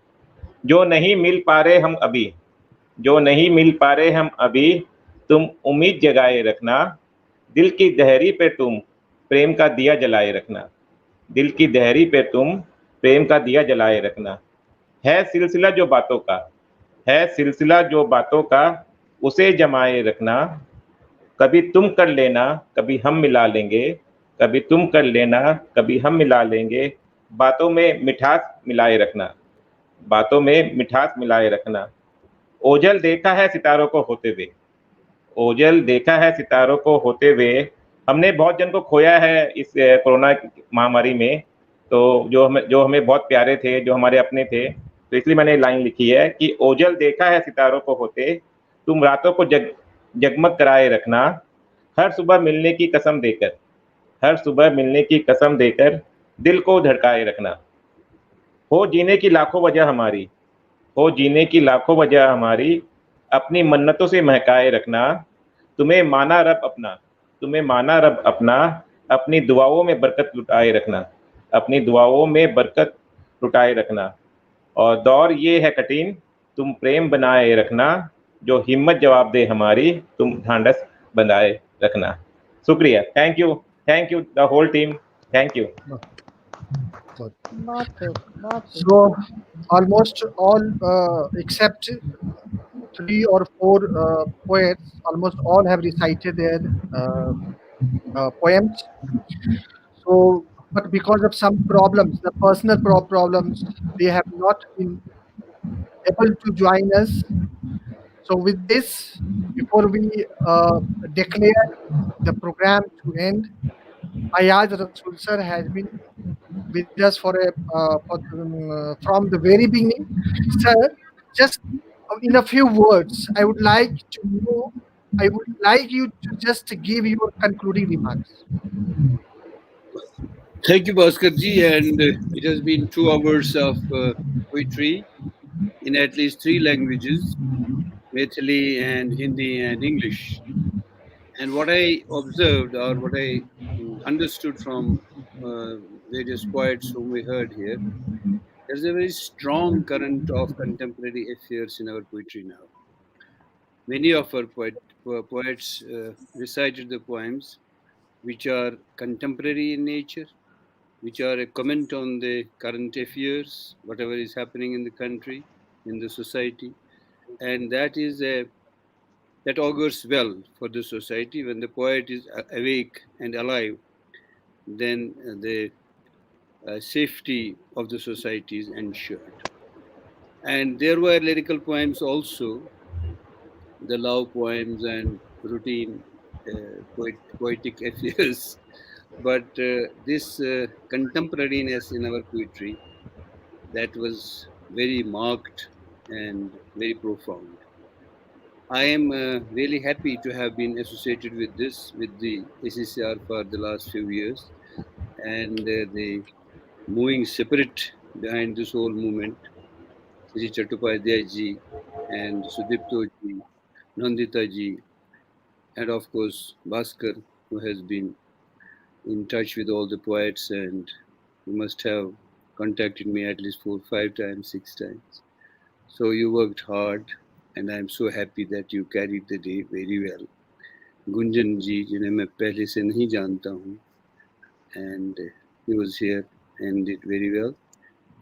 जो नहीं मिल पा रहे हम अभी, जो नहीं मिल पा रहे हम अभी, तुम उम्मीद जगाए रखना। दिल की दहरी पे तुम प्रेम का दिया जलाए रखना, दिल की दहरी पे तुम प्रेम का दिया जलाए रखना। है सिलसिला जो बातों का, है सिलसिला जो बातों का, उसे जमाए रखना। कभी तुम कर लेना कभी हम मिला लेंगे, कभी तुम कर लेना कभी हम मिला लेंगे। बातों में मिठास मिलाए रखना, बातों में मिठास मिलाए रखना। ओझल देखा है सितारों को होते हुए, ओझल देखा है सितारों को होते हुए। हमने बहुत जन को खोया है इस कोरोना महामारी में, तो जो हमें बहुत प्यारे थे, जो हमारे अपने थे, तो इसलिए मैंने लाइन लिखी है कि ओझल देखा है सितारों को होते, तुम रातों को जगमग कराए रखना। हर सुबह मिलने की कसम देकर, हर सुबह मिलने की कसम देकर दिल को धड़काए रखना। हो जीने की लाखों वजह हमारी, हो जीने की लाखों वजह हमारी, अपनी मन्नतों से महकाए रखना। तुम्हें माना रब अपना, तुम्हें माना रब अपना, अपनी दुआओं में बरकत लुटाए रखना, अपनी दुआओं में बरकत लुटाए रखना। और दौर ये है कठिन, तुम प्रेम बनाए रखना, जो हिम्मत जवाब दे हमारी, तुम ढांढस बनाए रखना। शुक्रिया, thank you, thank you the whole team, thank you. So almost all except 3 or 4 poets, almost all have recited their poems. So, but because of some problems, the personal problems, they have not been able to join us. So with this, before we declare the program to end, Ayyaz Rasool sir has been with us for from the very beginning. Sir, just in a few words, I would like to know, I would like you to just give your concluding remarks. Thank you, Bhaskar ji, and it has been 2 hours of poetry in at least 3 languages, Maithili and Hindi and English. And what I observed, or what I understood from various poets whom we heard here, there's a very strong current of contemporary affairs in our poetry now. Many of our poets recited the poems which are contemporary in nature, which are a comment on the current affairs, whatever is happening in the country, in the society. And that is that augurs well for the society. When the poet is awake and alive, then the safety of the society is ensured. And there were lyrical poems also, the love poems and routine poetic affairs. But this contemporariness in our poetry, that was very marked and very profound. I am really happy to have been associated with this, with the ACCR for the last few years, and the moving spirit behind this whole movement, Shri Chattopadhyay ji and Sudipto ji, Nandita ji, and of course Bhaskar, who has been in touch with all the poets, and you must have contacted me at least 4, 5 times, 6 times. So you worked hard, and I'm so happy that you carried the day very well. Gunjan ji, जिन्हें मैं पहले से नहीं जानता हूँ, and he was here and did very well.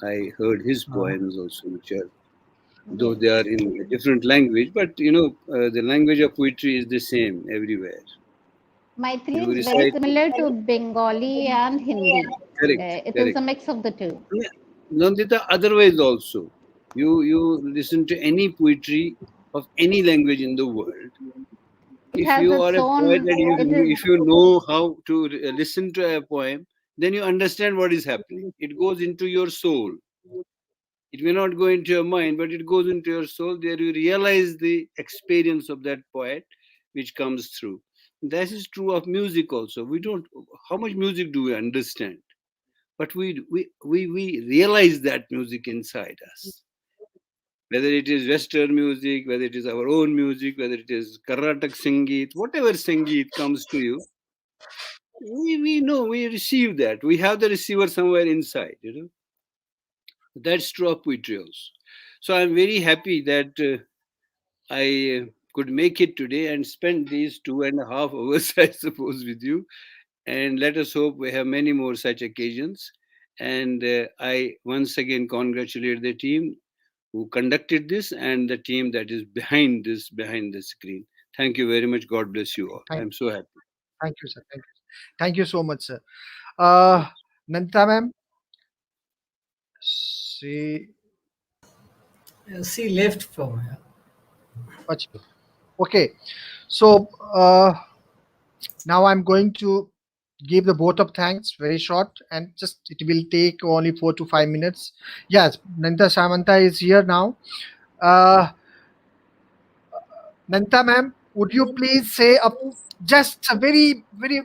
I heard his poems also, which are, though they are in a different language, but you know, the language of poetry is the same everywhere. Maithili is very similar to Bengali and Hindi. Correct. It is a mix of the two. Yeah. Nandita, otherwise also, you listen to any poetry of any language in the world. It If you are a poet and if you know how to listen to a poem, then you understand what is happening. It goes into your soul. It may not go into your mind, but it goes into your soul. There you realize the experience of that poet, which comes through. That is true of music also. We don't, how much music do we understand? But we realize that music inside us. Whether it is Western music, whether it is our own music, whether it is Karnatak Sangeet, whatever Sangeet comes to you, we know, we receive that. We have the receiver somewhere inside, you know. That's true of poetry also. So I'm very happy that I could make it today and spend these 2.5 hours, I suppose, with you. And let us hope we have many more such occasions. And I once again congratulate the team who conducted this and the team that is behind this, behind the screen. Thank you very much. God bless you all. I'm so happy. Thank you, sir. Thank you. Thank you so much, sir. Nandita ma'am, she left from here. Okay, so now I'm going to give the vote of thanks, very short, and just it will take only 4 to 5 minutes. Yes, Nandita Samanta is here now. Nandita ma'am, would you please say just a very, very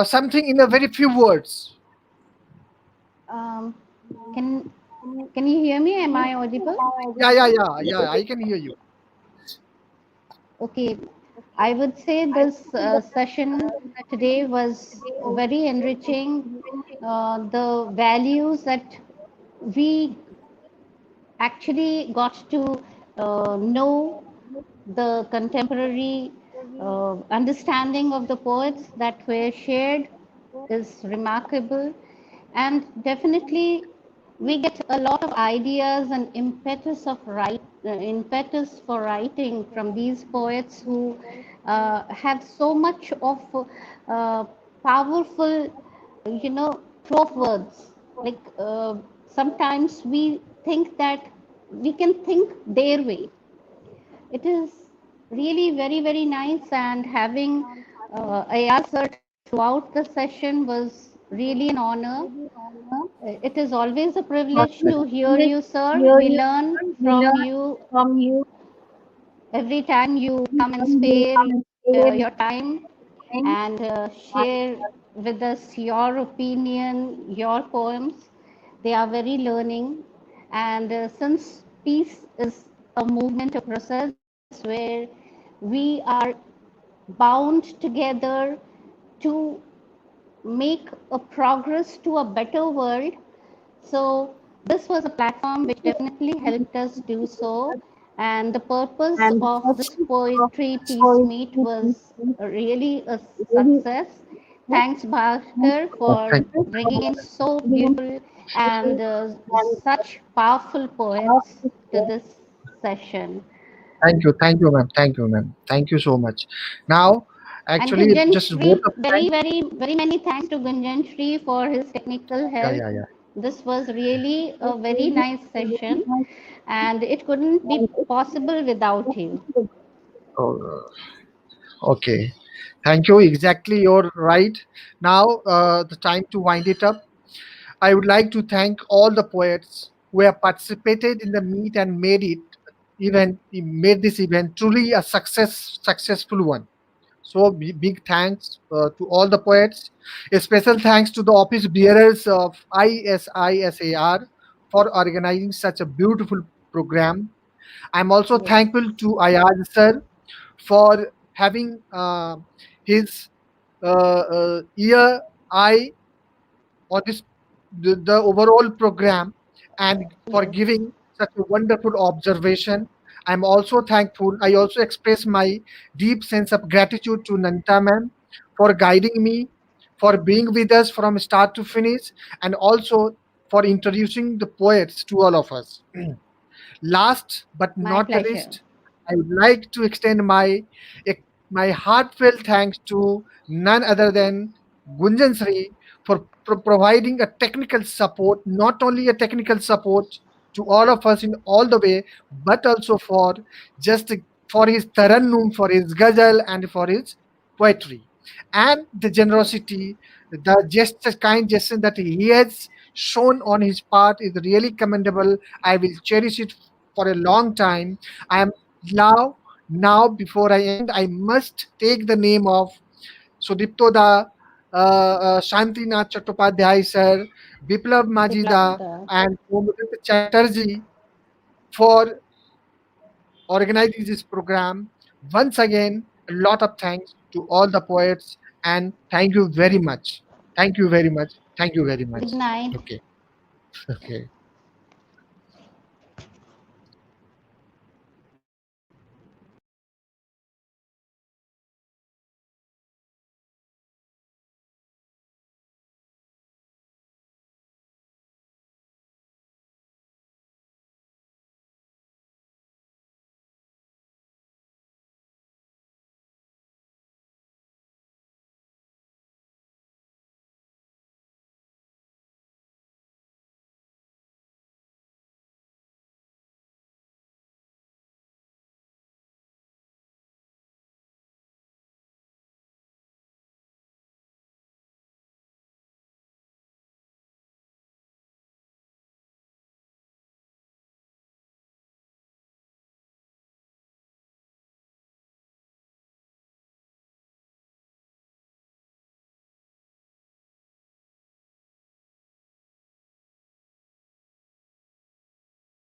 something in a very few words? Can you hear me? Am I audible? Yeah, I can hear you. Okay, I would say this session today was very enriching. The values that we actually got to know, the contemporary understanding of the poets that were shared is remarkable. And definitely we get a lot of ideas and impetus of impetus for writing from these poets who have so much of powerful, you know, throw of words. Like sometimes we think that we can think their way. It is really very, very nice, and having Ayaz sir throughout the session was really an honor. It is always a privilege to hear you, sir. We learn from you every time you come and spare your time and share with us your opinion, your poems. They are very learning. And since peace is a movement, a process where we are bound together to make a progress to a better world. So this was a platform which definitely helped us do so. And the purpose of this poetry peace meet was really a success. Thanks, Bhaskar, for bringing in so beautiful and such powerful poets to this session. Thank you, ma'am. Thank you, ma'am. Thank you so much. Now, actually, just Shri, very, very, very many thanks to Gunjan Shri for his technical help. Yeah. This was really a very nice session, and it couldn't be possible without you. Oh, okay. Thank you. Exactly, you're right. Now, the time to wind it up. I would like to thank all the poets who have participated in the meet and made it made this event truly a successful one. So big thanks to all the poets. A special thanks to the office bearers of ISISAR for organizing such a beautiful program. I'm also thankful to Ayaz sir for having his ear, eye on this the overall program and for giving such a wonderful observation. I'm also thankful. I also express my deep sense of gratitude to Nandita ma'am for guiding me, for being with us from start to finish, and also for introducing the poets to all of us. Last but not the least, I would like to extend my heartfelt thanks to none other than Gunjan Sri for providing a technical support, not only a technical support to all of us in all the way, but also for just for his tarannum, for his ghazal, and for his poetry, and the generosity, the gesture, kind gesture that he has shown on his part is really commendable. I will cherish it for a long time. I am now before I end, I must take the name of Sudipto da, Shantinath Chattopadhyay sir, Biplav Majida, and Omrit Chatterjee for organizing this program. Once again, a lot of thanks to all the poets, and thank you very much. Thank you very much. Thank you very much. Good night. Okay. Okay.